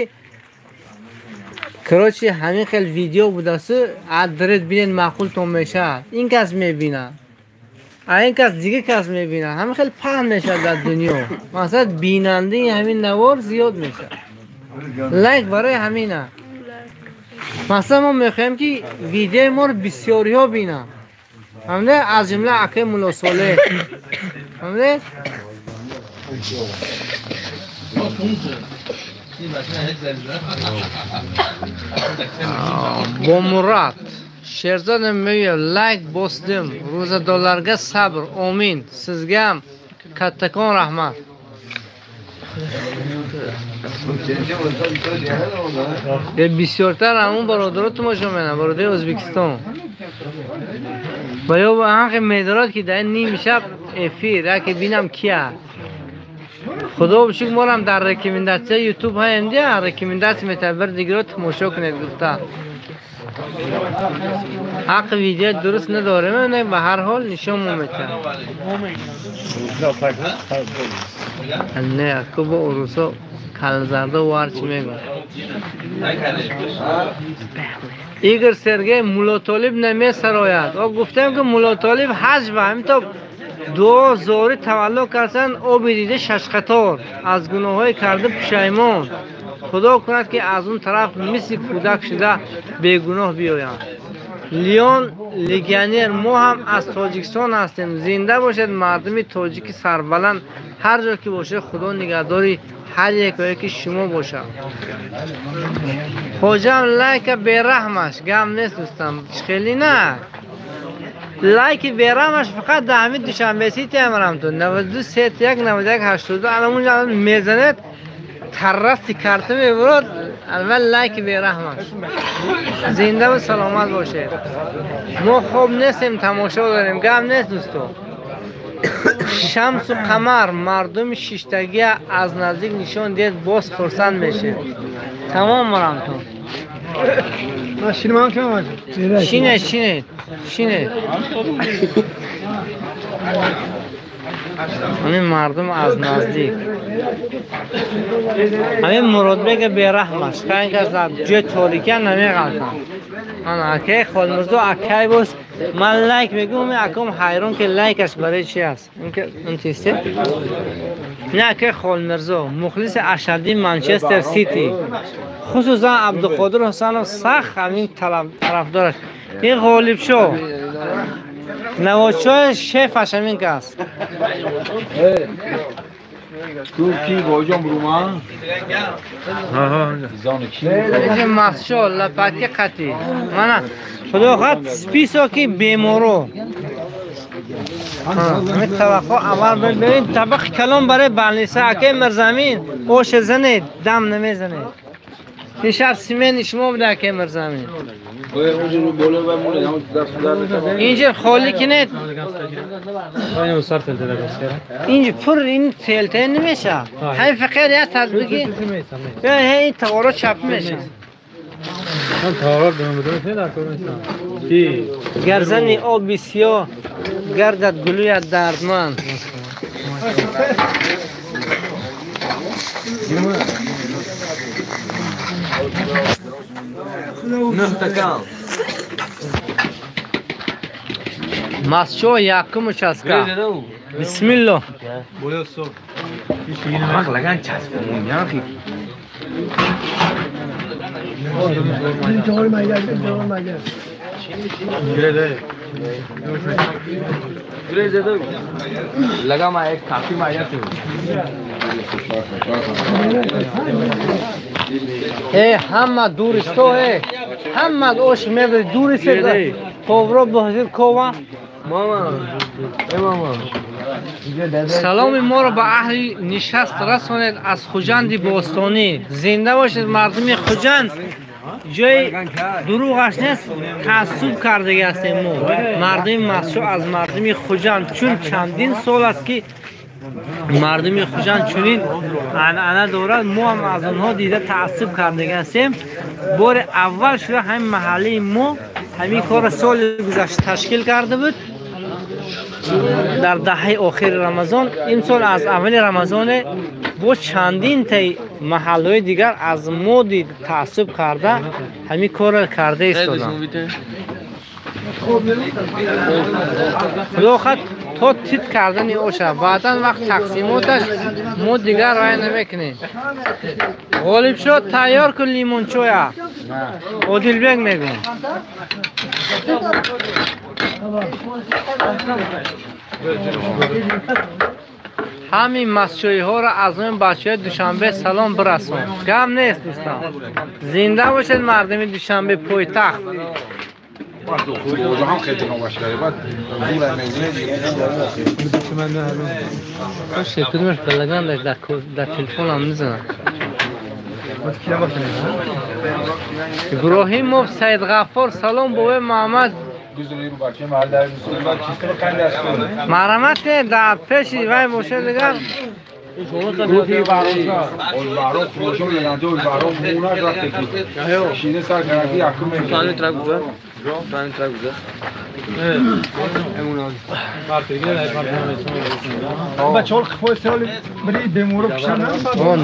короче ҳамин хел видео будааст, адред бинед маъқултон мешавад. Ин кас мебинад, ин кас дигар кас мебинад, ҳамин хел паҳн мешавад дар дунё. Масалан бинандаи ҳамин навор зиёд мешавад. Лайк барои ҳамина. Масалан мо мехоҳем ки видеои моро бисёриҳо бинанд. Фаҳмиде? Аз ҷумла акаи Мулло Солеҳ. Фаҳмиде? Бомурат Sherzod Nabiyev лайк bosdim. Ro'zadorlarga sabr. Omin. Sizga ham kattakon rahmat. Бисёртар ҳамун бародаро тамошо менам, бародари Ӯзбекистон. Ва ё ҳақи медорад ки дар ним шаб эфир, яке бинам кия. Худо бишукр, морам дар рекомендатсия YouTube ҳаем дия, рекомендатсия метавад бир дигаро тамошо кунед гуфта. Ҳақи видео дуруст надорем, не, ба ҳар ҳол нишон метавад. Не, ако бо урусо калзарда варчи мегӯяд. Игор Сергей Муллотолиб намесарояд. О гуфтем ки Муллотолиб ҳаҷ ба ҳамин то дуо зори таваллуд кардан, оби дида шашқатор аз гуноҳҳои карда пушаймон. Худо кунад ки аз он тараф мисли кӯдак шуда бегуноҳ биёянд. Леон легионер, мо ҳам аз Тоҷикистон ҳастем. Зинда бошед мардуми тоҷики сарбаланд, ҳар ҷо ки бошед, Худо нигаҳдори ҳар яке шумо бошад. Хоҷам лайка бераҳмаш, гам нест дӯстам, хеле на. Лайки бераҳмаш фақат дар ҳамин Душанбе Сити амрам ту 92 31 91 82 алан унҷа мезанед, таррасти карта мебурад, аввал лайки бераҳмаш. Зинда ва саломат бошед. Мо хоб нестем, тамошо дорем, гам нест дӯсто. Шамсу Қамар, мардуми шиштагия аз наздик нишон диҳед, боз хурсанд мешед. Тамом марамтон. Шинед, шинед, шинед. Ҳамин мардум аз наздик. Ҳамин Муродбега бераҳмаш, ин кас дар ҷои торикия намеғалтам. Ана акаи Холмирзо акай боз ман лайк мегӯям, акам ҳайрон ки лайкаш барои чи аст. Ин чисте? Не, акаи Холмирзо мухлиси ашаддии Манчестер Сити, хусусан Абдуқодир Ҳусанов сахт ҳамин тарафдораш. Ин Ғолибшо. Навочои шефаш ҳамин кас. تو کی باجام بروما؟ ها مسشو لپاتی قطی. مانا خدا خواهد سپیسو کی بیمورو. همین توقع اول ببین طبق کلام برای بلنیسا اکه مرزمین اوش زنید دم نمیزنید. این شب سیمن شما بوده اکه مرزمین. اینجا خالی کنید. اینجا پر این تلته نمیشه. همین فقط یه تدبیگی این تغارات چپ میشه. گرزنی آبی سیاه گردد گلویت دردمند. مسچو یکم участка. بسم الله. ای همه دوریستو ای همه اوش میبری دوریست کوبرو بحضیر کووا. سلام ما رو به اهل نشست رسانید از خجند باستانی. زنده باشید مردم خجند. جای دروغش نیست، تعصب کرده هستیم ما مردم مسجو از مردم خجند، چون چندین سال است که مردم خجند چنین عنعنه دارد. ما هم از آنها دیده تعصب کرده هستیم. بار اول شده همین محله ما همین کار سال گذشته تشکیل کرده بود در دهه آخر رمضان. امسال از اول رمضان با چندین تا محله‌های دیگر از ما دید تعصب کرده همین کار کرده ایستادن. خدا خواهد تا تیت کردن اوشه بعدا وقت تقسیماتش ما دیگر رای نمیکنیم. غالب شد تیار کن لیمون چویا عادل بیگ میگم. همین مسجویی ها را از اون بچه دوشنبه سلام برسون. کم نیست دوستان. زنده باشید مردم دوشنبه پایتخت. در تلفن هم میزنم. ابراهیموف سید غفار سلام بابای محمد. مرحمت کنید در پیش وای باشه دیگر.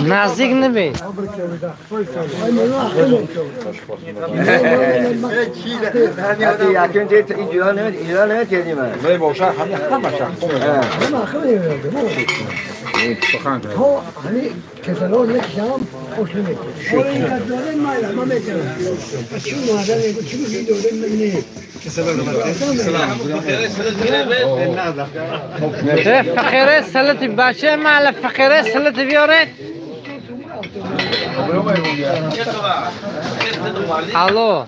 نزدیک نبی. فقیره سلطی بچه محل فقیره سلطی بیاره. Алло.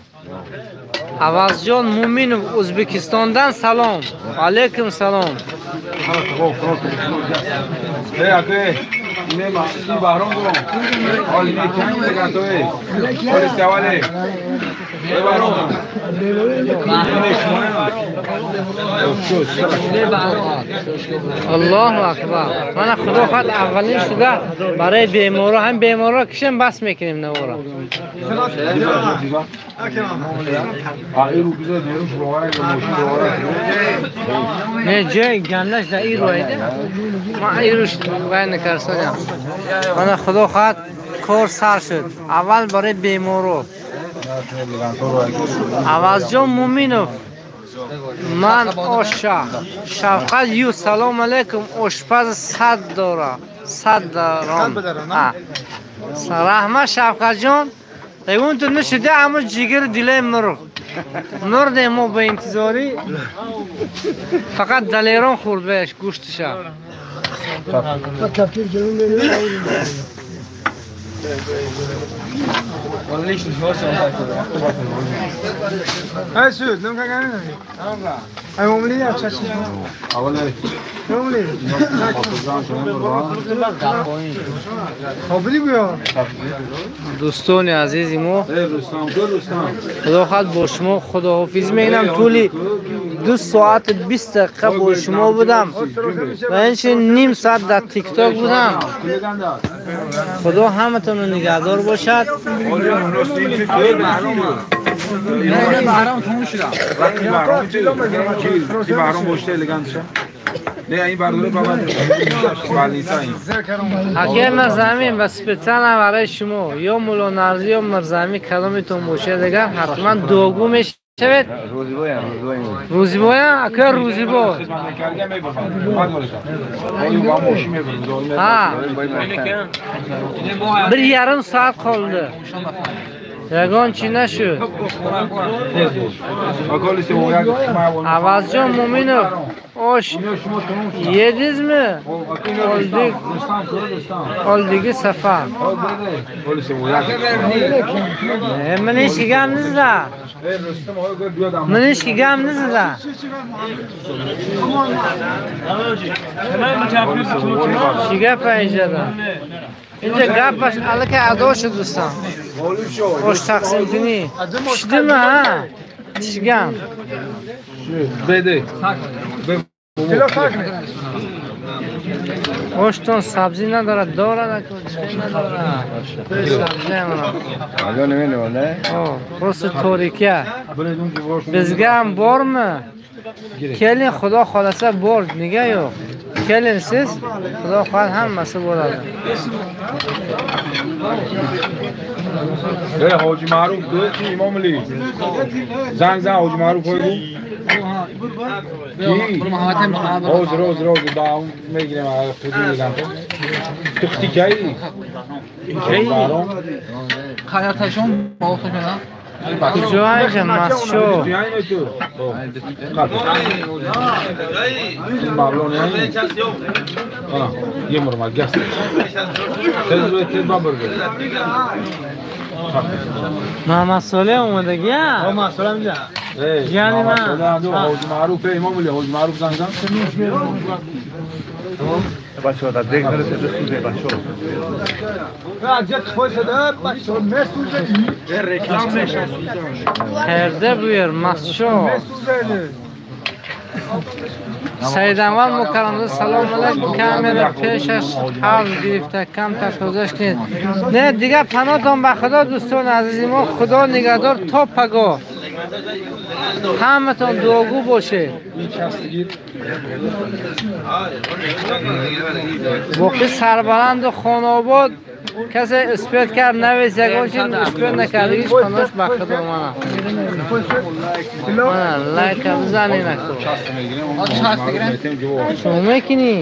Авазҷон Муминов Узбекистондан салом. Алейкум салом. Аллоҳу акбар. Мана худо хоҳад аввалин шуда барои беморо ҳам беморо кишем бас мекунем навора. Не ҷои гандаш дар ин роида. Ман ируш вай накарсоням. Мана худо хоҳад кор сар шуд. Аввал барои беморо. Авазҷон Муминов ман оша Шавқат ю салом алейкум ошпаз сад дора сад даром. Раҳмат Шавқатҷон. Ягон ту нушида аммо ҷигар дилаи мурғ. Мурдем мо ба интизорӣ. Фақат Далерон хӯрд бааш гӯштиша. Дӯстони азизи мо, худо хоҳад бо шумо худоҳофиз мегӯям. Тӯли 2 соат 20 дақиқа бо шумо будам ва инчунин ним соат дар тикток будам. Худо ҳаматонро нигаҳдор бошад. Ҳаким Мирзамин ва специально барои шумо ё Мулло Нарзӣ ё Мирзамин кадомитон бошад, дигар ҳатман дуогӯ мешавед. Рӯзибоям ака рӯзибо. Bir yarim soat qoldi. Ягон чӣ нашуд. Авазҷон Муминов, ош yedizmi? Oldigi safar. Minish kelganmizda. Minish kelganmizda. Чӣ гап инҷода? Инҷа гапаш аллакай адо шуд дӯстон. Ош тақсим кунӣ. Пишдими ҳа? Pishgan. Оштон сабзӣ надорад, дорад ака, чӣ надорад. Сабзӣ ҳам. Просто торикия. Bizga ham bormi? Kelin, xudo xolasa bor, nega yo'q? Kelin siz, xudo xohlasa hammasi bo'ladi. Hoji Ma'ruf ki Imomali. Zang zang Hoji Ma'ruf qo'ydi. Roz roz roz davom megirim xudo Tuxti kay? Qayertashon bog'tashon. Куҷо инҷа масшо? Муҳаммад Солеҳ омадагия? Яъне ман Ҳоҷи Маъруф Имомали, Ҳоҷи Маъруф занг зан. بچه‌ها در دیگ نرسیده سوزه بچه‌ها. Perde buyur masşo. Саид Анвар мукаррамзода салом алайкум. Камера пешаш ҳавз гирифта, камтар тозаш кунед. Не, дигар паноҳтон ба Худо дӯстони азизи мо, Худо нигаҳдор то пагоҳ. Ҳаматон дуогӯ бошед. Боқӣ сарбаланду хонаобод. Касе успет кард навис, ягон чиз успет накардагиш паноҳш ба Худо. Мана мана лайка бизанед аку. Шумо мекунӣ?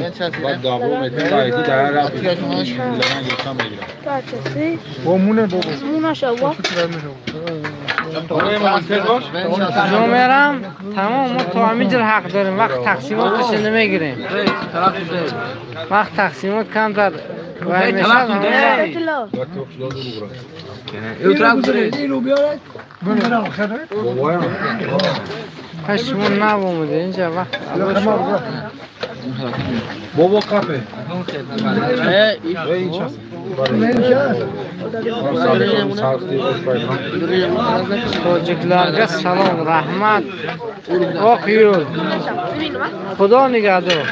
Куҷо мерам? Тамом, мо то ҳамин ҷо ҳақ дорем. Вақт тақсимоташо намегирем. Вақт тақсимот камтар вай мешавад. Пас шумо нав омада инҷа вақт бобо қапе. Тоҷикларга салом, раҳмат. Оқ yo'l. Худо нигаҳдор.